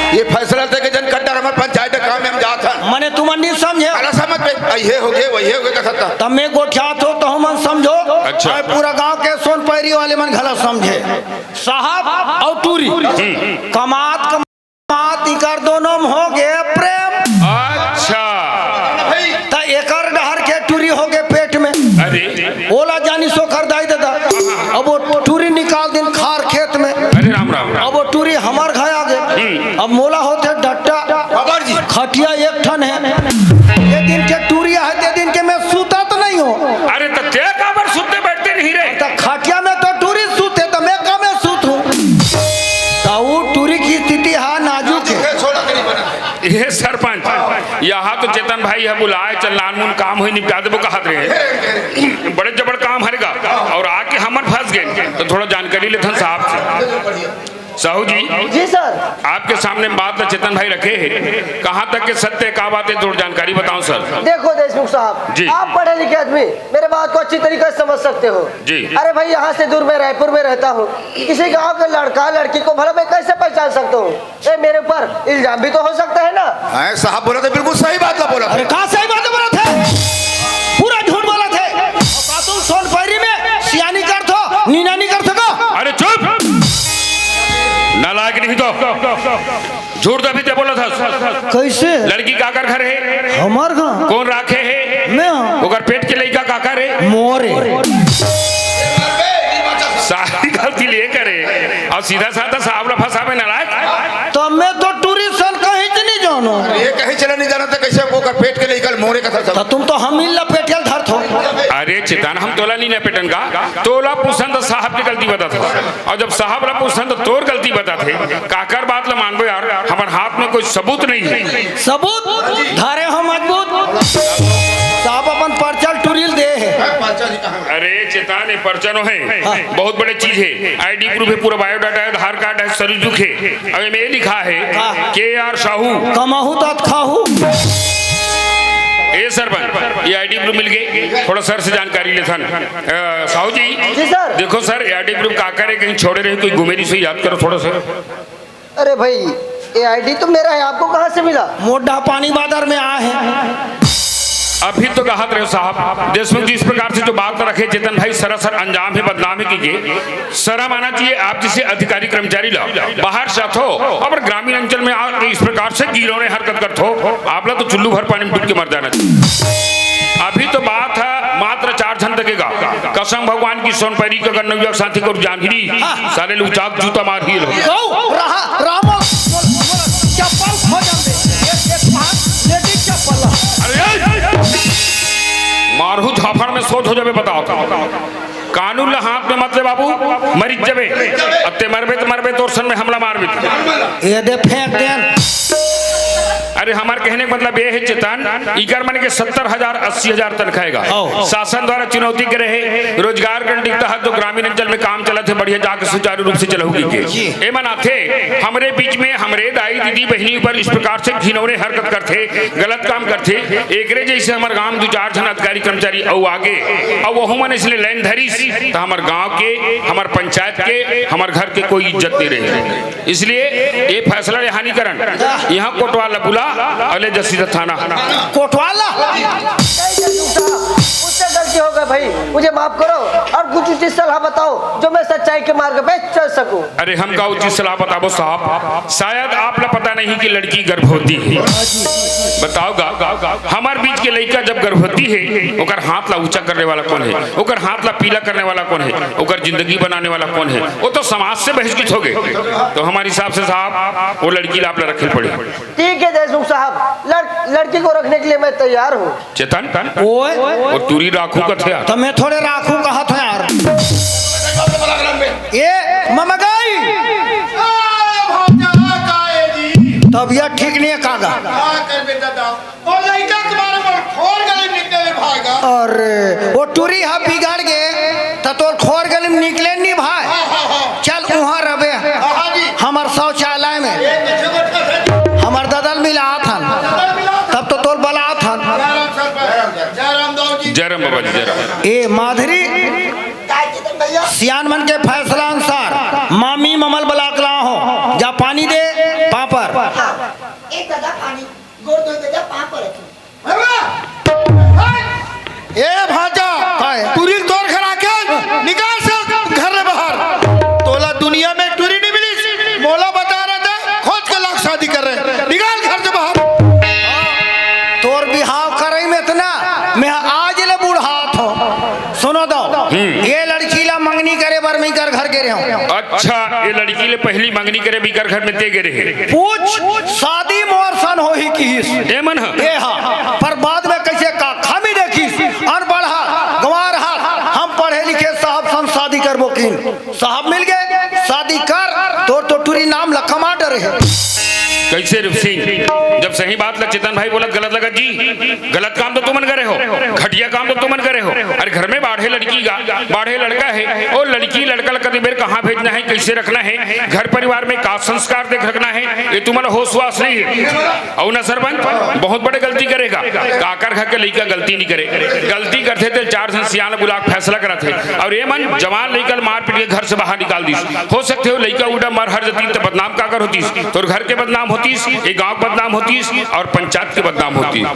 ये फैसला दे के जन कट्टर हमर पंचायत काम में हम जात हन। मने तुमन नहीं समझे। अरे समझ में, आई है होके, वही है होके का सकता। तब मैं गोठियाथों, तो हम समझो। अच्छा। अउ पूरा गांव के सोनपैरी वाले मन घला समझे। साहब अउ टूरी। कमात कमात इकर दोनों में हो गए प्रेम। अच्छा। त एकर डहर के टूरी हो गए पेट में। अरे। ओला जानी सोकर दाई दादा। अब वो टूरी निकाल दिन खार खेत में। अरे राम राम राम। अब वो टूरी हमार घर आ गए। अब मोला होते डट्टा। बाबर जी। खटिया एक ठन है। ये दिन के टूरी है, ते दिन के मैं सूता तो नहीं हूँ। अरे तो ते काबर सुते बैठते नहीं रे? तो खटिया में तो टूरी सूते, तो मैं का में सूत हूँ? तो वो टूरी की स्थिति हा नाजुक है। ये सरपंच, यहाँ तो चेतन भाई है, बुलाए, चल नानमुन काम होई निपटा देबो कहत रहे। बड़े जबड़ काम हरेगा, और आके हमन फंस गए, तो थोड़ा जानकारी लेथन साहब से। साहू जी, जी सर। आपके सामने बात ला चेतन भाई रखे हैं, कहाँ तक के सत्य, का बात है, थोड़ी जानकारी बताओ सर। देखो देशमुख साहब, जी। आप पढ़े लिखे आदमी, मेरे बात को अच्छी तरीके से समझ सकते हो। जी। अरे भाई, यहाँ से दूर मैं रायपुर में रहता हूँ, किसी गांव के लड़का लड़की को भला मैं कैसे पहचान सकता हूँ? ये मेरे ऊपर इल्जाम भी तो हो सकता है ना। हैं, साहब बोला तो बिल्कुल सही बात ला बोला। अरे का सही बात बोला थे? पूरा झूठ बोला थे। और का तुम सोनपरी में सियानी कर थो, नीना नहीं कर सको? अरे चुप, नालायक नहीं तो। झूठ तभी ते बोला था। कैसे? लड़की काकर घर है? हमार घर। कौन राखे है? मैं। ओकर पेट के लइका काकर है? मोरे। सारी गलती ले करे और सीधा साधा साहब ला फंसावे, नालायक। तो मैं तो टूरी सन कहीं से नहीं जानो। ये कहीं चला नहीं जाना था, कैसे ओकर पेट के लइका मोरे का था सब। तो तुम तो हम ही लपेटियल धर थो। अरे चेतन, हम तोला नहीं लपेटन का, तोला पुसंद साहब की गलती बता था। और जब साहब ला पूछन तो तोर गलती बताथे, काकर बात ला मानबो यार, हमर हाथ में कोई सबूत नहीं है। सबूत? धारे हो मजबूत। साहब अपन पर्चा ल टुरिल दे हे। अरे चेतन, ये पर्चा नो है, हाँ। बहुत बड़े चीज है, आईडी प्रूफ है, पूरा बायोडाटा है, आधार कार्ड है, सर्विस बुक है। अब एमे लिखा है, हाँ। के आर साहू। कमाहू तात खाहू। ए सरपंच, ये आईडी प्रूफ मिल गए, थोड़ा सर से जानकारी लेथन। अ, साहू जी, जी सर। देखो सर, ये आईडी प्रूफ काकर है, कहीं छोड़े रहे, कोई घूमे नहीं, सही याद करो थोड़ा सा। अरे भाई, ये आईडी तो मेरा है, आपको कहाँ से मिला? मोटा पानी बाजार में आए हैं। अभी तो कहत रहे साहब, देशमुख जी इस प्रकार से जो बात रखे, चेतन भाई सरासर अंजाम है, बदनाम है कि ये शर्म आना चाहिए। आप जैसे अधिकारी कर्मचारी ला बाहर से आथो, अब ग्रामीण अंचल में आके इस प्रकार से घिनौने हरकत करथो, आप ला तो चुल्लू भर पानी में डूब के मर जाना चाहिए। अभी तो बात है मात्र चार झन तक का। कसम भगवान की, सोनपरी के गन्नौजा के साथी को जान ही नहीं। हाँ। साले लुचाक जूता मार ही लो। कहू, रहा, रामो, चप्पल खोजल दे। एक, एक हाथ, लेडीज चप्पल। अरे, मारहू झापड़ में सोच हो जाबे, बताओ तो। कानून ला हाथ में मत ले बाबू, मरिच जबे। अत्ते मरबे त मरबे, तोर सन में हमला मारबे। ये दे फेंक देन। अरे, हमार कहने का मतलब ये है चेतन, इकर मन के सत्तर हजार, अस्सी हजार तनख्वाह हे गा। हाँ। शासन द्वारा चुनौती के रहे, रोजगार गारंटी के तहत जो ग्रामीण अंचल में काम चलत हे, बढ़िया जाके सुचारू रूप से चलहू कहिके। जी। एमन आथे, हमरे बीच में हमरे दाई, दीदी, बहिनी ऊपर इस प्रकार से घिनौने हरकत करथे, गलत काम करथे। एकरे जैसे हमर गांव दू चार झन अधिकारी कर्मचारी अउ आगे, अउ वहू मन इसने लाइन धरिस, त हमर गांव के, हमर पंचायत के, हमर घर के कोई इज्जत नहीं रहे। इसलिए ये फैसला यहाँ नहीं करन, यहाँ कोटवाल ला बुला अउ ले जा सीधा थाना। कोटवाल ला? उससे गलती हो गई भाई, मुझे माफ करो और कुछ उचित सलाह बताओ जो मैं सच्चाई के मार्ग पे चल सकूं। अरे, हम का उचित सलाह बताबो साहब, शायद आप ला पता नहीं कि लड़की गर्भवती है। बताओ गा, हमार बीच के लइका जब गर्भवती है, ओकर हाथ ला ऊंचा करने वाला कौन है, ओकर हाथ ला पीला करने वाला कौन है, ओकर जिंदगी बनाने वाला कौन है? वो तो समाज से बहिष्कृत हो गए। तो हमारे हिसाब से साहब, वो लड़की ला आप ला रखे पड़े। ठीक है देशमुख साहब, लड़-, लड़की को रखने के लिए मैं तैयार हूँ। चेतन, ओए। वो टूरी राखू कथे यार। त मैं थोड़े राखू कहत हूँ यार। ए, ममगाई। तबियत ठीक नहीं है कागा। अरे, वो टूरी हा बिगड़ गे, त तोर खोर गली में निकले नहीं भाई। चल, उहाँ रबे। हमर शौचालय में। हमर ददल मिलात हन। तब तो तोल बलात हन। जय राम बाबा जी, जय राम। ए माधुरी, सियान मन के फैसला अनुसार मामी ममल बलाक ला हो, जा पानी दे, पापड़। ए दादा, पानी, गोड़ धो दे, जा पाँव पर रखी। ए भांजा, काय? टूरी तोर घर आके निकाल से घर ले बाहर। तोला दुनिया में टूरी नहीं मिली, मोला बता रहे थे, खोज के लाख शादी कर रहे, निकाल घर से बाहर। तोर बिहाव करई में इतना, मैं आज ले बुढ़ात हूँ। सुनो तो, ये लड़की ला मंगनी करे बर मैं कर घर गे रहे हूँ। अच्छा, ये लड़की ले पहली मंगनी करे बिकर घर में ते गे रहे। पूछ, शादी मोर सन होही किहिस। ए मन ह। ए हा, पर बाद में कैसे का खामी देखिस, अनपढ़ हा, गंवार हा, हम पढ़े लिखे साहब सन शादी करबो किन। साहब मिल गए, शादी कर, तोर तो टूरी नाम लखमा डरे है। कैसे रूप सिंह, जब से यही बात ल चेतन भाई बोलत गलत लगत जी, गलत काम तो तुमन करे हो, घटिया काम तो तुमन करे हो। अरे घर में बाढ़े लड़की गा, बाढ़े लड़का हे, ओ लड़की लड़का ल कते बेर कहाँ भेजना हे, कैसे रखना हे, घर परिवार में का संस्कार देख रखना हे, ये तुमन होश वास नहीं हे। अउ ना सरपंच, बहुत बड़े गलती करे गा, काकर घर के लइका गलती नहीं करे, गलती करथे ते चार झन सियान बुला के फैसला कराथे, अउ ये मन जवान लइका ल मार पीट के घर से बाहर निकाल दिस। हो सकथे वो लइका उड़ा मर हर जतिस त बदनाम काकर होतिस, तोर घर के बदनाम होतिस, ये गांव के बदनाम होतिस अउ पंचायत के बदनाम होतिस। अउ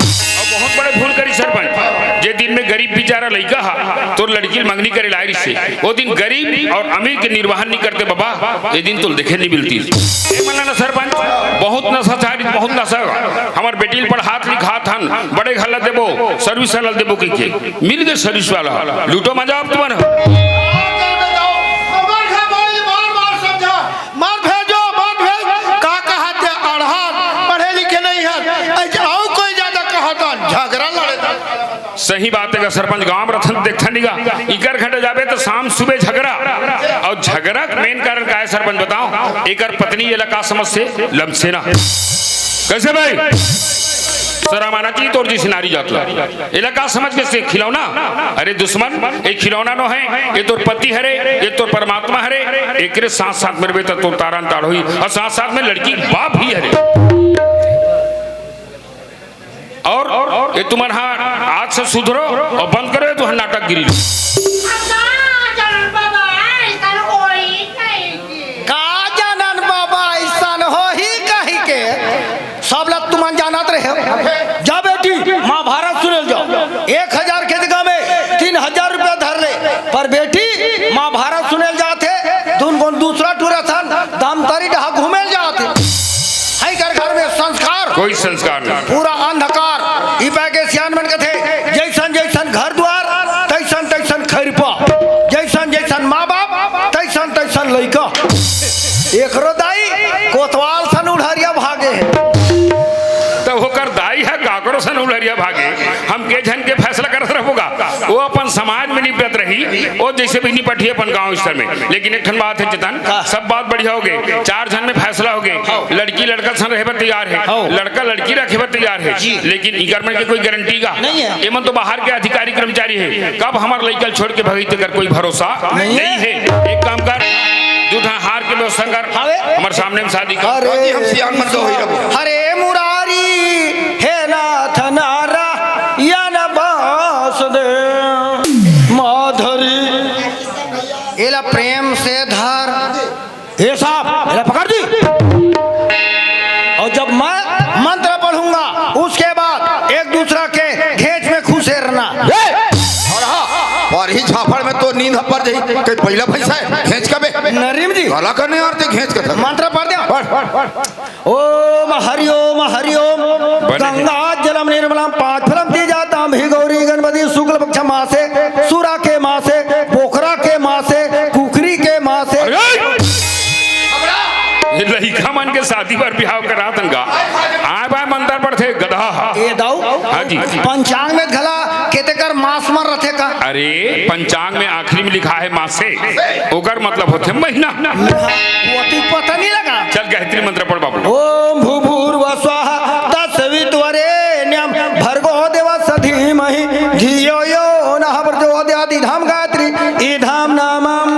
बहुत बड़े भूल करिस सरपंच, जे दिन में गरीब बेचारा लइका हा तोर लड़की ल मंगनी करे लाए रिहिसे, वो दिन गरीब अउ अमीर के निर्वाहन नहीं करते बाबा, ये दिन तोल देखे नहीं मिलतिस। ये मन ना सरपंच, बहुत नशा चारित, बहुत नशा। हमर बेटी ल पढ़ात लिखात हन, बड़े घर ला देबो, सर्विस ला देबो कहिके, मिल गे सर्विस वाला, लूटो मजा अब तुमन। मत भेजो, मत भेज। का कहत हे अड़हर, पढ़े लिखे नहीं हे। ऐसे अउ कोई ज्यादा कहत हन, झगड़ा लड़े। सही बात हे गा सरपंच, गांव में रथन देखथन नहीं गा, इकर घंटा जाबे तो शाम सुबह झगड़ा। अउ झगड़ा के मेन कारण का हे सरपंच बताओ? एकर पत्नी एला का समझ से लमसेना। कैसे भाई? शरम आना चाहिए तोर जैसी नारी जात ला। एला का समझ के से खिलौना? अरे दुश्मन, ये खिलौना नो हे, ये तोर पति हरे, ये तोर परमात्मा हरे, एकरे साथ साथ में रहिबे त तोर तारन ताड़ होही, अउ साथ साथ में लड़की के बाप भी हरे। अउ ये तुमन हा आज से सुधरो अउ बंद करो ये तुहर नाटकगिरी। का जानन बाबा अइसन होही कहिके। सब ला तुमन जानत रहे हो। जा बेटी, महाभारत सुने ल जाओ। एक हजार के जगह में तीन हजार रुपया धर ले, पर बेटी महाभारत सुने ल जात हे, दून गोन दूसरा टूरा सन धमतरी डहा घूमे ल जात हे। हई कर घर में संस्कार, कोई संस्कार नहीं। पूरा अंधकार। ई पाए के सियान मन कथे, जैसन जैसन घर द्वार, तैसन तैसन खैरपा, जैसन जैसन माँ बाप, तैसन तैसन लइका। एकरो दाई कोतवाल सन उढ़रिया भागे हे। त ओकर दाई ह काकरो सन उढ़रिया भागे, हम के झन के फैसला करत रहबो गा। वो अपन समाज में निपटत रही, वो जैसे भी निपटही अपन गांव स्तर में। लेकिन एक ठन बात हे चेतन, सब बात बढ़िया होगे, चार झन में फैसला होगे, लड़की लड़का सन रहे बर तैयार हे, लड़का लड़की रखे बर तैयार हे, लेकिन इकर मन के कोई गारंटी गा नहीं हे। एमन तो बाहर के अधिकारी कर्मचारी हे, कब हमर लइका ल छोड़ के भगही तेकर कोई भरोसा नहीं हे। एक काम कर, दू ठन हार के व्यवस्था कर, हमर सामने में शादी कर। अरे जी, हम सियान मन तो होई रहबो। हरे मुरारी, हे नाथ नारायण वासुदेव माधुरी। एला प्रेम से धर। ए साहब, एला पकड़ जी। अउ जब मैं मंत्र पढ़ूंगा, उसके बाद एक दूसरा के घेंच में घुसेरना। ए! अउ हाँ, पर ही झापड़ में तो नींद ह पर जाही। कहीं पहिला भैंसा हे, घेंच कबे? नरीम जी। काला करने आरती घेंच के था। मंत्र पढ़ दे। पढ़, पढ़, पढ़। ओम हरि ओम हरि ओम। गंगा जलम निर्मलम पांच फलम तीजा ताम भी गौरी गणपति शुक्ल पक्ष मासे, सुरा के मासे, बोकरा के मासे, कुकरी के मासे। अरे! ये लइका मन के शादी बर बिहाव करात हन का? आय बाय मंतर पढ़थे गधा। ए दाऊ, हाँ जी। पंचांग में घला केतेकर मास मर रथे का? अरे, पंचांग में आखिरी में लिखा हे मासे, ओकर मतलब होथे महीना। वो तो पता नहीं लगा। चल गायत्री मंत्र पढ़ बाबू। ओम भूर्भुवः स्वः तत्सवितुर्वरेण्यं भर्गो देवस्य धीमहि धियो यो नः प्रचोदयात्। इदं गायत्री, इदं नामम।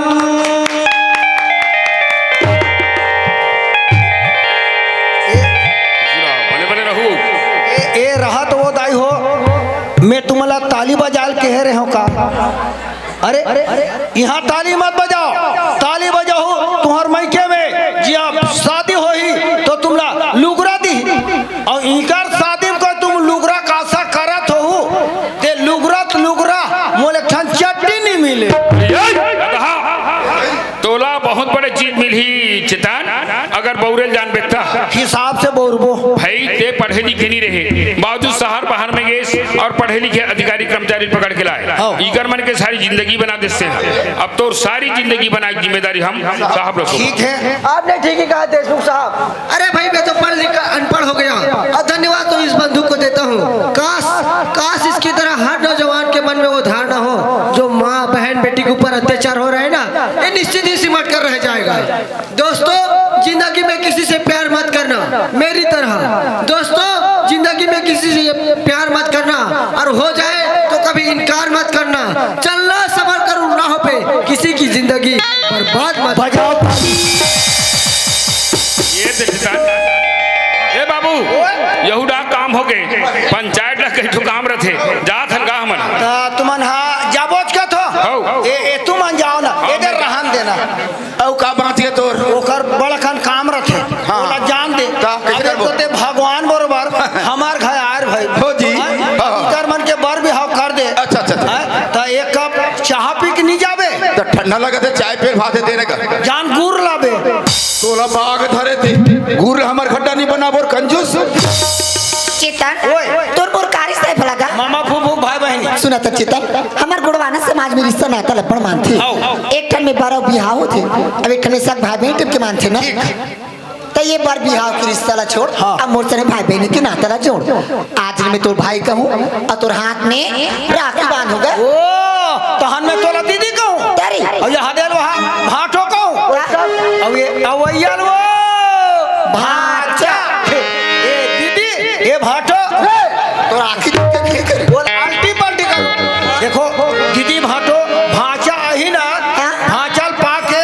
बने बने रहू। ए, ए रहा तो वो दाई हो, मैं तुम्हाला ताली बजाल कहे रहे हो का? अरे, यहाँ ताली मत बजाओ, ताली बजाओ तुम्हार मइके में, जिया शादी होही तो तुमला लुगरा दी। अउ इकर शादी में कोई तुम लुगरा कासा करत हो, ते लुगरत लुगरा, मोले एक ठन चट्टी नहीं मिले। ए, गधा, तोला बहुत बड़े चीज मिलही चेतन, अगर बौरेल जान बेटा। हिसाब से बौरबो। भाई, ते पढ़े लिखे नहीं रहे, बावजूद शहर बाहर में गेस अउ पढ़े लिखे अधिकारी कर्मचारी पकड़ के लाए। हाँ। इकर मन के सारी जिंदगी बना देते हैं। अब तो सारी जिंदगी बना के जिम्मेदारी हम साहब रखो। ठीक है। आपने ठीक ही कहा देशमुख साहब। अरे भाई, मैं तो पढ़ लिख कर अनपढ़ हो गया और धन्यवाद तो इस बंधु को देता हूँ। काश, काश इसकी तरह हर नौजवान के मन में वो धारणा हो, जो माँ, बहन, बेटी के ऊपर अत्याचार हो रहा है ना, ये निश्चित ही सिमट कर रह जाएगा। दोस्तों, जिंदगी में किसी से प्यार मत करना, मेरी तरह। दोस्तों, हो जाए तो कभी इनकार मत करना। चलना सबर करूँ राह पे, किसी की जिंदगी बर्बाद मत। बजाओ। ये देखता, ए बाबू, यहूदा काम हो गए, पंचायत ला कई ठो काम रथे, जात हन का हमन? त तुमन हा जाबोच का थो? हौ। ए, ए, तुमन जाओ ना, हौ। एदे रहन देना। अउ का बात ये तोर? ओकर बड़कन काम रथे। हाँ। ओला जान दे। का? कइसे अबे करबो? तो ते भगवान बरोबर हमार घर आयर भाई। हो जी। हाँ? हाँ। इकर मन के बर बिहाव कर दे। अच्छा, अच्छा, अच्छा। हाँ? त एक कप चाह पी के नहीं जाबे? त ठंडा लगत हे, चाय पे भात हे तेरे का। जान गुर लाबे। तोला बाग धरे थे। गुर हमर खड्डा नहीं बनाबोर कंजूस। चेतन, ओए। तोर मोर का रिश्ता हे भला गा? मामा फूफू भाई बहिनी। सुना त चेतन, हमर गोड़वाना समाज में रिश्ता नाता लपड़ मानथे। आओ। एक ठन में बर अउ बिहाव होथे, अब एक ठन में सग भाई बहिनी टाइप के मानथे ना। ठीक। त ये बर बिहाव के रिश्ता ला छोड़, हाँ। अब मोर सने भाई बहिनी के नाता ला जोड़। आज मैं तोर भाई कहूँ अउ तोर हाथ में राखी बांधहूँ गा। ओ, तहन मैं तोला दीदी कहूँ। तेरी। अउ ये हदेल वहाँ भाटो कहूँ। क्या? अउ ये अवैया लो। भांचा। ए दीदी, ए भाटो। ए, तोर आँखी देख के नहीं करे। बोल, आल्टी पाल्टी करो। देखो, दीदी भाटो, भांचा आही ना, हाँ? भांचा ल पाके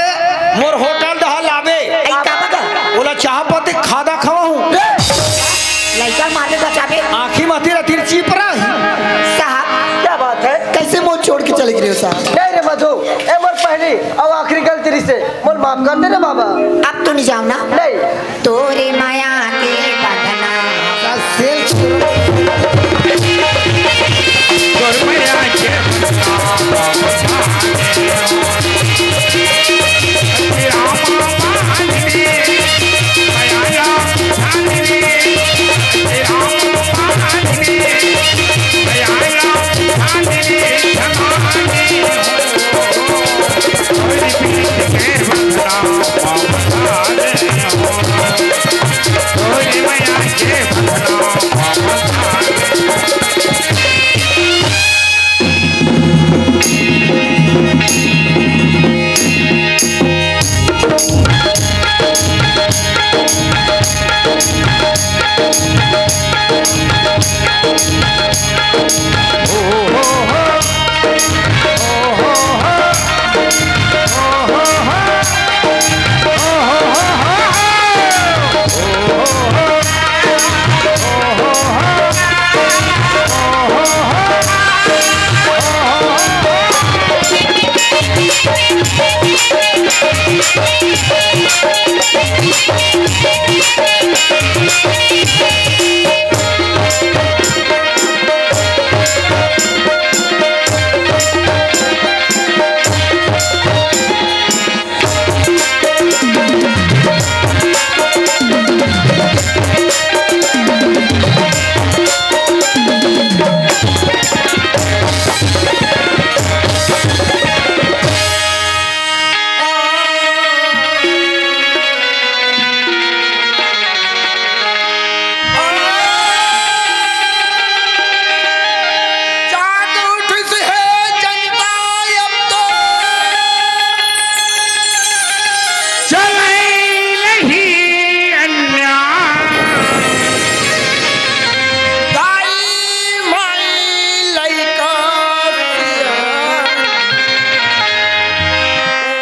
मोर होटल डहा लाबे। ए, का बता? ओला चाह पत्ती खादा खवाहूँ। लइका मारे बचाबे। आँखी मती रतिर चिपरा ही। साहब, क्या बात है? कइसे मोर छोड़ के चले गे रहे हो साहब? नहीं रे मधु, ए मोर पहली अउ आखिरी गलती रिहिसे, मोर माफ कर दे रे बाबा। अब तो नहीं जाओ ना? नहीं। तोरे माया के बंधना। जाग उठिस हे जनता अब तो। चलई नहीं अन्याय। दाई माई लइका सियान।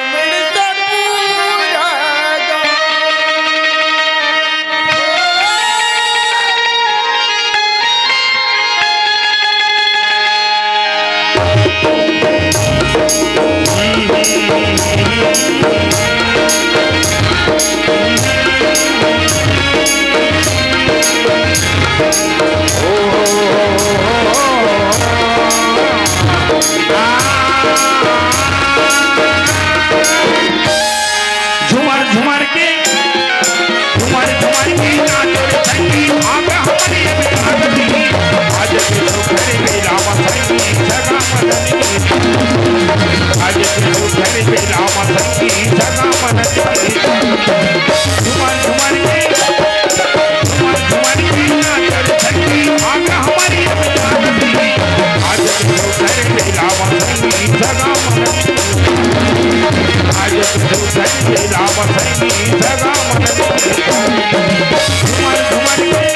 उमड़ से पूरा गाँव। झुमर झुमर के, झुमर झुमर के नाचो रे संगी, आग हमारी अभी आग दी। आज के सुघर बेला मा संगी सगा मदन के। आज के सुघर बेला मा संगी सगा मदन के। झुमर झुमर के, झुमर झुमर के नाचो रे संगी, आग हमारी अभी आग दी। आज के सुघर बेला मा संगी सगा मदन के। आज तुझे राम सैनी सदा मन में। झूमर झूमर के।